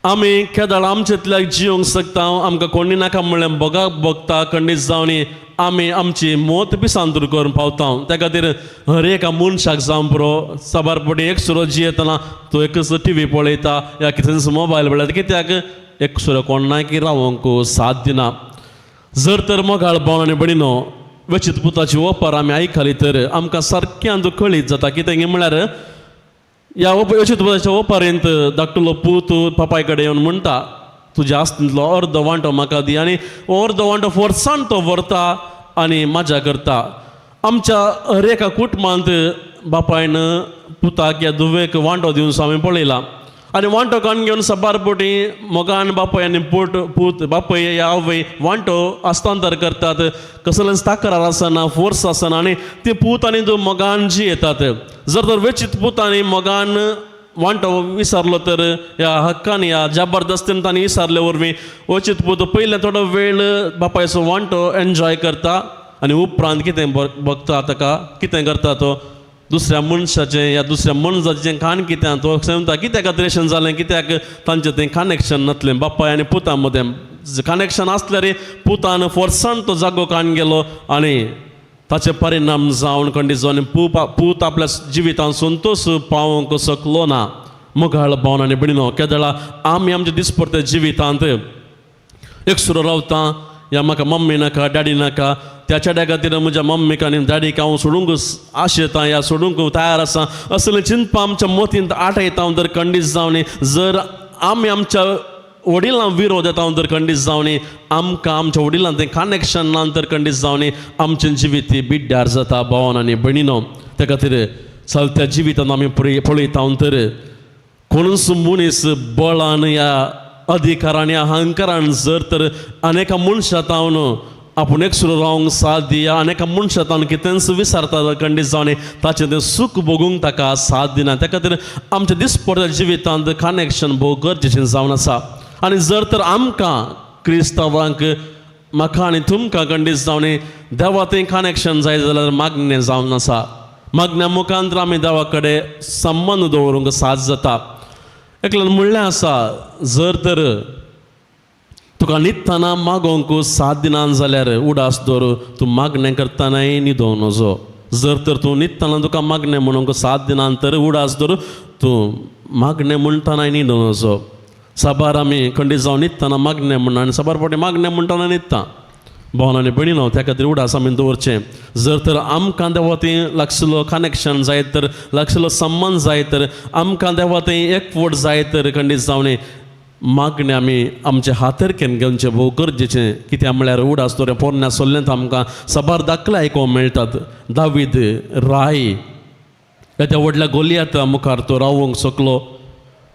आमी केदळ आमचे इतल्याक जियोंक शकता आमकां कोणी नाका म्हणलें भोगाक भोगता खंडीत जावन आमी आमची मत पिसांतूर करून पावता. त्या खातीर हर एका मनशाक जावं पुरो साबार पटी एक सुरो जियेतना तो एकच टी व्ही पळयता या कितेंच मोबायल पळयता, कित्याक एक सुरो कोणाक रावंक साथ दिना. जर तर मोगाळ भाव आनी भयणीनो वेचीत पुताची ओपार आमी आयकली तर आमकां सारकें कळीत जाता कितें म्हळ्यार ह्या अच्युतच्या ओपारेंत धाकटुलो पूत बापाय कडेन येवन म्हणटा, तुज्या आस्तींतलो अर्दो वांटो म्हाका दी. आनी हो अर्दो वांटो फोर्सान तो व्हरता आनी मजा करता. आमच्या हर एका कुटुंबांत बापायन पुताक या धुवेक वांटो दिवन आमी पळयला. आनी वांटो काडून घेवन साबार पोटी मोगान बापाय आनी पूत पूत बापाय या आवय वांटो हस्तांतर करतात. कसलेंच तक्रार आसना, फोर्स आसना आनी ते पूत आनी धूव मोगान जियेतात. जर तर वेचीत पूत आनी मोगान वांटो विसरलो तर ह्या हक्कान ह्या जबरदस्तीन तांणी विसरले वरवीं वचीत पूत पयलें थोडो वेळ बापायचो वांटो एन्जॉय करता आनी उपरांत कितें बघता ताका कितें करता तो दुसऱ्या मनशाचें या दुसऱ्या मनजाचें खाण कितें तो सांगता. कित्याक अत्रेशन जालें, कित्याक तांचें तें कनेक्शन नासलें. बापाय आनी पुता मदें कनेक्शन आसल्यार पुतान फोर्सान तो जागो काडून गेलो आनी ताचे परिणाम जावन खंडीत जावन पूत आपल्या जिवितांत संतोश पावोवंक शकलो ना. मोगाळ भावन आनी भयणीनो, केदळा आमी आमच्या दिसपडत्या जिवितांत एकसुरो रावता या म्हाका मम्मी नाका डॅडी नाका, त्या चेड्या खातीर म्हज्या मम्मीक आनी डॅडीक हांव सोडूंक आशेता या सोडूंक तयार आसा असलें चिंतपा आमच्या मतींत आठयता तर खंडीत जावन जर आमी आमच्या वडिलां विरोध येता तर खंडीत जावन आमकां आमच्या वडिलां तें कनेक्शन ना तर खंडीत जावन आमचें जिवीत बिड्ड्यार जाता भावन आनी भयणीनो. त्या खातीर चलत्या जिवितान आमी पळयता तर कोणूच मनीस बळान या अधिकारान या अहंकारान जर तर अनेका मनशा तावन आपूण एकसुरो रावंक साथ दिया, अनेका मनशा तावन कितेंच विसरता खंडीत जावन ताचें तें सूख भोगूंक ताका साथ दिना. त्या खातीर आमच्या दिसपडत्या जिवितांत कनेक्शन भोव गरजेचें जावन आसा. आनी जर तर आमकां क्रिस्तांवांक म्हाका आनी तुमकां खंडीत जावन देवा तें कनेक्शन जाय जाल्यार मागणें जावन आसा. मागण्या मुखांत आमी देवा कडेन संबंद दवरूंक साथ जाता. एकल्यान म्हणलें आसा, जर तर तुका न्हिदतना मागोवंक साथ दिना जाल्यार उडास दवर, तूं मागणें करतनाय न्हिदोवं नजो. जर तर तूं न्हिदतना तुका मागणें म्हणूंक साथ दिना तर उडास दवर, तूं मागणें म्हणटनाय न्हिदोवं नजो. साबार आमी खंडीत जावन न्हिदतना मागणें म्हणना आनी साबार फावटी मागणें म्हणटना न्हिदता. भावन आनी भयणीनो, त्या खातीर उडास आमी दवरचें. जर तर आमकां देवा थंय लागशिल्लो कनेक्शन जाय तर, लागशिल्लो संबंद जाय तर, आमकां देवा थंय एकवट जाय तर खंडीत जावन मागणें आमी आमचे हातरकेन घेवचें भोव गरजेचें. कित्याक म्हळ्यार उडास दवर पोरण्या सोल्ल्यांत आमकां साबार दाखले आयकोंक मेळटात. दावीद राय त्या व्हडल्या गोलियाता मुखार तो रावूंक शकलो,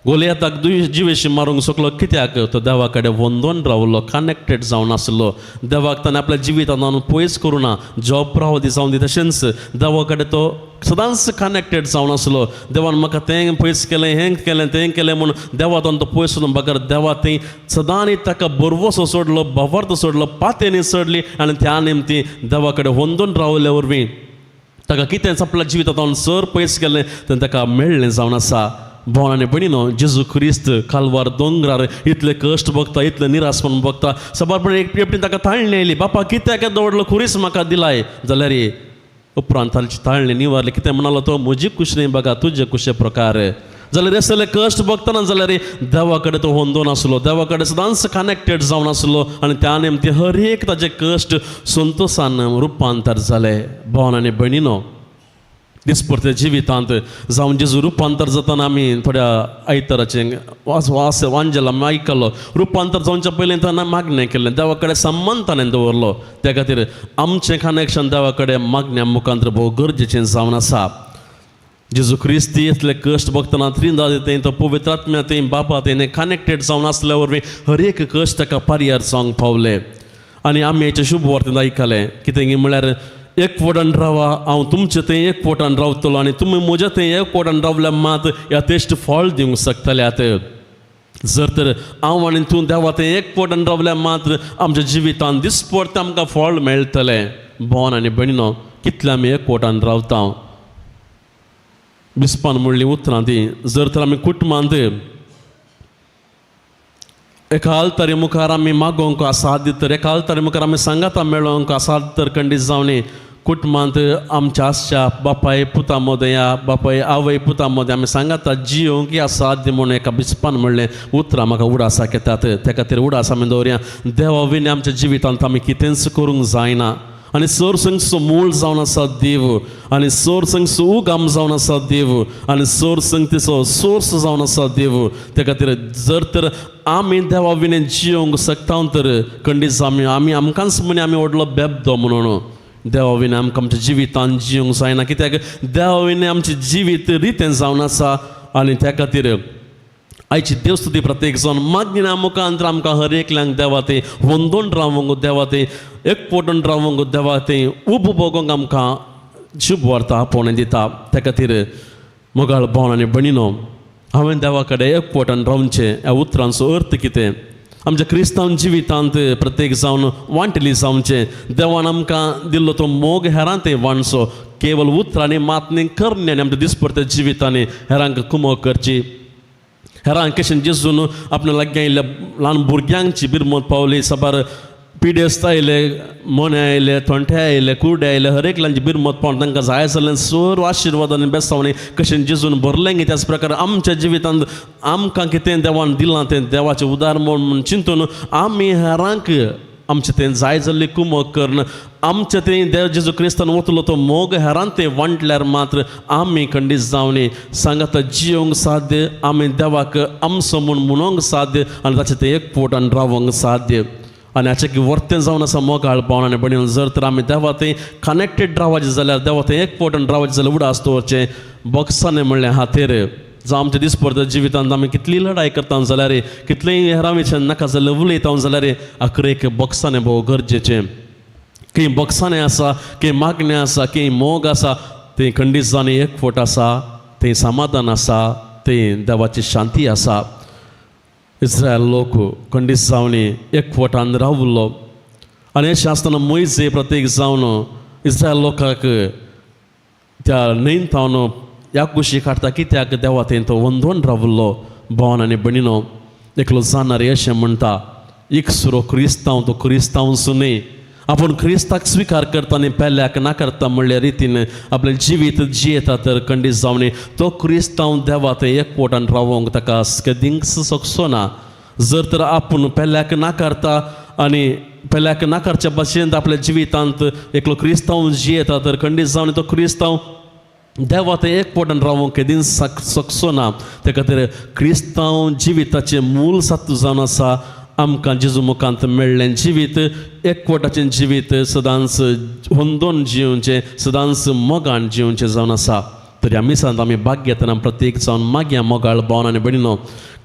गोलियाताक जिवेशी मारूंक शकलो. कित्याक तो देवा कडेन वंदोन रावलो, कनेक्टेड जावन आसलो. देवाक ताणें आपल्या जिवितांत पयस करूं ना, जॉब राव दी जावन दी, तशेंच देवा कडेन तो सदांच कनेक्टेड जावन आसलो. देवान म्हाका तें पयस केलें, हें केलें, तें केलें म्हूण देवा तो पयस बगर देवा थंय सदांच ताका बरवसो सोडलो, भवार्थ सोडलो, पातेनी सोडली आनी त्या निमती देवा कडेन वंदोन रावले वरवीं ताका कितेंच आपल्या जिवितांत सर पयस केलें तें ताका मेळ्ळें जावन आसा. भावन आनी भयणीनो, जेजू क्रिस्त कालवार दोंगरार इतले कश्ट भोगता, इतले निराशपण भोगता. साबारपण एक एकटी ताका ताळणी आयली, बापा कित्याक दवरलो खुरीस म्हाका दिलाय. जाल्यार उपरांत ताची ताळणी निवारली. कितें म्हणालो तो, म्हजी कुश न्ही बघा तुजे कुशे प्रकार. जाल्यार असले कश्ट भोगतना जाल्यार देवा कडेन तो होंदोन आसलो, देवा कडेन सदांच कनेक्टेड जावन आसलो आनी त्या निमती हर एक ताजे कश्ट संतोशान रुपांतर जाले. भावन आनी भयणीनो, दिसपडत्या जिवितांत जावन जेजू रुपांतर जातना आमी थोड्या आयताराचें वास वास वांजेल आमी आयकलो. रुपांतर जावच्या पयलीं ताणें मागणें केलें, देवा कडेन संबंद ताणें दवरलो. त्या खातीर आमचें कनेक्शन देवा कडेन मागण्या मुखांत भोव गरजेचें जावन आसा. जेजू क्रिस्ती इतले कश्ट भोगतना त्रिंदा थंय तो पवित्र आत्म्या थंय बापा थंय कनेक्टेड जावन आसल्या वरवीं हर एक कश्ट ताका पर्यार जावंक पावले. आनी आमी हेचें शुभ वार्तेंत आयकलें कितें म्हळ्यार एकवटान रावा, हांव तुमचे थंय एकवटान रावतलो आनी तुमी म्हज्या थंय एकवटान रावल्यार मात ह्या तेश्ट फळ दिवंक शकतल्यात. जर तर हांव आनी तूं देवा थंय एकवटान रावल्यार मात्र आमच्या जिवितांत दिसपडतें आमकां फळ मेळटलें. भोवन आनी भयणीनो, कितले आमी एकवटान रावता. बिस्पान म्हणलीं उतरां ती, जर तर आमी कुटुंबांत एका आल्तारी मुखार आमी मागोवंक आसात तर, एका आल्तारी मुखार आमी सांगाता मेळोवंक आसात तर खंडीत जावनी कुटुंबांत आमच्या आसच्या बापाय पुता मदें या बापाय आवय पुता मदें आमी सांगाता जियोवंक या साध्य म्हूण एका बिस्पान म्हणलें उतरां म्हाका उडासाक येतात. त्या खातीर उडास आमी दवरया, देवा विणे आमच्या जिवितांत आमी कितेंच करूंक जायना. आनी सर संगचो मूळ जावन आसा देव आनी सर संगचो उगम जावन आसा देव आनी सर संगतीचो सोर्स जावन आसा देव. त्या खातीर जर तर आमी देवा विणे जियोंक शकता तर खंडीत आमी आमी आमकांच म्हणी आमी व्हडलो बेबदो म्हणून देवा विणे आमकां आमच्या जिवितान जियोंक जायना, कित्याक देवा विणे आमचें जिवीत रितें जावन आसा. आनी त्या खातीर आयची देवस्तुती प्रत्येक जावन मागीर मुखांत आमकां हर एकल्यांक देवा तें वंदोन रावंक देवा तें एकपोटून रावंक देवा तें उब भोगोंक आमकां शुभ वार्ता आपोवणें दिता. त्या खातीर मोगाळ भाव आनी भयणीनो, हांवें देवा कडेन एकपोटान रावचें ह्या उतरांचो अर्थ कितें? आमच्या क्रिस्तांव जिवितांत प्रत्येक जावन वांटली जावचें. देवान आमकां दिल्लो तो मोग हेरां तें वांटचो, केवल उतरांनी मात न्ही करण्यांनी आमच्या दिसपडत्या जिवितांनी हेरांक कुमक करची. हेरांक कशें जेजून आपल्या लागीं आयिल्ल्या ल्हान भुरग्यांची बिरमत पावली, साबार पिडेस्त आयले, मोने आयले, थोंटे आयले, कुर्डे आयले, हर एकल्यांची बिरमत पावन तांकां जाय जाल्लें सर्व आशिर्वाद आनी बेसावणी कशें जेजून भरलें गी. त्याच प्रकार आमच्या जिवितांत आमकां कितें देवान दिलां तें देवाचें उदार म्हूण चिंतून आमी हेरांक आमचें तें जाय जाल्ली कुमक करून आमचें तें देव जेजू क्रिस्तान वतलो तो मोग हेरांत तें वांटल्यार मात्र आमी खंडीत जावनी सांगाता जियोंक साध्य, आमी देवाक आमचो म्हूण म्हणोंक साध्य आनी ताचें तें एकपोटान रावंक साध्य. आनी हाचें वर्तें जावन आसा मोगाळ पावन आनी भयणीन, जर तर आमी देवा थंय कनेक्टेड रावपाचें जाल्यार, देवा थंय एकपोटान रावपाचें जाल्यार उडास दवरचें बॉक्सांनी म्हणलें हातेर. जावं आमच्या दिसपडत्या जिवितांत आमी कितली लढाय करता जाल्यार, कितलेंय हेरां विशयान नाका जाल्यार उलयता जाल्यार अकरेक बॉक्सांनी भोव गरजेचें. खंय बॉक्सांनी आसा, खंय मागणें आसा, खंय मोग आसा, थंय खंडीत जावन एकफोट आसा, थंय समाधान आसा, थंय देवाची शांती आसा. इस्रायल लोक खंडीत जावन एकवटान रावलो आनी अशें आसतना मोयजे प्रत्येक जावन इस्रायल लोकांक त्या न्हंयन थावन ह्या कुशीक हाडटा, कित्याक देवा थंय तो वंदोन रावलो. भोवन आनी भयणीनो, एकलो जाणारे अशें म्हणटा, एकसुरो क्रिस्तांव तो क्रिस्तांवच न्हय, आपूण क्रिस्ताक स्विकार करता आनी पेल्याक ना करता म्हणल्या रितीन आपलें जिवीत जियेता तर खंडीत जावन तो क्रिस्तांव देवा थंय एकपोटान रावोंक ताका केदींच शकचो ना. जर तर आपूण पेल्याक ना करता आनी पेल्याक नाकारच्या भाशेन आपल्या जिवितांत एकलो क्रिस्तांव जियेता तर खंडीत जावन तो क्रिस्तांव देवा थंय एकपोटान रावोंक केदींच शकचो ना. त्या खातीर क्रिस्तांव जिविताचें मूल सत्व जावन आसा आमकां जेजू मुखांत मेळ्ळें जिवीत, एकवटाचें जिवीत, सदांच होंदोन जिवचें, सदांच मोगान जिवचें जावन आसा. तरी आमी मिसांत आमी भाग घेतना प्रत्येक जावन मागया मोगाळ भावन आनी भयणीनो,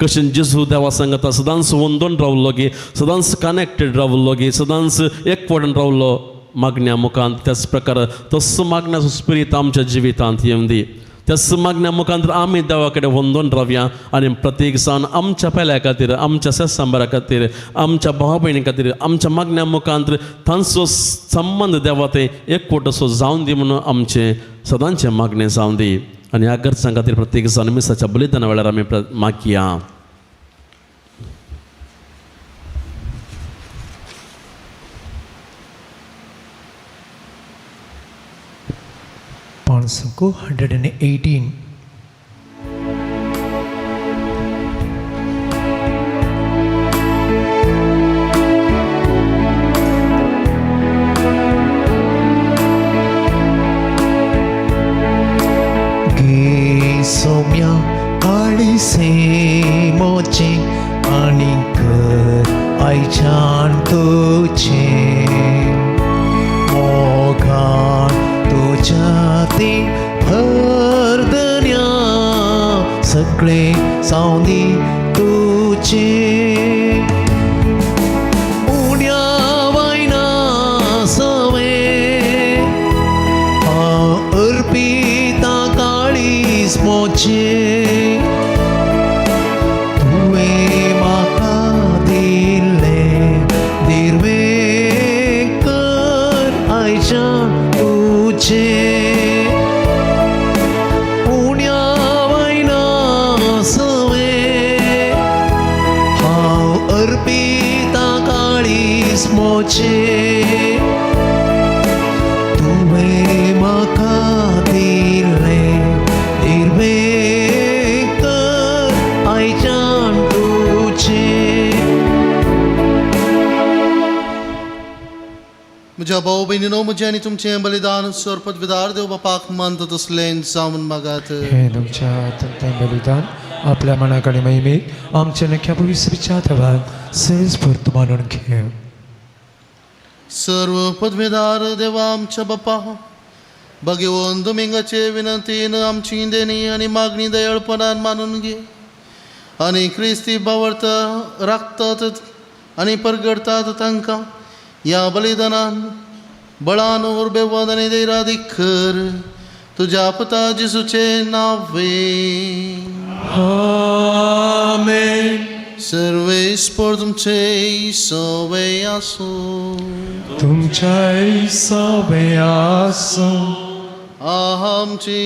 कशें जेजू देवा सांगता सदांच वंदोन रावलो गी, सदांच कनेक्टेड रावलो गी, सदांच एकवटान रावलो मागण्या मुखांत, त्याच प्रकार तसो मागण्याचो स्पिरीत आमच्या जिवितांत येवन दी. त्याच मागण्या मुखांत आमी देवा कडेन वंदोन रावया आनी प्रत्येक जावन आमच्या पेल्या खातीर, आमच्या सेसांबरा खातीर, आमच्या भाव भयणी खातीर आमच्या मागण्या मुखांत तांचो संबंद देवा थंय एकवट असो जावन दी म्हणून आमचें सदांचें मागणें जावन दी. आनी ह्या गरजां खातीर प्रत्येक जावन मिसाच्या बलिदाना वेळार आमी मागया. पांचसो 118. गे सोम्या काळी मोचे आनी कर आयच्यान तुजें मोगान तुज्या ते भरदन्या सगळे सावंदी तुजे उण्या वायना सवे हांव अर्पिता काळीज मोचे तुवें म्हाका दिल्लें दिर्वें कर आयच्यान तुजें उण्या वायना सवें हांव अर्पिता काळीज मोचे तुवें म्हाका दिल्लें दिर्वें भाऊ भयणीनो म्हजें आनी तुमचें बलिदान सरपत विदार देव बापाक मानता तसलें जावन मागात. हे तुमच्या हातांतलें बलिदान आपल्या मनाकडे महिमेत आमच्या नख्या पवित्रच्या देवाक सहजस्फूर्त मानून घेव. सर्व पदवेदार देवा आमच्या बापा, भगवंत दोमिंगाचे विनंतीन आमची देणी आनी मागणी दयाळपणान मानून घे आनी क्रिस्ती बावडत राखतात आनी परगडतात तांकां ह्या बलिदानान बळान उर्बेवंत आनी धैरादीक कर तुज्या पुता जेसूचें नांव. आमेन. सर्वेस्पर तुमचे सवे आसूं. तुमच्या सवे आसूं. आमची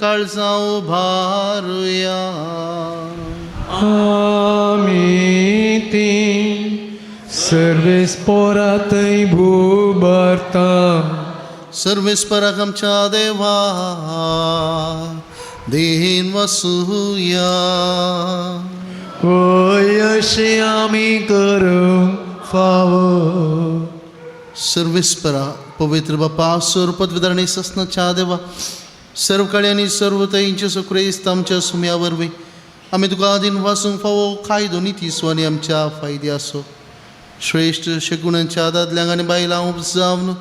काळजां उभारुया. आमी ती सर्वेस्पोरातय भूभरता. सर्वेस्पराक आमच्या देवा देहीन वसुया. वय अशें आमी करूंक फावो. सर्वेस्परा, पवित्र बापा, सर्व पदवीधर ससनाच्या देवा, सर्व काळी आनी सर्व तयींचे सुक्रेस्त आमच्या सुम्या वरवीं आमी तुका आदीन वासूंक फावो कायदो निती आनी आमच्या फायदे आसो. श्रेश्ठ शगुणांच्या दादल्यांक आनी बायलां उपजावन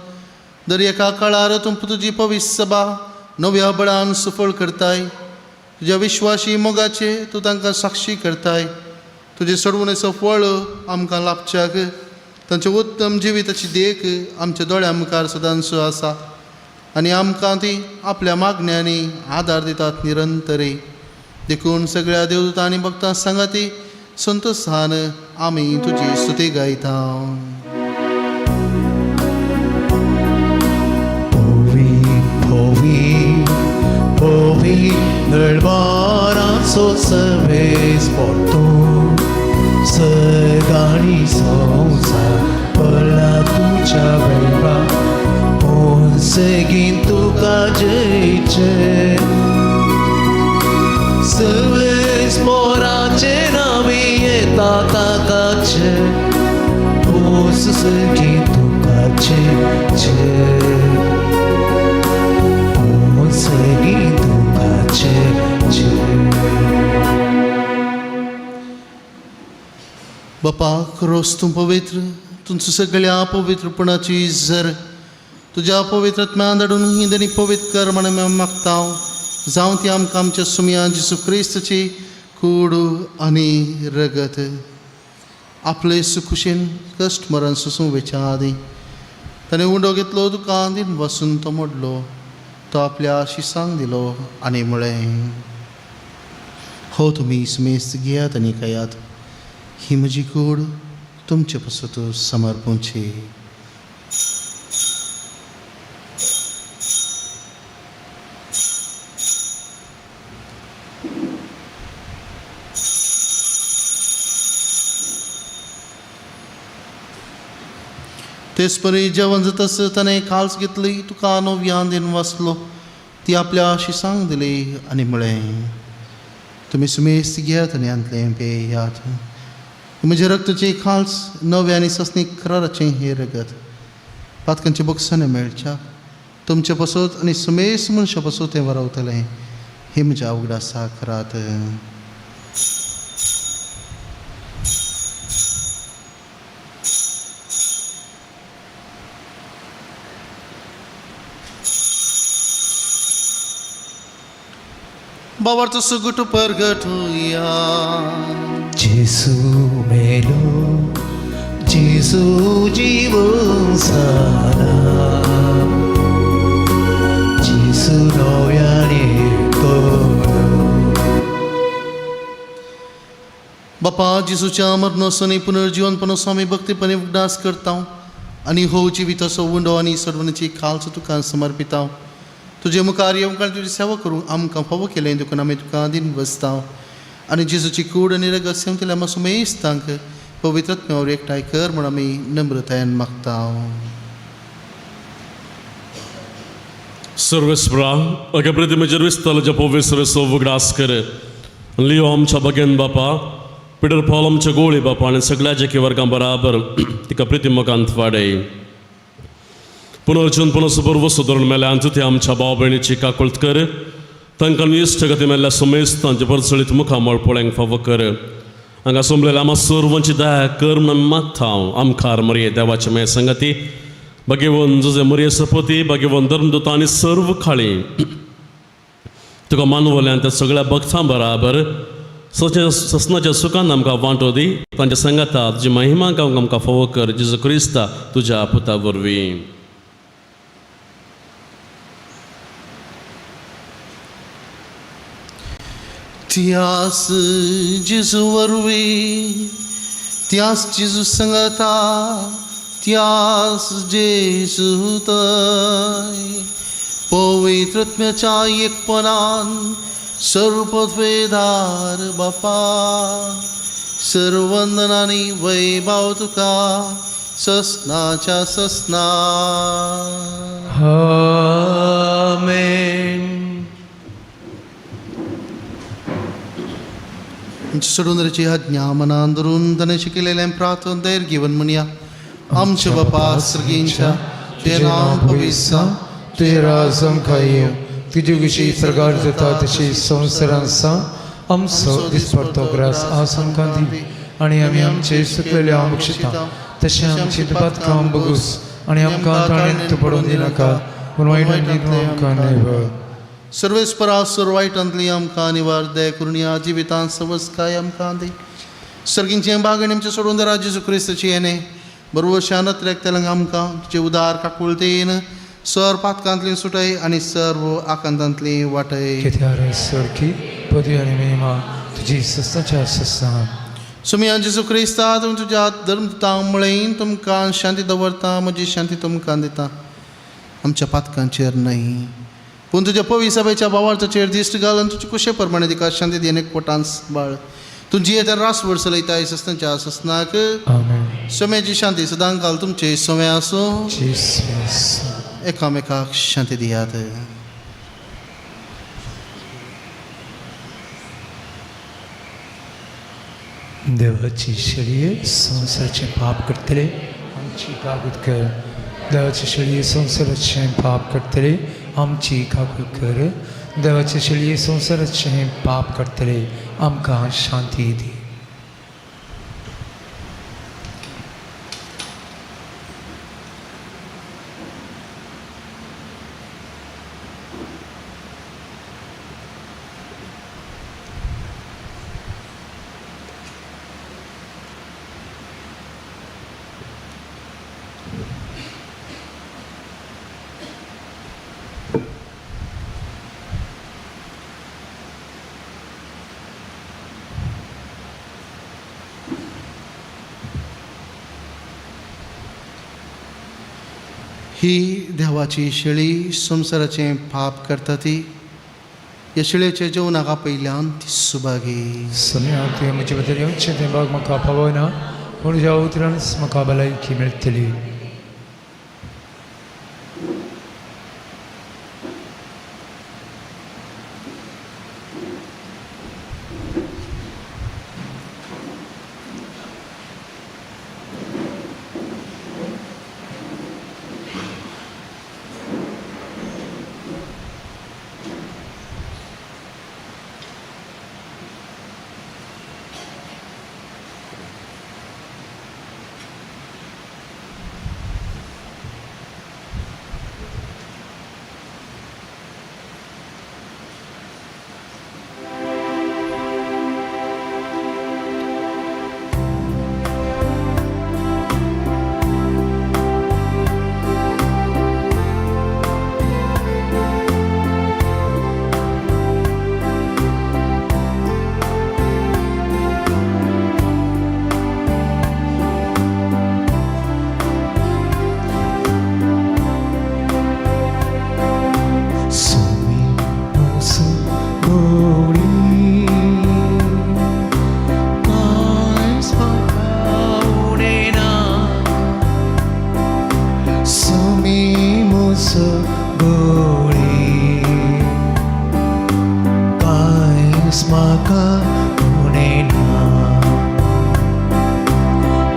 दर एका काळार तूं तुजी पवित्र सभा नव्या बळान सफळ करताय. तुज्या विश्वासी मोगाचे तूं तांकां साक्षी करताय. तुजे सोडवणेचो फळ आमकां लाभच्याक तांच्या उत्तम जिविताची देख आमच्या दोळ्यां मुखार सदांच आसा आनी आमकां ती आपल्या मागण्यांनी आदार दितात निरंतरी. देखून सगळ्या देवदूतां आनी भक्तां सांगाती संतोशान आमी तुजी स्तुती गायता. पोवी पोवी पोवी नळबाराचो सर्वेस्पोर तूं सगाणी संवसार पडला तुज्या वैभा पोनसेगीन तुका जयचे. सर्वेस्पोराचे नावी येता ताकाचे पोसगीन तुका जयचे पोसगीन तुका जयचे. बापा, क्रोस तूं पवित्र, तुमचं सगळ्या पवित्रपणाची जर तुज्या पवित्र आत्म्यान धाडून ही दनी पवित्र कर म्हण आमी मागता. जावं ती आमकां आमच्या सुमया जेसू क्रिस्तची कूड आनी रगत. आपले सुखुशेन कश्ट मरण सोसूं वेच्या आदी ताणें उंडो घेतलो, तुका दिन वसून तो मोडलो, तो आपल्या शिसांक दिलो आनी म्हळें, हो तुमी समेस्त घेयात आनी खायात, ही म्हजी कूड तुमचे पासत समर्पूची. तेच परी जेवण जातास ताणें खाल्स घेतली, तुका नव्यान दिन वाचलो, ती आपल्या शिसांक दिली आनी म्हळें, तुमी सुमेस्त घेयात आनी हांतलें पेयात, म्हजें रक्ताचें खाल्स नवें आनी ससनी कराराचें हें रगत पातकांचें बोगसाणें मेळच्या तुमचे पासत आनी सुमेस मनशा पासत तें वरावतलें. हें म्हज्या उगडासा करात. बाबाचो सुगट परगट होया. जेसू मेलो जेसू जीवन सारा जेसू नव्याने तोलो. बापा, जेसूच्या मरणाचो आनी पुनर्जीवनपणाचो आमी भक्तीपणे उगडास करता आनी हो जिविताचो उंडो आनी सर्वनाची खालचो तुका समर्पिता. तुजे मुखार येवंक आनी तुजी सेवा करूंक आमकां फावो केलें देखून आमी तुका दिन बसता आनी जेजूची कूड आनी रगत सेवतल्या आमकां सुमेस्तांक पवित्र आत्म्यावर एकठांय कर म्हूण आमी नम्रतायेन मागता. सर्वेस्परा, अगे प्रतिमेचेर विस्ताराच्या पवित्र उगडास कर. लियो आमच्या बगेन बापा, पिटर पॉल आमच्या गोळी बापा आनी सगळ्या जेकी वर्गां बराबर तिका प्रतिमकांत वाडय. पुनर्जन पुनसबर वसो धरून मेल्या ते आमच्या भाव भयणीची काकुळत कर तांकां इश्ट गती मेल्ल्या समेस्त तांचे परचळीत मुखामळ पळोवंक फावो कर हांगा सोंपलेल्या आमा सर्वांची दया कर म्हणून आमी मागता हांव आमखार मरये देवाचे मे संगती भगेवन जुजे मरये सपती भगेवन धर्मदूत आनी सर्व खाळी तुका मानवल्यान त्या सगळ्या भक्तां बराबर ससनाच्या सुखान आमकां वांटो दी तांच्या सांगाता तुजी महिमा गावंक आमकां फावो कर जेजू क्रिस्ता तुज्या पुता वरवीं. त्यास जेजू वरवीं त्यास जेजू संगता त्यास जेजू तय पवित्रत्म्याच्या एकपणान सर्वपत्वेदार बापा सर्वंदनानी वैभाव तुका ससनाच्या ससना. आमेन. सोडून आज्ञा मनान धरून ताणें शिकयलेलें प्रार्थन धैर्य घेवन म्हणया. आमच्या बापा सर्गींच्या तुजें नांव पवित्र जावं, तुजें राज आमकां येवं, तुजी विशीं सरकार जाता तशी संवसारांत सा. आमचो दिसपडतो ग्रास आज आमकां दी आनी आमी आमचे सुकलेले आमक शिता तशें आमची पातकां बगूस आनी आमकां ताणें पडून दिनाका पूण वायटांतली तूं आमकां न्हय. सर्वेस्परा सर्व वायटांतली आमकां निवार दया करून ह्या जिवितांत सवस्काय आमकां दी. सर्गींचें बागण आमचें सोडून दरा जेजू क्रिस्ताची येणे बरोबर शानत रेखतल्यांक आमकां तुजे उदार काकुळतेन सर पातकांतली सुटय आनी सर्व आकांतांतली वाटय. कित्यार सारकी पदवी आनी महिमा तुजी सस्ताच्या सस्ता. सुमया जेजू क्रिस्ता तुमी तुज्या धर्मतां मुळेन तुमकां शांती दवरता म्हजी शांती तुमकां दिता. आमच्या पातकांचेर न्हय पूण तुज्या पवी सभेच्या भावार्थाचेर दिश्ट घालून तुजे कुशे प्रमाणे तिका शांती दी आनी पोटान बाळ तूं जियेता रास वर्स चलयता सस्नाच्या सस्नाक. आमेन. सोम्याची शांती सदां काल तुमचे सोमे आसूं. जेजू एकामेकाक शांती दियात. देवाची शेळये संवसाराचें पाप करतले आमची कागद कर. देवाची शेळये संवसाराचें पाप करतले आमची कागद कर. देवाची शेळये संवसाराचें पाप करतले आमकां शांती दी. ही देवाची शेळी संवसाराचें पाप करता ती ह्या शेळयेच्या जेवणाक आपयल्यान ती सुभागी. सम्या तुवें म्हजे बद्दल येवचें तें बाग म्हाका पावना पूण तुज्या उतरानच म्हाका भलायकी मेळटली.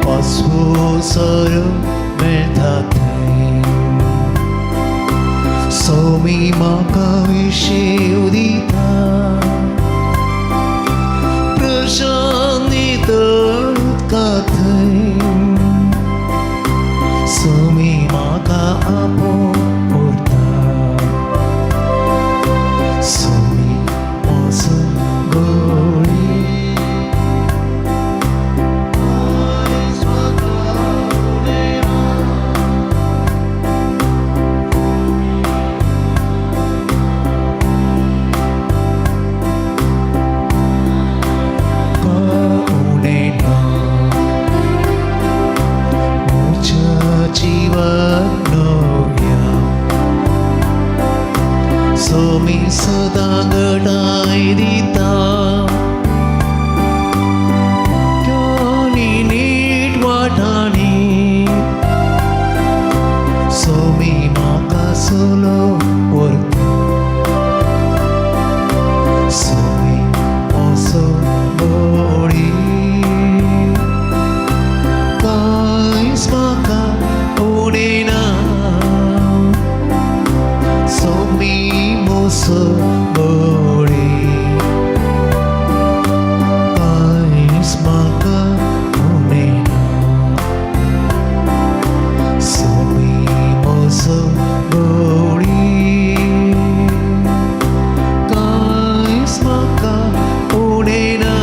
पासवो सर मेळटा थंय. सोमी म्हाका विशेव दिता प्रशांत उदका थंय सोमी म्हाका आपोवन व्हरता सोमी म्हजो गळी. उणें ना म्हज्या जिवाक नव्या सोमी सदां घटाय दिता आनी नीट वाटांनी सोमी म्हाका सोलो व्हरता सोमी म्हजो बळी कांयच म्हाका उणें ना सोमी म्हजो बळी कांयच म्हाका उणें ना सोमी म्हजो बळी कांयच म्हाका उणें ना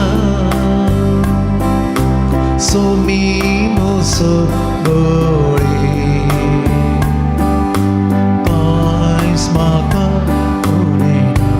सोमी म्हजो बळी कांयच म्हाका उणें ना.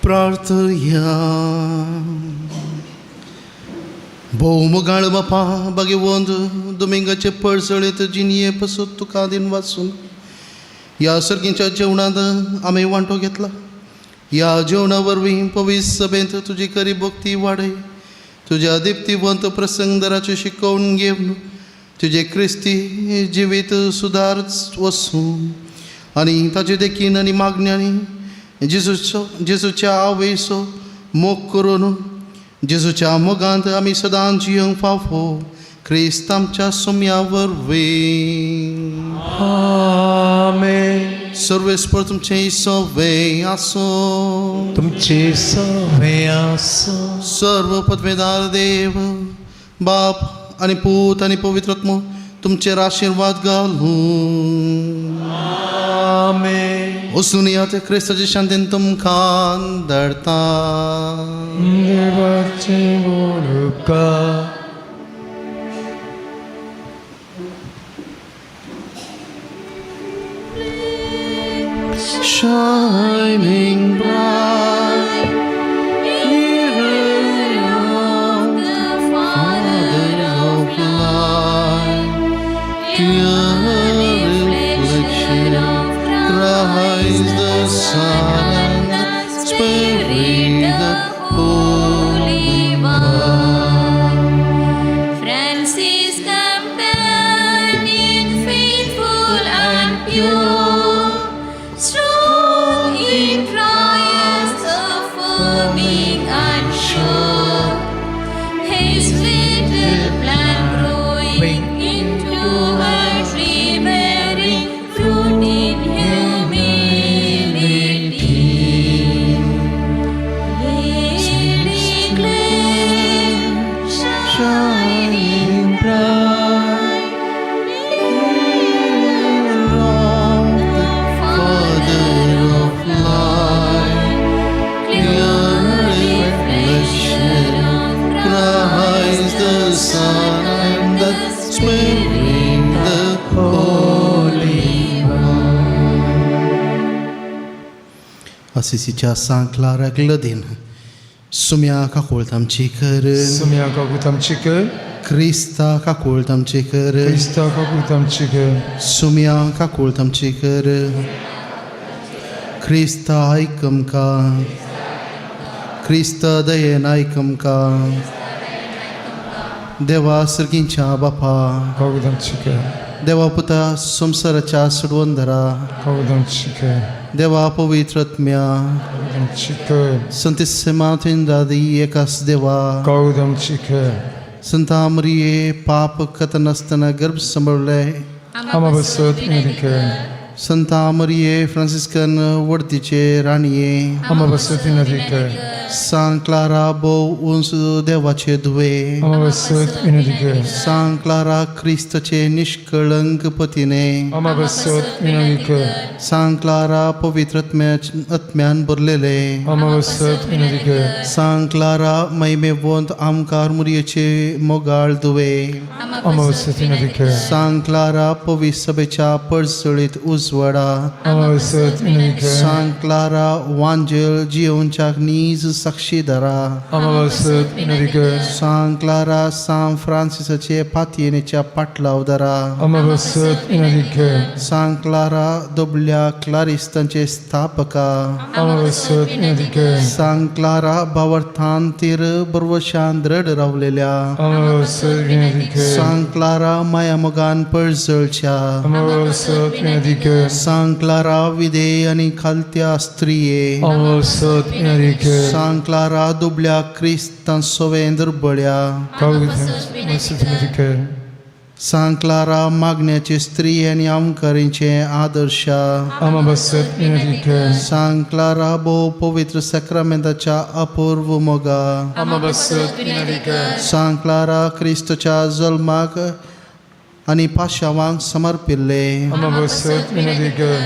प्रार्थया. भोव बापा भगवंत दुमिंगाचे पडसळेत जिणये पसत तुका दिन वाचून ह्या सर्गींच्या जेवणांत आमी वांटो घेतला. ह्या जेवणा वरवीं पवित्र सभेंत तुजी खरी भक्ती वाडय. तुज्या दिप्तीवंत प्रसंगदराचें शिकोवन घेवन तुजें क्रिस्ती जिवीत सुदार वसूं आनी ताचे देखीन आनी मागण्यांनी जेजूचो जेजूच्या आवयचो मोग करून जेजूच्या मोगांत आमी सदांच जियेवंक फावो क्रिस्त आमच्या सोम्या वरवीं. आमेन. सर्वेस्पर तुमचें सवे आसूं. तुमचे सवे आसूं. सर्व पदवेदार देव बाप आनी पूत आनी पवित्र आत्मो तुमचेर आशिर्वाद घालूं. आमेन. वचून येयात, क्रिस्ताचे शांतीन तुमकां धाडटा. देवाचे उपकार. Shining bright, mirror of the Father of light, clear reflection of Christ the Son and the Spirit, the Holy One. Francis companion, faithful and pure, strong in trials, affirming and sure, his little plant growing into a tree bearing fruit in humility. Lily gleam, shining bright, mirror of the Father of light, clear reflection of Christ the Son and the Spirit, the Holy One. असिसीच्या सांकलाराक लदीन सुम्या काकूळत आमची कर. सुम्या काकूत आमची कर. क्रिस्ता काकूळत आमची कर. क्रिस्ता काकूत आमची कर. सुम्या काकूळत आमची कर. क्रिस्ता आयक आमकां. क्रिस्त दयेन आयक आमकां. देवा सर्गींच्या बापा, काकूत आमची कर. देवा पुता संवसाराच्या सोडवंदरा, काकूत आमची कर. देवा पवित्र आत्म्या, काकूत आमची कर. संत दादी एकास देवा, काकूत आमची कर. संता मरिये पाप कथनासतना गर्भ सांभाळले, आमा बसत विनंती कर. संता मरिये फ्रांसिस्कन वडतीचे राणये, आमा बसत विनंती कर. सांग क्लारा भोव उंच देवाचे धुवे, आमा बसत विनंती कर. सांग क्लारा क्रिस्तचे निष्कळंक पतीने, आमा बसत विनंती कर. सांग क्लारा पवित्र आत्म्यान भरलेले, आमा बसत विनंती कर. सांग क्लारा महिमेवंत आमकार मुरयेचे मोगाळ धुवे, आमा बसत विनंती कर. सांग क्लारा पवित्र सभेच्या पडसळीत उजवाडा, आमा बसत विनंती कर. सांग क्लारा वांजेल जियोनच्याक नीज साक्षीदारा, आमा बसत विनंती कर. सांग क्लारा सांग फ्रांसिसाचे पातयेनेच्या पाटलावदारा, आमा बसत विनंती कर. सांग क्लारा दोबल्या क्लारिस्तांचे स्थापका, आमा बसत विनंती कर. सांग क्लारा भावार्थान तीर बरवशान द्रढ रावलेल्या, आमा बसत विनंती कर. सांग क्लारा मायामोगान पळजळच्या, आमा बसत विनंती कर. सांग क्लारा विधेय आनी खालत्या स्त्रिये, आमा बसत विनंती कर. सांग क्लारा दुबल्या क्रिस्तां सोवें दुर्बळ्या, काकूत बसत विनंती कर. सांग क्लारा मागण्याचे स्त्री आनी आमकारींचे आदर्शा, आमा बसत विनंती कर. सांग क्लारा भोव पवित्र सक्रामेंताच्या अपूर्व मोगा, आमा बसत विनंती कर. सांग क्लारा क्रिस्तच्या जल्माक आनी पाशावांक समर्पिल्ले, आमा बसत विनंती कर.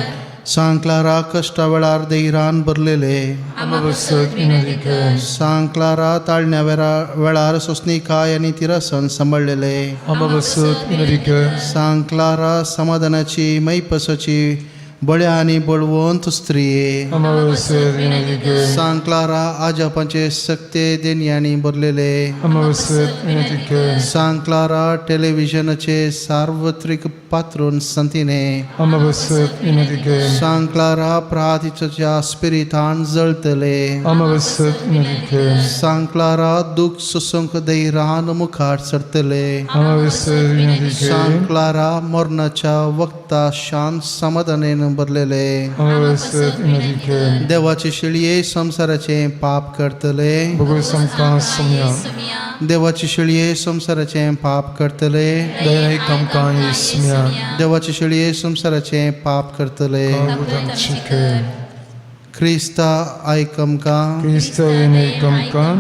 सांग क्लारा कश्टा वेळार धैरान भरलेले, आमा बसत विनंती कर. सांग क्लारा ताळण्या वेळार सोंसणीकाय आनी तिरसन सांबाळलेले, आमा बसत विनंती कर. सांग क्लारा समाधानाची मैपसाची बळ्या आनी बळवंत स्त्रिये आमा वसत विनंती कर. सांग क्लारा आजापांचे सक्ते देणयांनी भरलेले. आमा वसत विनंती कर. सांग क्लारा टेलिव्हिजनाचे सार्वत्रिक पात्रून संतीने. आमा वसत विनंती कर. सांग क्लारा प्रार्थीच्या स्पिरितान जळतले. आमा वसत विनंती कर. सांग क्लारा दुःख सोसूंक धैर्यान मुखार सरतले. आमा वसत विनंती सांग कर. क्लारा मरणाच्या वक्ता शांत समाधानेन भरलेले. आमा वसत विनंती कर. देवाचे शेळये संवसाराचे पाप करतले. बगू समकां सुम्या. देवाचे शेळये संवसाराचे पाप करतले. दया कामकां येसम्या. देवाचे शेळये संवसाराचे पाप करतले. कागुदांची कर. क्रिस्ता आयक आमकां. क्रिस्त विनय कमकां.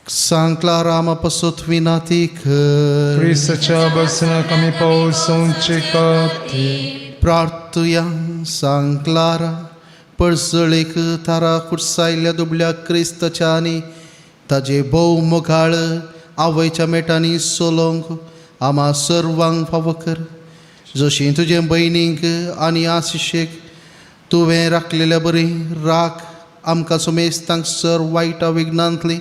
सांग क्लारा आमा पसत विनाती कर. क्रिस्ताच्या बसना कमी पावसांचे खातीर. प्रार्थुया. सांग क्लारा पळसळेक तारा कुर्सायल्ल्या दुबल्या क्रिस्ताच्या आनी ताजे भोव मोगाळ आवयच्या मेटांनी सोलोंक आमा सर्वांक फावो कर. जशी तुजे भयणींक आनी आशिशेक तुवें राखलेल्या बरी राख आमकां सुमेस्तांक सर वायटा विघ्नांतली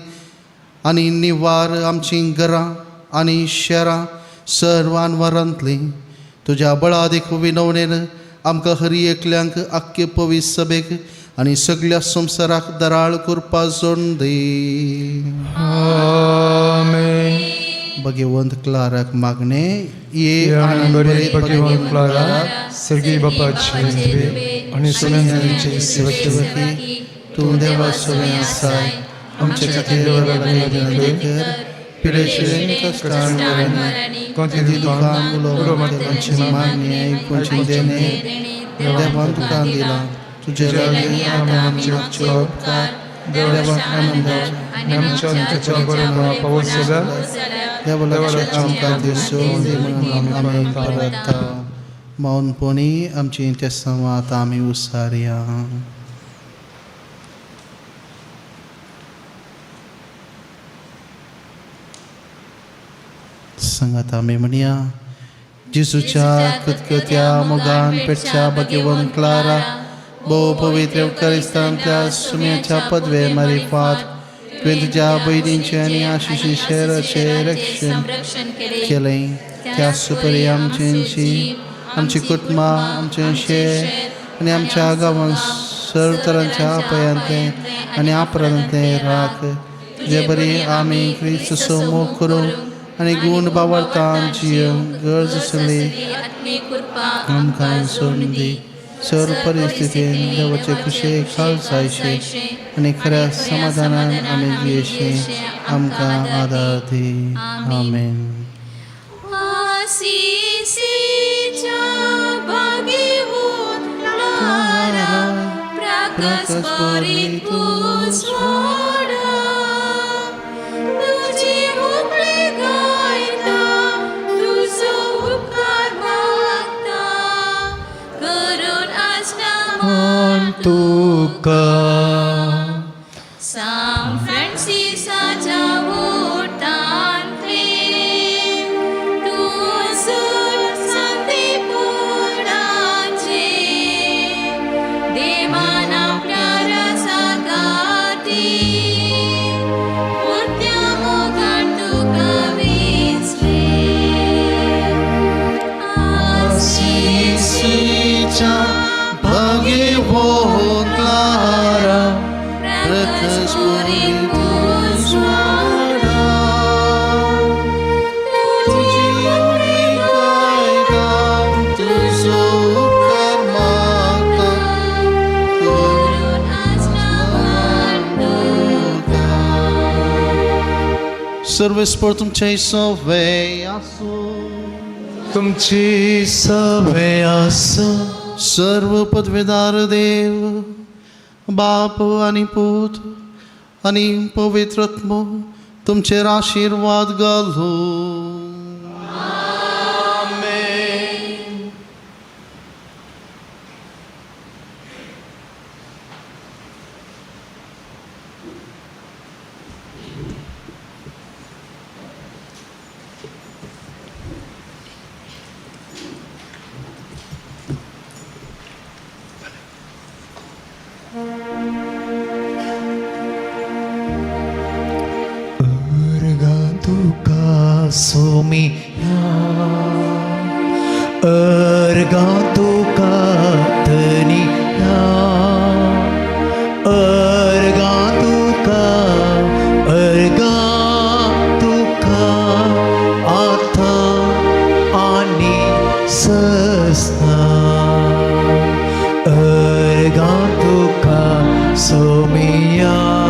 आनी निवार आमचीं घरां आनी शेरां सर्व अनवरांतलीं. तुज्या बळादीक विनवणेन आमकां हरी एकल्यांक आख्खे पवीस सभेक आनी सगल्या संवसाराक दराळ करपा जोड दी. आमेन. भगवंत क्लाराक मागणे ये. ये आनंद आनंद भगवान क्लारा सर्गी बापाचे दुवे आणि सुनंदीचे सेवकी, तूं देवा सवें आसाय, आमचे खातीर देवा लागीं विनंती कर. पिडेशिले कश्टान कोणती ती दुकान दुकान उलोवप आमची मागणी आयकुची देणे देवान तुका दिलां. तुजे लागीं आमी आमचे उपकार देवाक आनंद. आणि आमच्या अंताच्या बरोबर पावस जाल्यार देवाचे आमकां दिसून दी म्हणून आमी परता मौनपणी आमची ते संवाद आमी उसारया. सांगात आमी म्हणया. जेजूच्या कतकत्या मोगान पेटच्या भगवंत क्लारा, भोव पवित्र क्रिस्तांतल्या सुम्याच्या पदवे मारिफात तुवें तुज्या भयणींचें आनी आशिशी शहराचें रक्षण केलें, त्या सुपरी आमच्यांची, आमची कुटुंबां, आमचें शेर आनी आमच्या गांवांत सर्व तरांच्या अपायांतलें आनी अपराधांतलें राख. तुजे बरी आमी क्रिस्त मोग करूंक आनी गूण बावडतान जियोंक गरज आसली आमकां सोडून दी. सर्व परिस्थितीन देवाचे खुशेक खाल जायशे आनी खऱ्या समाधानान आमी जियेशे आमकां आदार दी. आमेन. आसीसीच्या भाग्यवंत क्लारा, प्रकाश बरी उजवाडा. तुजी होंवळी गायता, तुजो उपकार मागता, करून आसना मान तुका. सांग फ्रांसिसाच्या वोटांतले तूं सांती पुराचे, देवान आपल्या रसागाती पुरत्या मोगान तुका वेंचले. आसीसीच्या भगवंत क्लारा, प्रकाश बरी उजवाडा. तुजी होंवळी गायता, तुजो उपकार मागता, करून आसना मान. सर्वेस्पर तुमचे सवे आसूं. तुमची सवे आसूं. सर्व पदवेदार देव बाप आनी पूत आनी पवित्र आत्मो तुमचेर आशिर्वाद घालूं. आमेन. अर्गां तुका धनिया, अर्गां तुका, अर्गां तुका आतां आनी सस्ना. अर्गां तुका सोमिया.